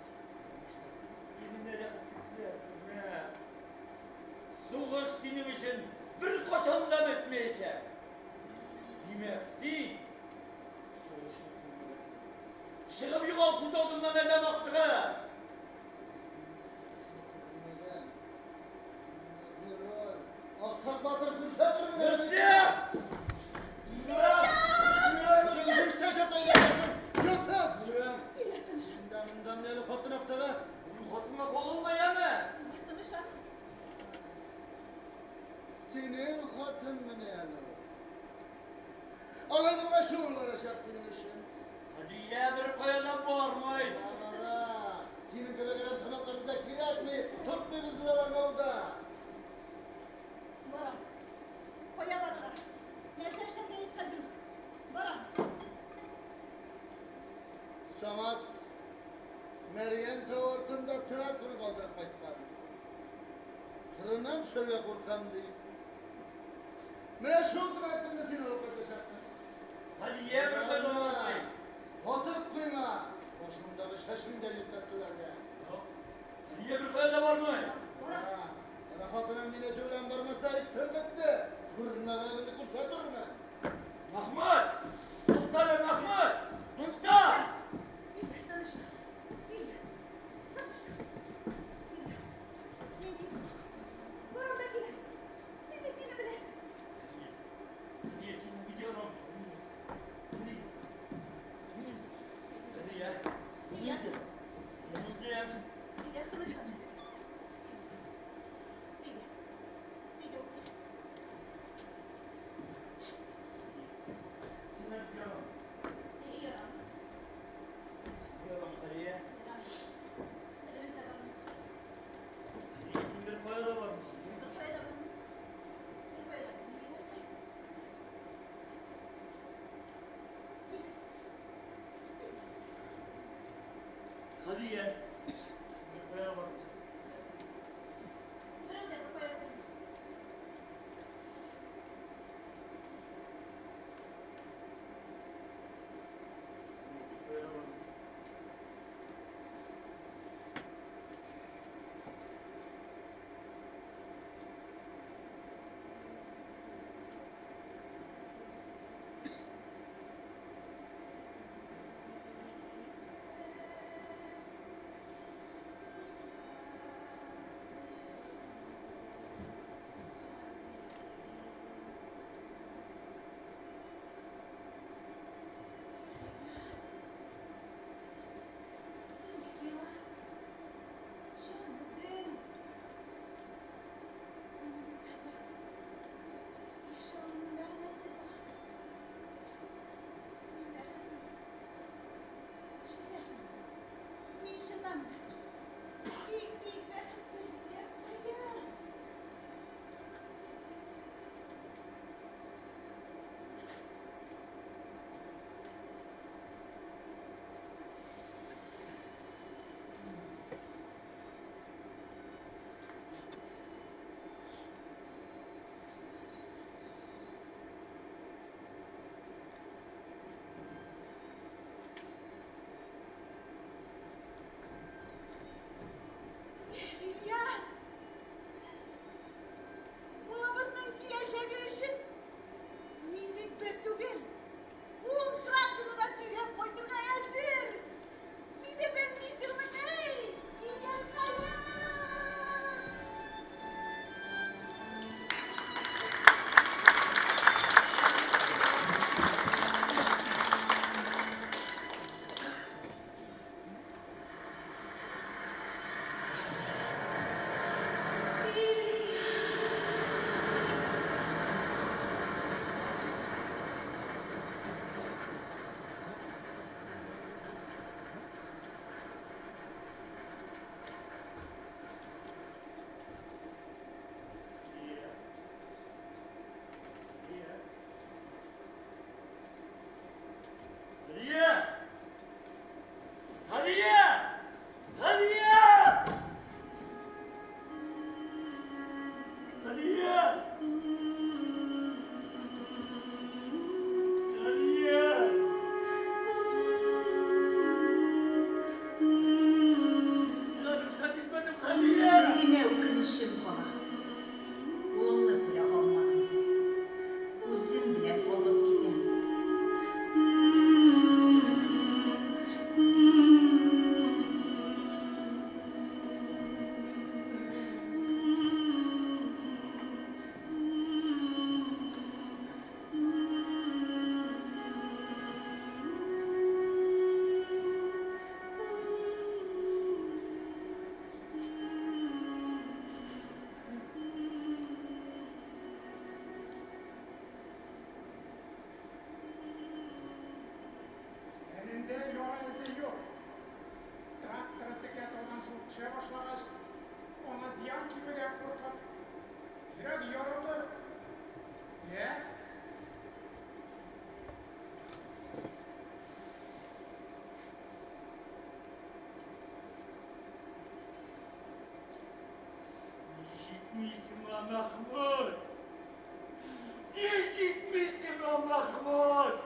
син бу тормышта күп генә рәхәтлекләр күрмә. Сугыш синең өчен беркайчан да бетмәячәк. Димәк, син сугышны күрмәгәнсең. Чыгып югал күз алдымнан, адәм актыгы! Аксак батыр күрсәтер менә. Нәрсә? Хатынга кагылма, яме! Синең хатын менә әле ул. Алай булгач, ул барачак синең өчен. Һадия беркая да бармый. Бара. Синең кебек адәм сымаклар безгә кирәкми. Тотмыйбыз без аларны авылда. Барам. Кая барырга? Нәрсә эшләргә әйт хәзер үк. Барам. Самат Мәргән тау артында тракторын калдырып кайткан. Кырыннан төшәргә куркам, ди. Менә шул тракторны син алып кайтачаксың. Һадия беркая да бармый. Атып куйма, башыңдагы чәчең дә җитмәс түләргә. Юк, Һадия беркая да бармый. Менә хатының мине белән бармаса, әйттем бетте. Күрмәгәнеңне күрсәтермен. Мәхмүт! Туктале, Мәхмүт! Тукта! Ильяс, тынычлан. Ильяс, тынычлан. Ильяс, мин тиз барам да киләм. Син бит мине беләсең. Һадия, син бит ярамый. Һадия. Һадия. Ильяс. Һадия, син бит кая бармыйсың? Берәү дә беркая керми. Син бит кая бармыйсың? Син бит миңа җан идең. Минем бит хәзер яшәвемнең мәгънәсе бар. Мин бәхетле. Ишетәсеңме? Мин чыннан да бик-бик бәхетле, Ильяскаем. Ильяс! Балабызның киләчәге өчен мин бит бер түгел, ун тракторны да сөйрәп кайтырга әзер! Мине белмисеңмени, Ильяскаем? Һадия. Һадия. Һадия! Һадия! Һадия! Һадия! Һадия! Мин сиңа рөхсәт итмәдем, Һадия! Бер генә үкенечем кала. Улыңны күрә алмадым. Үзем белән алып китәм. Тәнендә яра эзе юк. Тракторы текә таудан шуып төшә башлагач, аңа зыян килүдән куркып, йөрәге ярылды. Йә? Ни җитми сиңа, Мәхмүт? Ни җитми сиңа, Мәхмүт?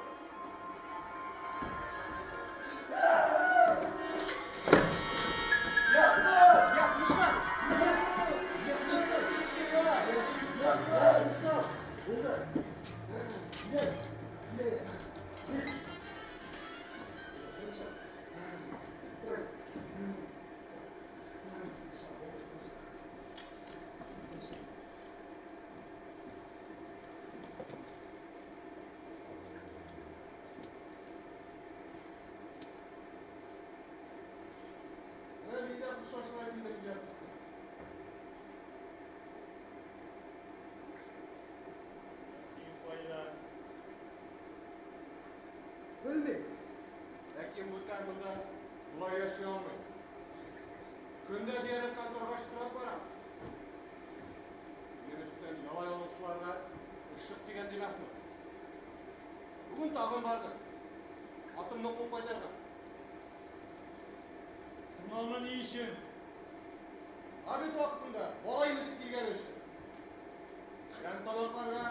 Менә нидә куша шулай дидер Ильяс дустым. Син кайда? Белмим. Ләкин бүтән монда болай яши алмыйм. Көндә диярлек конторга сорап барам. Минем өстән яла ягучыларга ышык тигән ди Мәхмүт. Бүген тагын бардым. Атымны куып кайтарган. Син Соң аны ни өчен? Обед вакытында бала имезеп килгәне өчен. Әрәмтамакларга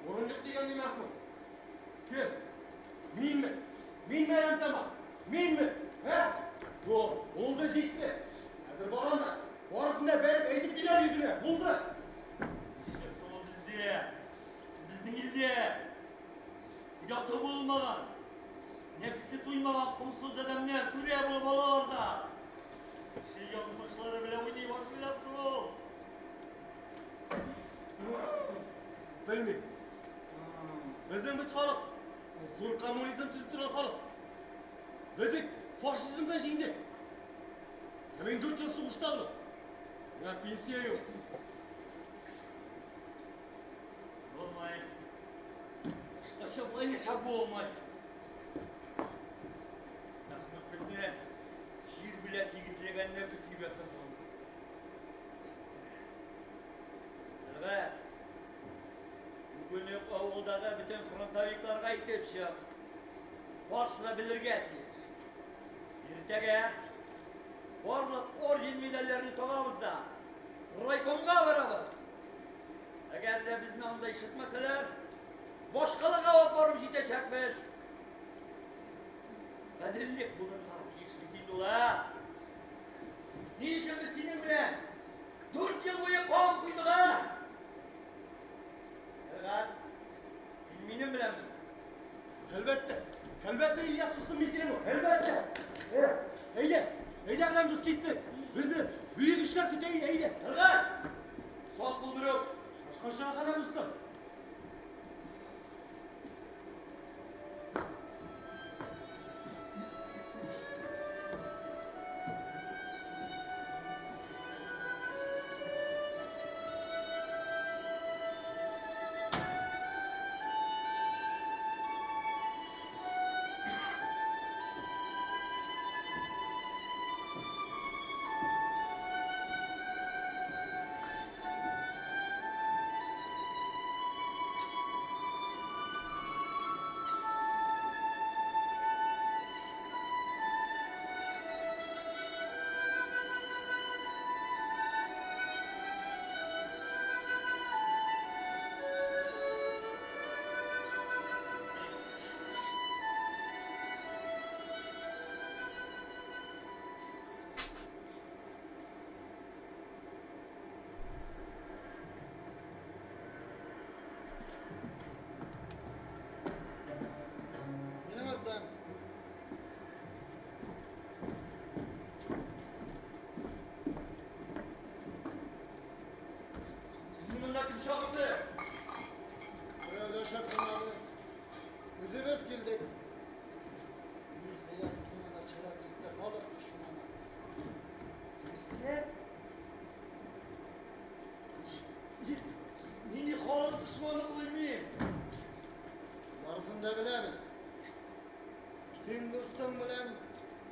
урын юк дигән ди Мәхмүт. Кем? Минме? Минме әрәмтамак? Минме? Ә? Юк, булды җитте. Хәзер барам да, барысын да бәреп әйтеп киләм йөзенә. Булды. Нишләп соң ул бездә? Безнең илдә ояты булмаган, нәфесе туймаган комсыз адәмнәр түрә булып алалар да, кеше язмышлары белән уйный башлыйлар шул. Белмим. Безнең бит халык, зур коммунизм төзи торган халык. Без бит фашизмда җиңдек. Ә мин дүрт ел сугышта булдым. Миңа пенсия юк. Булмый. Башкача болай яшәп булмый. Мәхмүт безне җир белән тигезләгәнне көтеп ятырмын. Тәлгать, бүген үк авылдагы бөтен фронтовикларга әйтеп чык. Барысы да белергә тиеш. Иртәгә барлык орден-медальләрне табабыз да, райкомга барабыз. Әгәр дә безне анда ишетмәсәләр, башкалага ук барып җитәчәкбез. Гаделлек булырга тиеш бит инде ул, ә? Ни өчен без синең белән дүрт ел буе кан койдык, ә? Тәлгать, син минем беләнме? Әлбәттә, әлбәттә, Ильяс дустым, мин синең, әлбәттә. Э, әйдә, әйдә, Әгъләм дус китте. Безне бөек эшләр көтә, әйдә. Тәлгать! Сак бул, берүк. Шашканчага кадәр, дустым. Минем арттан. Сезне монда кем чакырды? Берәү дә чакырмады. Үзебез килдек. Ниһаять, сиңа да чират җитте, халык дошманы. Нәрсә? Нинди халык дошманы булыйм мин? Барысын да беләбез. Син дустың белән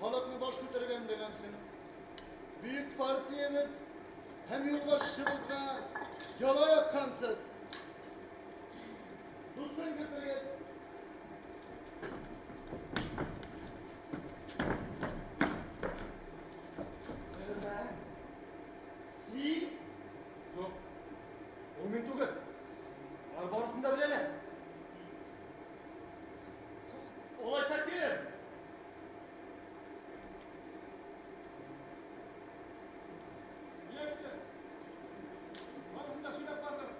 халыкны баш күтәргән дигәнсең. Бөек партиябез һәм юлбашчыбызга яла яккансыз. Дустың китергез. Син? Юк. Ул мин түгел. Алар барысын да беләләр. Алайса кем? Ниясе? Барысын да сөйләп бардыр.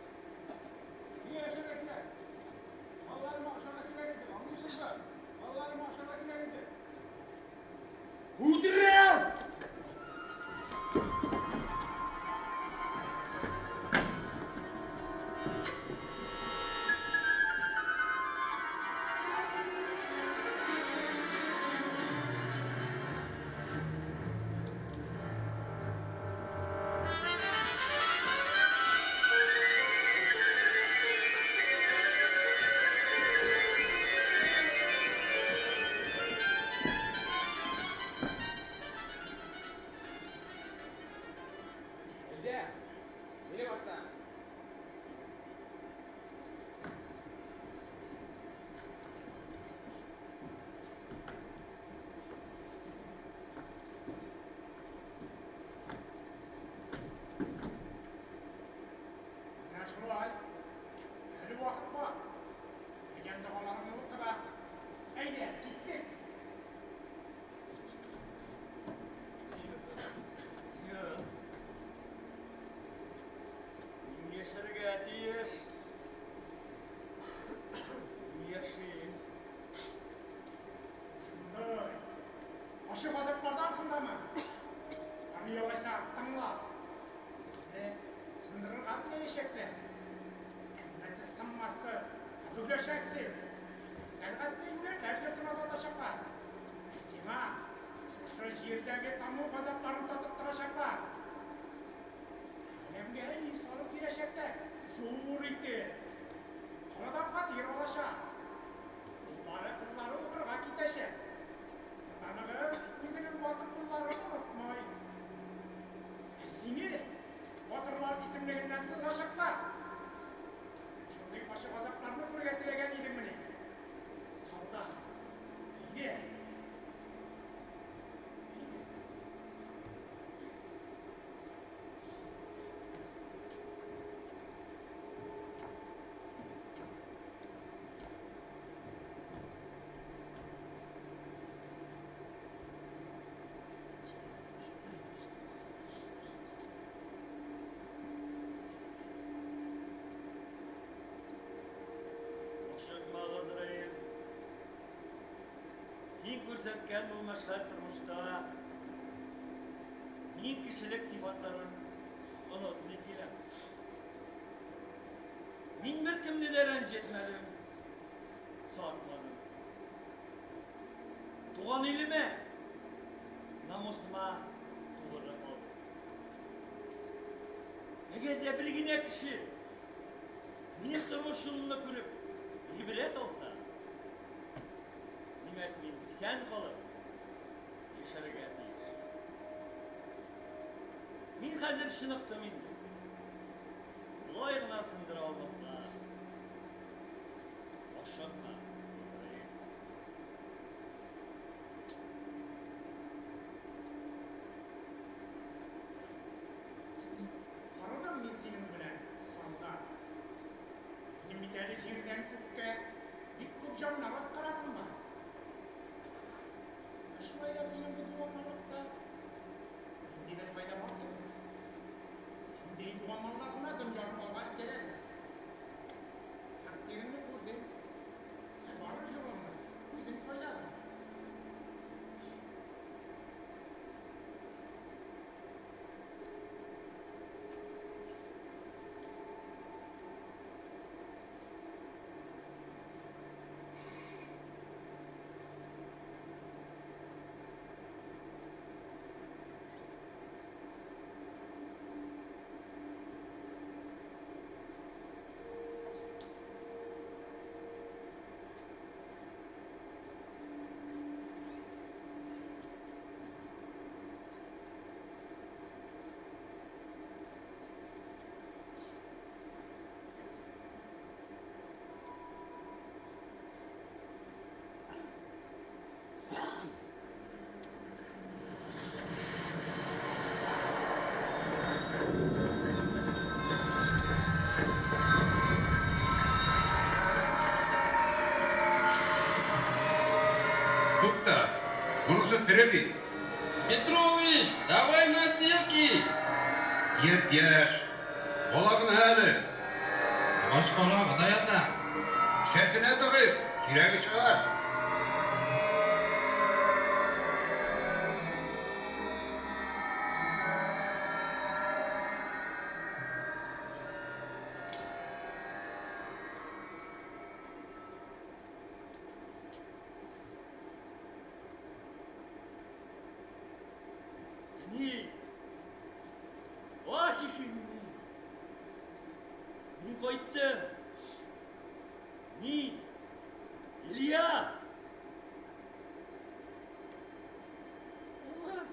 Миңа яшәргә кирәк. Балаларыма ашарга кирәк иде, аңлыйсыңмы? Балаларыма ашарга кирәк иде. Үтерәм! Әйдә, минем арттан. күрсәткән бу мәшһәр тормышта мин кешелек сыйфатларын онытмый киләм. Мин беркемне дә рәнҗетмәдем, сатмадым. Туган илемә, намусыма тугры калдым. Әгәр дә бер генә кеше минем тормыш юлымны күреп гыйбрәт алса, димәк, мин исән калып яшәргә тиеш. Мин хәзер чыныктым инде. Болай гына сындыра алмаслар. Ашыкма, Газраил. Арыдым мин синең белән, солдат. Минем бит әле җирдән күккә бик күп җаннар аткарасым бар. Ә шулай да синең бу дуамаллыкта ниндидер файда бар кебек. Синдәй дуамаллар гына дөньяны алга этәрәләр. Тәкъдиреңне күрдең. Ә барыр юлыңны үзең сайладың. Тукта, монысы тере бит. Петрович, давай носилки! Япь-яшь, бала гына әле. Агач карагы да ята. Кесәсенә тыгыйк, кирәге чыгар. Әни! Ач ишегеңне! Мин кайттым! Мин! Ильяс! Улым!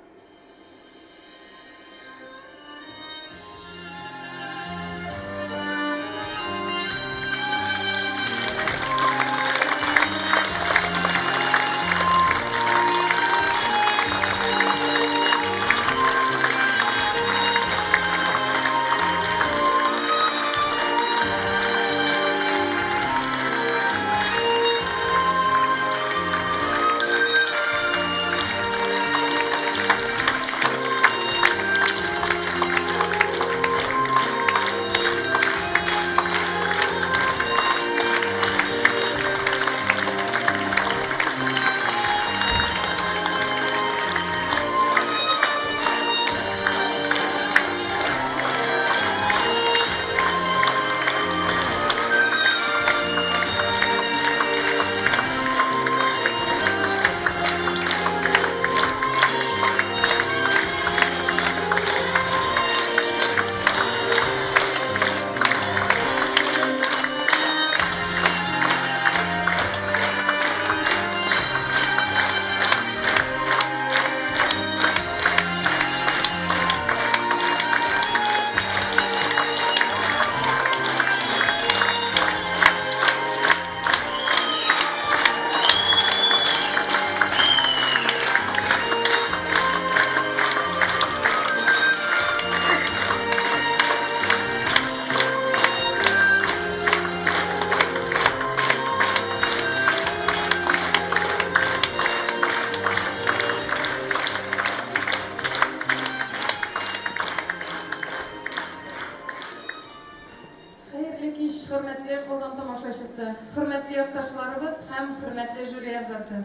Хәерле кич, хөрмәтле Казан тамашачысы, хөрмәтле якташларыбыз һәм хөрмәтле жюри әгъзасы.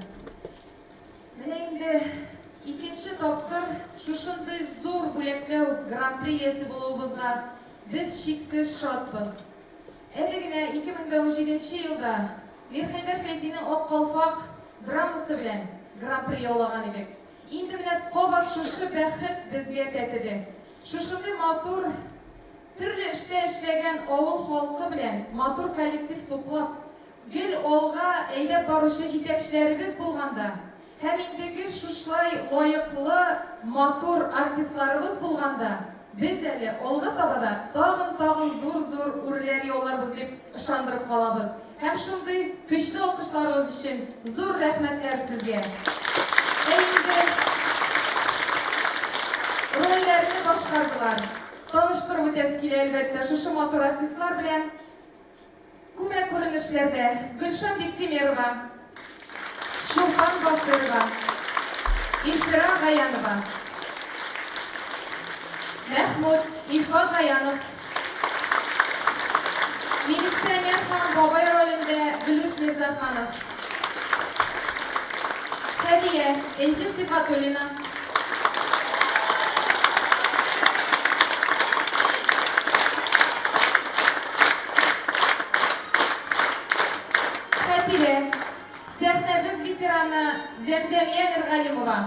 Менә инде икенче тапкыр шушындый зур бүләкләү Гран-при иясе булуыбызга без чиксез шатбыз. Әле генә 2017 нче елда Мирхәйдәр Фәйзинең Ак калфак драмасы белән Гран-при яулаган идек. Инде менә кабат шушы бәхет безгә тәтеде. Шушындый матур, төрле эштә эшләгән авыл халкы белән матур коллектив туплап, гел алга әйдәп баручы җитәкчеләребез булганда һәм инде гел шушылай лаеклы, матур артистларыбыз булганда, без әле алга таба да тагын-тагын зур-зур үрләр яуларбыз дип ышандырып калабыз. Һәм шундый көчле алкышларыгыз өчен зур рәхмәтләр сезгә. Ә инде рольләрне башкардылар. Таныштырып үтәсе килә, әлбәттә, шушы матур артистлар белән. Күмәк күренешләрдә Гөлшан Биктимерова, Чулпан Басыйрова, Илфира Гаянова, Мәхмүт, Илфак Гаянов, Милиционер һәм бабай ролендә Гөлүс Мирзаханов, Һәдия, Энҗе Сибгатуллина, Хәтирә, сәхнәбез ветераны Зәмзәмия Миргалимова.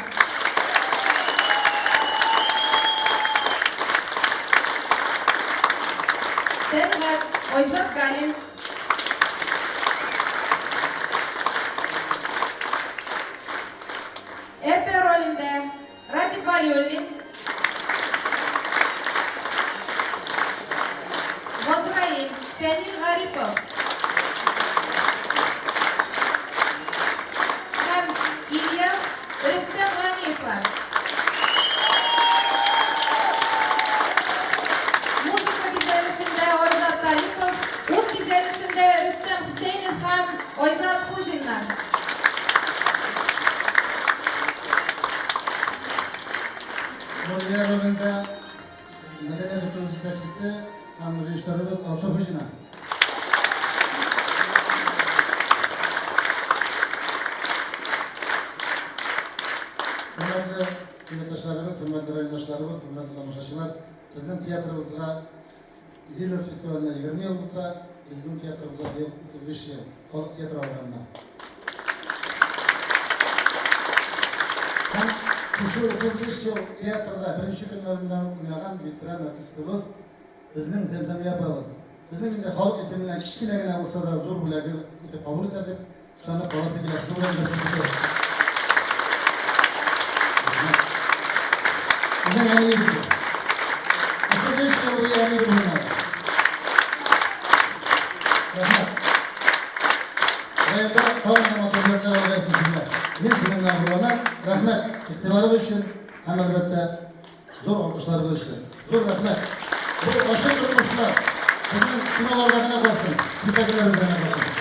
Тәлгать, Айзат Галин. Әпә ролендә Радик Вәлиуллин, Газраил, Фәнил Гарипов һәм Ильяс, Рөстәм Ганиевлар. Музыка бизәлешендә Айзат Талипов, ут бизәлешендә Рөстәм Хөсәенов һәм Айзат Хуҗиннар. Нурия ролендә мәдәният йорты җитәкчесе һәм режиссерыбыз Алсу Хуҗина. Хөрмәтле милләттәшләребез, хөрмәтле райондашларыбыз, хөрмәтле тамашачылар, безнең театрыбызга Идел фестиваленә 20 ел булса, безнең театрыбызга быел 35 ел, халык театры алганына. Һәм шушы 35 ел театрда беренче көннәреннән уйнаган ветеран артистыбыз, безнең Зәмзәмия апабыз. Безнең инде халык исеменнән кечкенә генә булса да зур бүләгебез итеп кабул итәр дип ышанып каласы килә. Шуның белән бер сүз Безнең әниебез бу. 35 ел буе әни булып уйнады. Рәхмәт. Районда тагын да матур бүләкләр алгайсыз сезгә. Мин сезнең белән горурланам. Рәхмәт игътибарыгыз өчен һәм әлбәттә зур алкышларыгыз өчен. Зур рәхмәт. Бу ачы тормышлар безнең киноларда гына калсын, спектакльләребездә генә калсын.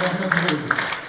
Рәхмәт сезгә.